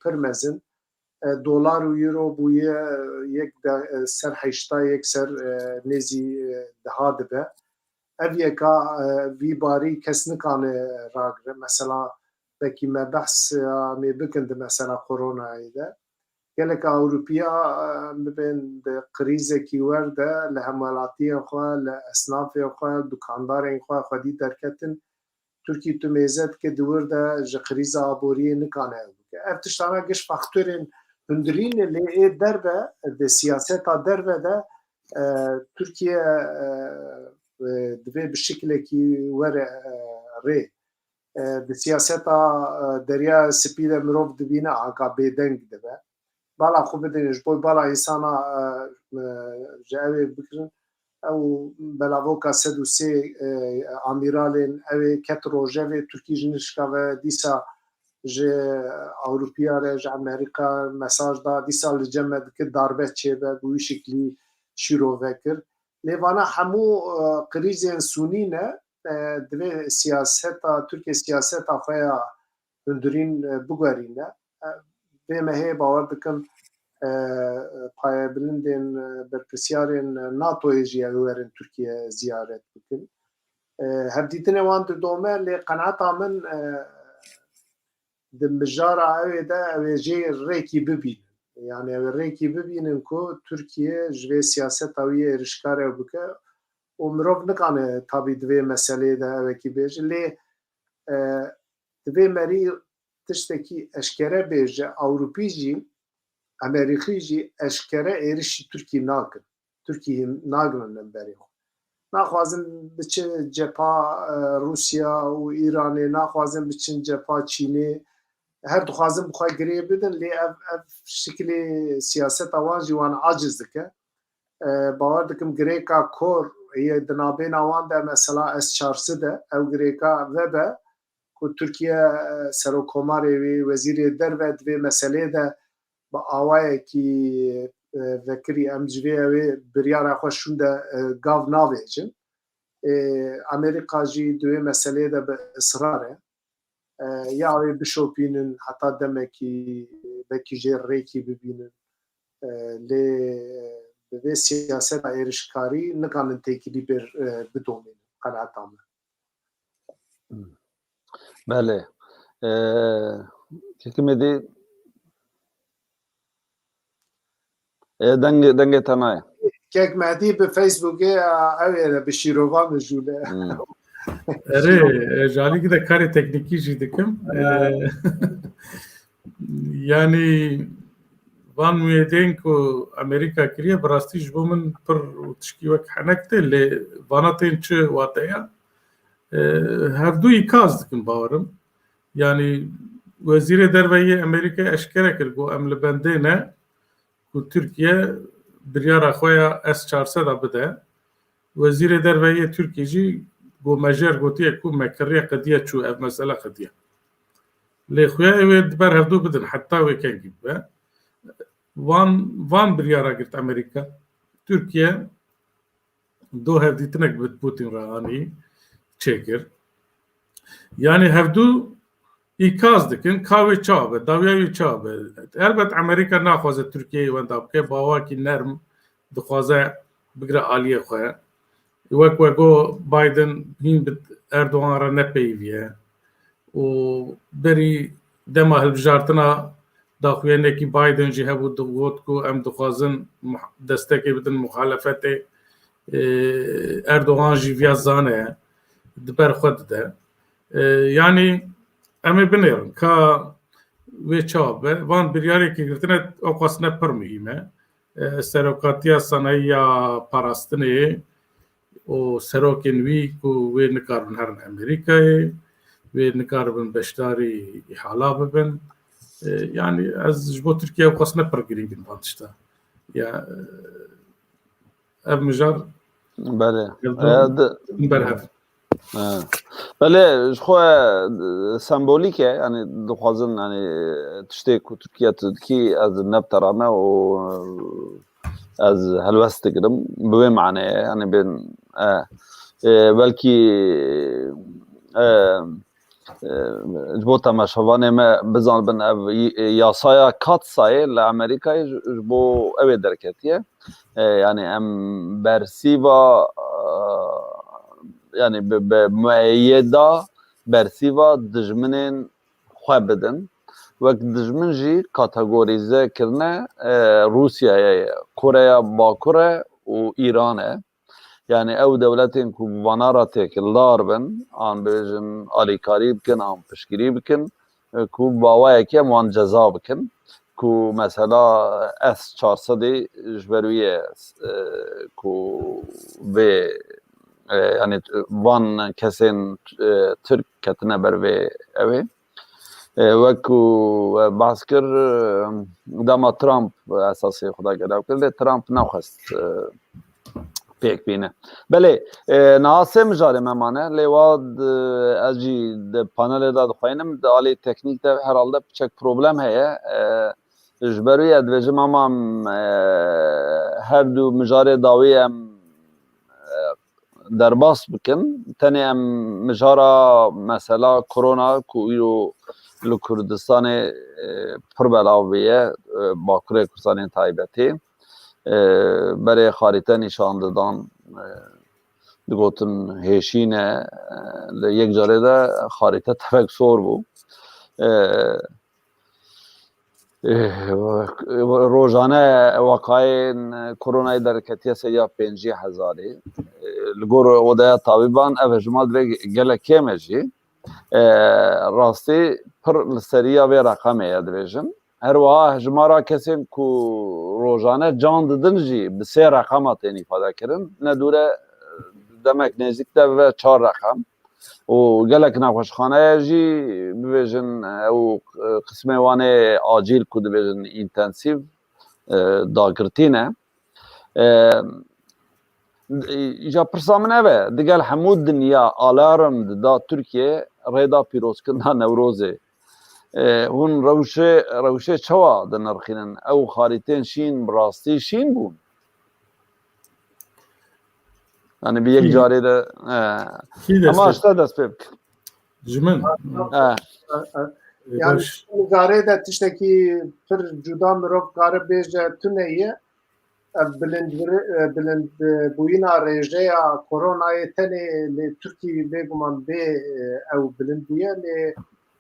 pir mezin. E, dolar û euro bûye yek de, e, ser heşta, yek ser, e, nêzî, e, deha dibe. Ev yeka, e, vî barî kes nikane ragire. Mesela, belkî me behs, e, em ê bikin di mesela koronayê de. Gelek Ewropiya, e, bibên di krîzekî wer de li hemwelatiyên xwe, li esnafên xwe, dukandarên xwe xwedî derketin. Tirkî tu mêze dike di wir de ji krîza aboriyê nikane ew bike. Ev tiştana giş faktorên hundirîn e, lê ê derve, di siyaseta derve de, e, Tirkiye, e, e, divê bi şiklekî were, e, rê. E, di siyaseta, e, Derya Spî de mirov dibîne anka bêdeng dibe. Bala xwe bidin, ji bo bala însana, e, e, ji ew ê bikirin. Ew belavoka sed û sê, e, amîralên ew ê ket rojevê, Tirkî ji nişka ve dîsa ji Ewropiya re, ji Amerîka mesaj da, dîsa li cem me dike darbe çêbe, bi wî şiklî şîrove kir. Lê vana hemû, e, krîzên sûnî ne, e, divê siyaseta, Tirkiye siyaseta xwe ya hundirîn, e, biguherîne. E, vê mehê bawer dikim, e, payebilindên, e, berpirsiyarên NATOyê jî ew werin Tirkiye ziyaret bikin. E, hevdîtinê wan didome, lê qenaeta min, e, di mijara ew ê de ew ê jê rêkî bibînin. Yani ew ê rêkî bibînin ku Tirkiye ji vê siyaseta wî êrişkar ew bike û mirov nikane tabî di vê meseleyê de ewekî bêje. Lê, e, divê merî tiştekî eşkere bêje, Ewropî jî, Amerîkî jî eşkere êrişî Tirkî nakin. Tirkî nagrin li berê xwe. Naxwazin biçin cepha, e, Rûsya û Îranê, naxwazin biçin cepha Çînê. Her dixwazin bi xwe girê bidin, lê ev, ev şiklê siyaseta wan jî wan aciz dike. E, bawer dikim girêka kor yê di navbêna wan de, mesela S çar sed e, ew girêka vebe ku Tirkiye, e, serokkomarê wî, wezîrê derve di vê meseleyê de bi awayekî, e, vekirî em ji vê ew ê biryara xwe şûnde, e, gav navêjin. E, Amerîka jî di wê meseleyê de bi israr e. E, ya wê bişopînin heta demekî, belkî jê rêkî bibînin. E, lê bi vê siyaseta êrişkarî nikanin têkilî bêr, e, bidomînin, qenaeta min. Belê. E, Kekimê dî e, dengê, dengê te nayê. Kek Mehdî bi Facebookê, e, ew ê bi şîrova mijûle. Hmm. Erê, e, ji alîkî de karê teknîkî jî dikim. E, yanî van muêdeyên ku Amerîka kiriye, bi rastî ji bo min pir tişkî wek henek tê, lê vana tên çi wateya? E, hevdû îkaz dikim bawerim. Yanî Wezîrê Derve yê Amerîkayê eşkere kir ku em li bendê ne ku Tirkiye biryara xwe ya S çar sed a bide. Wezîrê Derve yê Tirkiyê jî got, me jê re gotiye ku me kiriye, qediye çû, ev mesele qediye. Lê xuya ew ê di ber hevdû bidin heta wê kengî bibe. Van, van biryara girt Amerîka. Tirkiye do hevdîtinek bi Putin re anî, çêkir. Yanî hevdû îkaz dikin, ka wê çawa be, dawiya wê çawa be. Elbet Amerîka naxwaze Tirkiyeyê wenda bike, bi awakî nerm dixwaze bigire aliyê xwe. Wek we got, Biden hîn bi Erdogan re nepeyivî ye. Û berî dema hilbijartina daxuyanekî Biden jî hebû, digot ku em dixwazin muh-, destekê bidin muxalefetê. E, Erdogan jî viya zane, di ber xwe dide. E, yanî em ê binêrin ka wê çawa be. Van biryarê ku girtine, ewqas ne pir muhîm e. E, serokatiya sanayiya parastinê û serokên wî ku wê nikaribin herin Amerîkayê, wê nikaribin beşdarî îhala bibin. E, yanî ez ji bo Tirkiye ewqas ne pir girîng in van tişta. Ya, e, ev mijar Belê. hevdû E, di- berhev. Ha. Belê, ji xwe, e, sembolîk e, yanî dixwazin, yanî tiştê ku Tirkiye tu dikî, ez nebterame û, e, ez helwest digirim. Bi wê maneyê, yanî bên, e, e, belkî, e, e, ji bo temaşevanê me bizanibin, ev y-, yasaya Katsayê li Amerîkayê ji, ji bo ew ê derketiye. E, yanî em bersîva, e, yanî bi, bi mueyeda bersîva dijminên xwe bidin. Wek dijmin jî kategorîze kirine, e, Rûsyayê ye, Koreya Bakur e û Îran e. Yanî ew dewletên ku bi vana re têkildar bin, an bibêjin alîkarî bikin, an piştgirî bikin, e, ku bi awayekî em wan ceza bikin, ku mesela S çar sedî ji ber wî ye, e, ku vê, e, yanî van kesên, e, Tirk ketine ber vê ew ê. E, wek ku we behs kir, e, dema Trump esasê xwe dagerew kir, lê Trump nexwest, e, pêk bîne. Belê, e, niha sê mijarê me mane, lê wa di, ez jî di panelê de dixweynim, di alî teknîk de herhalde piçek problem heye. E, ji ber wî ez dibêjim, ama em, e, her du mijarê dawî em, e, derbas bikin. Tenê em mijara mesela korona ku îro li Kurdistanê, e, pir belav bûye, e, Bakurê Kurdistanê taybetî. E, berê xarîte nîşan didan, e, digotin hêşîn e, e, li yek carê de xarîte tevek sor bû. E, e, rojane wekayên koronayê derketiye seriya pêncî hezarî. E, li gor odeya tabîban ev hejmar divê gelek kêm e jî. E, rastî pir li seriya vê reqemê ye dibêjin. Her wiha hejmara kesên ku rojane can didin jî bi sê reqema tên îfade kirin. Ne dûr e, demek nêzîk de bibe çar reqem. Û gelek nexweşxaneye jî bibêjin, ew, e, qismê wan ê acîl ku dibêjin întensîv, e, dagirtî ne. E, îja pirsa min ev e, digel hemû dinya alarm dida Tirkiye rê da pîrozkirina Newrozê. E, hûn rewşê, rewşê çawa dinirxînin? Ew xarîtên şîn bi rastî şîn bûn? Yani bir yek carê de e, ama işte dest pê bik. Ji min. Yani nizarê de tiştekî pir cuda mirov kare bêje tune ye. Ev bilind, bilind bûyîna rêjeya koronayê tenê li Tirkî bêguman bê ew bilind bûye, lê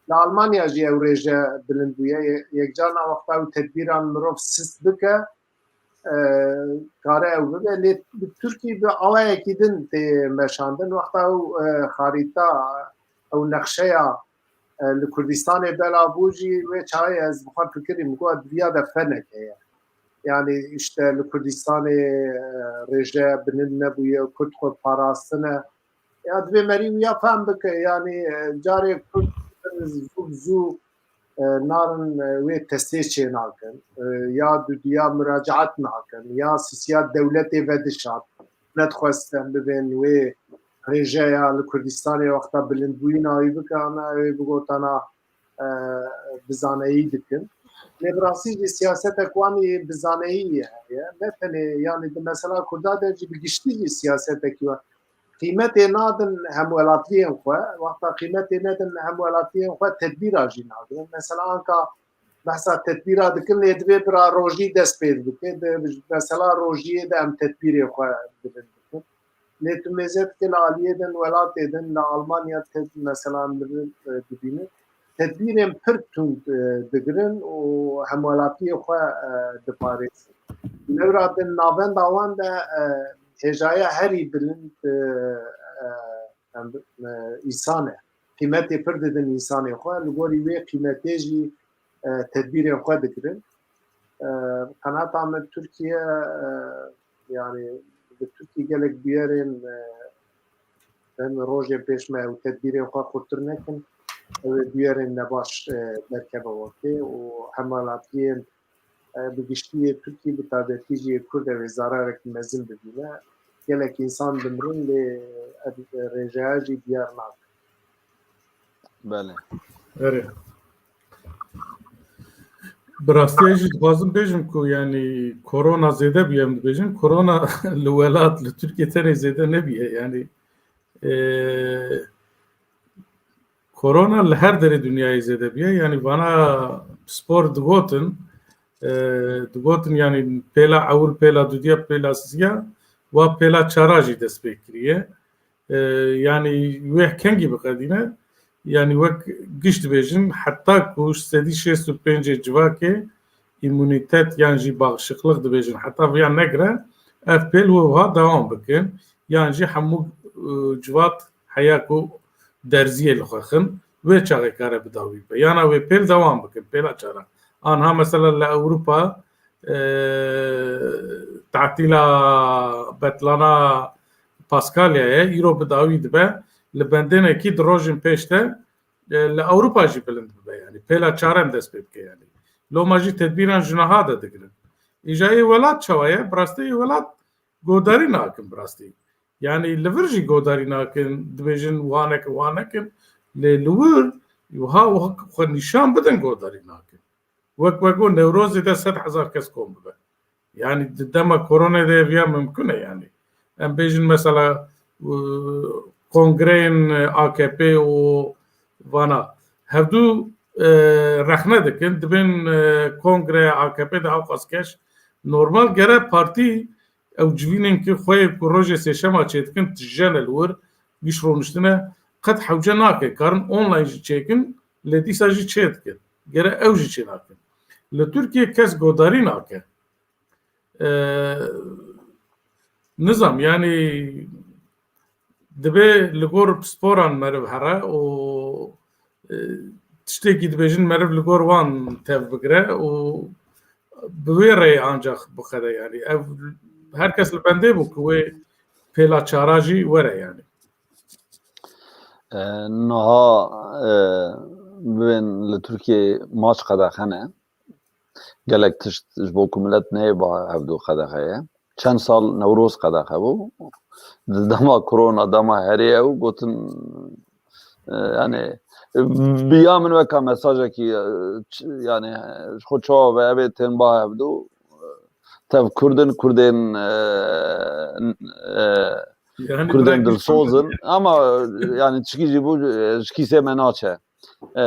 li Almanya jî ew rêje bilind bûye. Yekcarna wexta ew tedbîran mirov sist bike, kare ew bibe. Lê bi Tirkî bi awayekî din tê meşandin. Wexta ew xarîta, ew nexşeya li Kurdistanê bela bû jî wê çaxê ez bi xwe fikirî min got, diviya de fenek heye. Yani işte li Kurdistanê rêje bilind nebûye, Kurd xwe parastine. Ya divê merî wiya fehm bike. Yani carê Kurd zû bi zû narin wê testê çê nakin, ya dudiya muracaat nakin, ya sisiya dewletê vedişan, nedixwestin bibên wê rêjeya li Kurdistanê wexta bilindbûyîna wî bikana, wê bigotana bizaneyî dikin. Lê bi rastî jî siyasetek wan ê bizaneyî heye. Ne tenê, yani di mesela Kurda de jî bi giştî jî siyasetekî wan qîmetê nadin hemwelatiyên xwe. Wexta qîmetê nedin hemwelatiyên xwe, tedbîra jî nagirin. Mesela anka behsa tedbîra dikin, lê divê bira rojî dest pê bike. Di mesela rojiyê de em tedbîrê xwe bilind dikin. Lê tu mêze dike li aliyê din, welatê din, li Almanya te mesela dibînin. Tedbîrên pir tund digirin û hemwelatiyê xwe diparêzin. Lewra di navenda wan de hêjaya herî bilind îsan e. Qîmetê pir didin însanê xwe. Li gorî wê qîmetê jî tedbîrên xwe digirin. Qenata min Tirkiye, yani bi Tirkî gelek bûyerên, em rojên pêş me ew tedbîrên xwe xurtir nekin, ew ê bûyerên nebaş derkeve ortê û hemwelatiyên bi giştî yê Tirkî, bi taybetî jî yê Kurd ew ê zararek mezin bibîne. Gelek însan dimirin, lê ev rêjeya jî diyar nabe. Belê. Erê. Bi rastî jî dixwazim bêjim ku, yani, korona zêde bûye, em dibêjin. Korona li welat, li Tirkiye tenê zêde nebûye. Yani, e, korona li her derê dinyayê zêde bûye. Yani, vana pispor digotin, e, digotin, yani, pêla ewil, pêla dudiya, pêla sisiya, wa pêla çara jî dest pê kiriye. E, yani wê kengî biqedîne. Yani wek giş dibêjin, heta ku sedî şêst û pêncê civakê îmunîtet yan jî bağışıklık dibêjin, heta viya negire, ev pêl wê wiha dewam bikin, yan jî hemû, e, civat heya ku derziyê li xwe xin, wê çaxê kare bi dawî be. Yana wê pêl dewam bikin, pêla çara. Anha mesela li Ewropa, e, tatîla betlana Paskalyayê îro bi dawî dibe, li bendênekî di rojên pêş de, e, li Ewropa jî bilind bibe, yani pêla çarem dest pê bike yani. Loma jî tedbîran ji niha de digirin. Îja yê welat çawa ye? Bi rastî yê welat godarî nakin bi rastî. Yani li vir jî godarî nakin, dibêjin wa nekin, wa nekin. Lê li wir wiha xwe nîşan bidin godarî nakin. Wek, wek got, Newrozê de sed hezar kes kom bibe. Yani di dema koronê de ev ya mimkun e yani. Em bêjin mesela, e, kongreyên A K P û vana hevdu, e, rexne dikin, dibên, e, kongreya A K P de ewqas keş. Normal gere partî ew civînên ki xwe yê ku rojê sêşema çêdikin, tijene li wir, giş roniştine, qet hewce nake. Karin online jî çêkin, lê dîsa jî çêdikin. Gere ew jî çênakin. Li Tirkiye kes godarî nake. E, nizam, yani, dibe li gor pisporan meriv here û, e, tiştekî dibêjin meriv li gor wan tev bigire û bi wê reyê ancax biqede, yani. Ev her kes li bendê bû ku wê pêla çara jî were, yani. E, niha, e, bibên li Tirkiyeyê maç qedexe ne. Gelek tişt ji bo ku milet neyê ba hevdû qedexe ye. Çend sal Newroz qedexe bû. Di dema korona, dema herê ew gotin, e, yani, e, bi ya min weka mesajekî, e, ç-, yani, e, ji xwe çawa be, ev ê tên ba hevdû, e, tev Kurd in, Kurdên, e, e, Yani Kurdên dilsoz in. Ama, e, yani çikî jî bû, e, ji kîsê me naçe. E,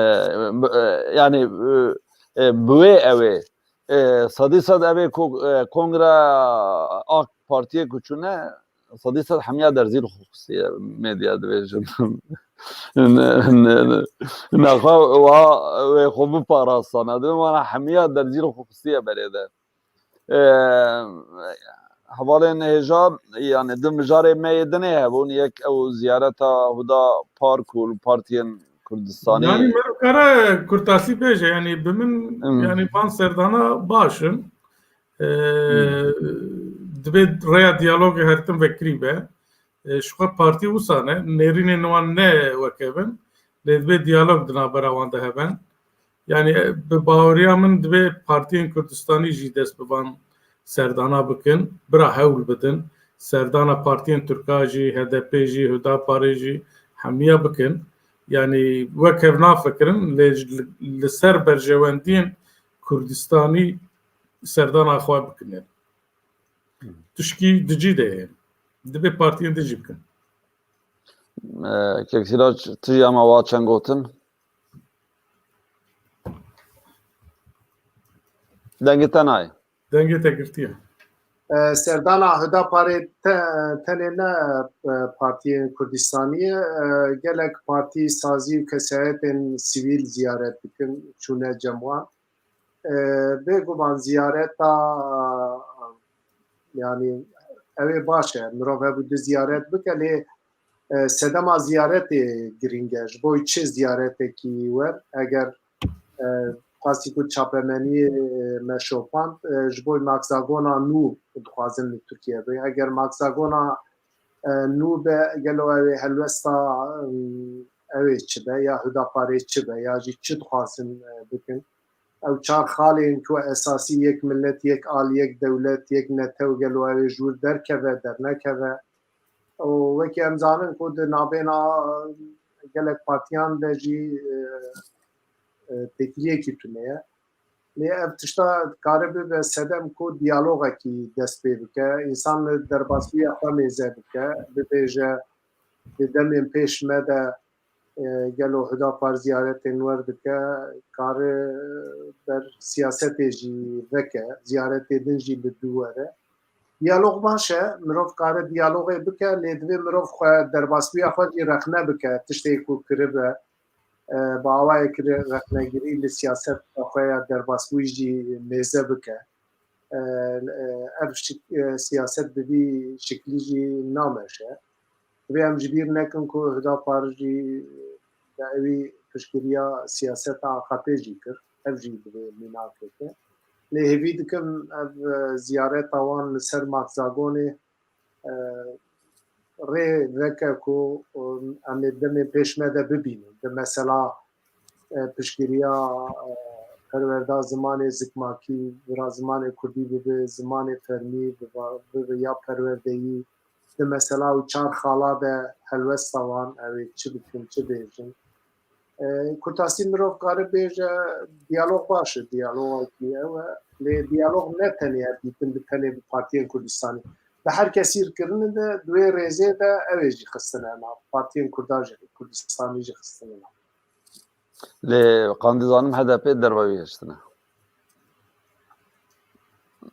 b-, e, yani, e, e, bi wê ew ê. E, sedî sed ev ê ku, e, kongre AK Partiyê ku çûne, sedî sed hemiya derzî li xwe xistiye, medya dibêjin. Ne, ne, ne. Nexwe wa wê xwe biparastan. Dibê wana hemiya derzî li xwe xistiye berê de. E, hevalên hêja, yani di mijarê me yê dinê hebûn, yek ew ziyareta Huda Park û li partiyên Kurdistanî. Yani merokara kurtasî bêje, yani bi min, Hmm. yani van serdana baş in. E, Hmm. Dibê rêya diyalogê her tim vekirî be. E, ji xwe partî wisa ne, nêrînên wan ne wek ev in. Lê dibê diyalog di navbera wan de hebe. Yani, e, bi baweriya min dibê partiyên Kurdistanî jî dest bi van serdana bikin, bira hewl bidin. Serdana partiyên Tirka jî, H D P jî, Hudaparê jî hemiya bikin. Yani, wek hev nafikirin, lê ji, li, li ser berjewendiyên Kurdistanî serdana xwe bikin. Tişkî di cî de ye. Dibê partiyên din jî bikin. E, Kek Sîrac, tu jî ama wa çend gotin? Dengê te nayê. Dengê te girtiye. E, serdana Hudaparê te-, tenê ne, e, partiyên Kurdistanî ye. E, gelek partî, sazî û kesayetên sivîl ziyaret dikin, çûne cem wan. E, bêguman ziyareta, yani, ew ê baş e, mirov hebû du ziyaret bike, lê, e, sedema ziyaretê girîng e. Ji bo çi ziyaretekî wer? Eger, e, qasî ku çapemeniyê, e, me şopand, e, ji bo maxzagona nû dixwazin li Tirkiye be. Eger maxzagona, e, nû be, gelo ew ê helwesta, e, ew ê çi be, ya Hudaparê çi be, ya jî çi dixwazin, e, bikin? Ew çar xalên ku esasî, yek milet, yek al, yek dewlet, yek netew, gelo ew ê ji wir derkeve, dernekeve? Û wekî em zanin ku di navbêna gelek partiyan de jî, e, e, têkiliyekî tune ye. Lê ev tişta dikare bibe sedem ku diyalogekî dest pê bike, însan li derbasbûya xwe mêze bike, bibêje, di demên pêş me de, e, gelo Hudapar ziyaretên wer dike, kare ber siyasetê jî veke, ziyaretê din jî li dû were. Diyalog baş e, mirov kare diyalogê bike, lê divê mirov xwe derbasbûya xwe jî rexne bike, tiştê ku kiribe, e, bi awayekî rexnegirî li siyaseta xwe ya derbasbûyî jî mêze bike. E, e, ev şik-, e, siyaset bi vî şiklî jî nameşe. Divê em ji bîr nekin ku Hudapar jî bi ewî piştgiriya siyaseta A K P jî kir. Ev jî divê mînakek e. Lê hêvî dikim ev, e, ziyareta wan li ser Maxzagonê, e, rê veke ku, e, em ê demên pêş me de bibînin. Di mesela, e, piştgiriya, e, perwerda zimanê zikmakî, vira zimanê kurdî bibe, zimanê fermî biba-, bibe ya perwerdeyî, di mesela û çar xala de helwesta wan, ew ê çi bikin, çi bêjin. E, kurtasî mirov kare bêje, diyalog baş e, diyalogekî ew e. Lê diyalog ne tenê ev dîtin bi tenê bi partiyên Kurdistanî. Bi her kesî kirine de, di wê rêzê de ew ê jî xistine nav. Partiyên Kurda jî, Kurdistanî jî xistine nav. Lê qandî zanim H D P derva wî hiştine.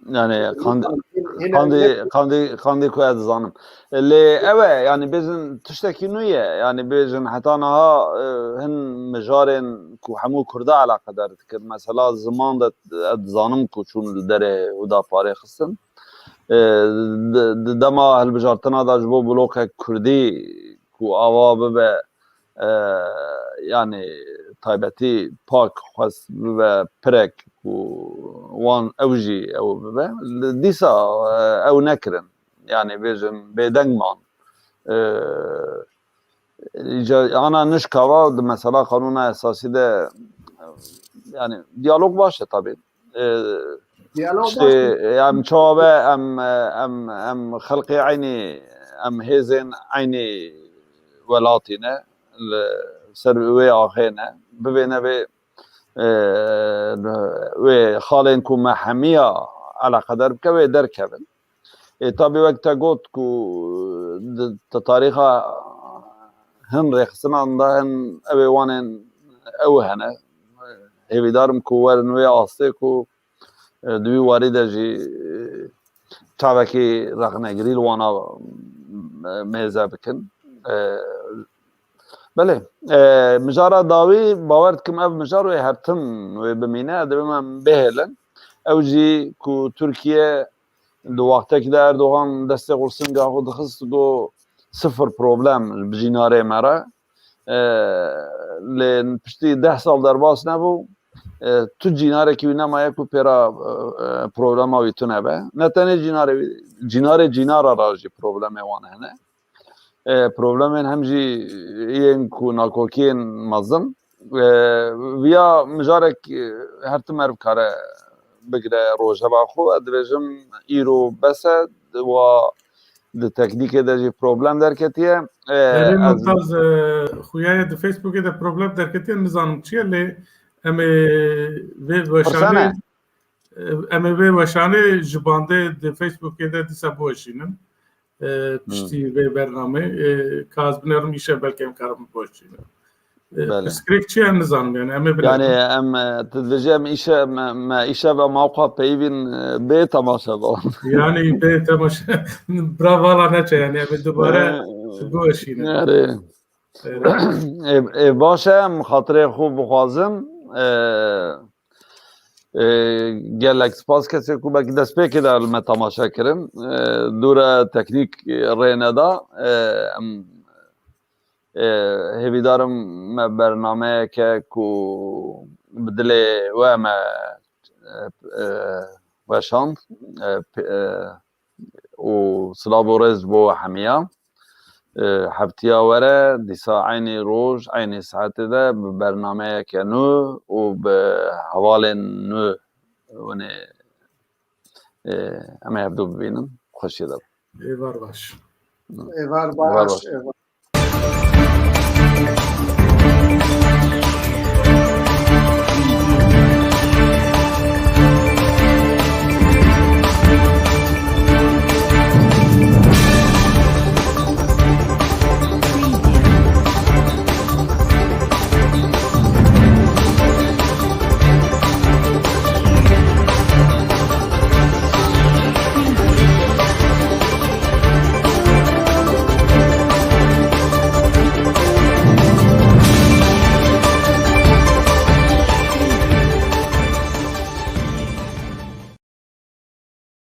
Yani qandî, Hîn-, hîn-, qandî, hîn-, qandî, qandî ku ez dizanim. Lê ew e, yani bêjin tiştekî nû ye. Yani bêjin heta niha, e, hin mijarên ku hemû Kurda eleqedar dikir. Mesela ziman de ez dizanim ku çûn li derê Hudaparê xistin. E, di, di dema hilbijartina de ji bo blokek Kurdî ku ava bibe, e, yani taybetî pak xwest bibe pirek ku wan ew jî ew bibe. Li dîsa, e, ew nekirin. Yani bêjin bêdeng man. E, îca-, ana nişkava di mesela Qanûna Esasî de, yani diyalog baş e tabii. E, Diyalog işte, baş e. Em çawa be, em, em, em xelqê eynî, em hêzên eynî welatî ne, li ser wê axê ne, bivê nevê, e, wê xalên ku me hemiya eleqedar bike, wê derkevin. Ê, tabî wek te got ku di, di tarîxa hin rêxistinan de hin ew ê wanên ew hene. Hêvîdarim ku werin wê astê ku, e, di wî warî de jî, e, çavekî rexnegirî li wana, e, mêze bikin. E, belê, e, mijara dawî bawer dikim ev mijar wê her tim wê bimîne, divê me bihêlin. Ew jî ku Tirkiye di wextekî de Erdogan destê xwe singa xwe dixist, got, "Sifir problem bi cînarê me re." E, lê piştî deh sal derbas nebû. E, tu cînarekî wî nemaye ku pêra, e, e, problema wî tune be. Ne tenê cînarê wî, cînarê cînara re jî problemê wan hene. E, problemên hem jî yên ku nakokiyên mezin. E, viya mijarek, e, her tim meriv kare bigire rojeva xwe. Ez dibêjim îro bes e, wa di teknîkê de jî problem derketiye. E, Erê ez Mumtaz, e, xuya ye di Facebookê de problem derketiye, nizanim çi ye, lê em ê vê weşanê, Pirsene. e, em ê vê weşanê ji bandê di Facebookê de dîsa biweşînin. E, piştî vê bernamê, e, ka ez binêrim îşev belkî em karin biweşînin. E, Belê. Pirsgirêk çi ye nizanim, yani em ê binêrin. Yani em, e, tu dibêjî em îşe-, me, me îşev em awqa peyivîn, e, bê temaşevan. Yani bê temaşe, bira vala neçe, yani em ê dubare E, biweşînin. Erê. Erê. E, e, baş e, em xatirê xwe bixwazim. E, e, gelek spas kesê ku belkî destpêkê de li me temaşe kirin. E, dûre teknîk rê neda. E, em, e, hêvîdarim me bernameyeke ku bi dilê we me, e, e, weşand, e, p-, e, û silav û rêz bo we hemiya. E, heftiya were, dîsa eynî roj, eynî saetê de bi bernameyeke nû û bi hevalên nû winê, e, em ê hevdû bibînin. Xweşiyê de bin. Êvar baş. Êvar Êvar baş, baş. Êvar.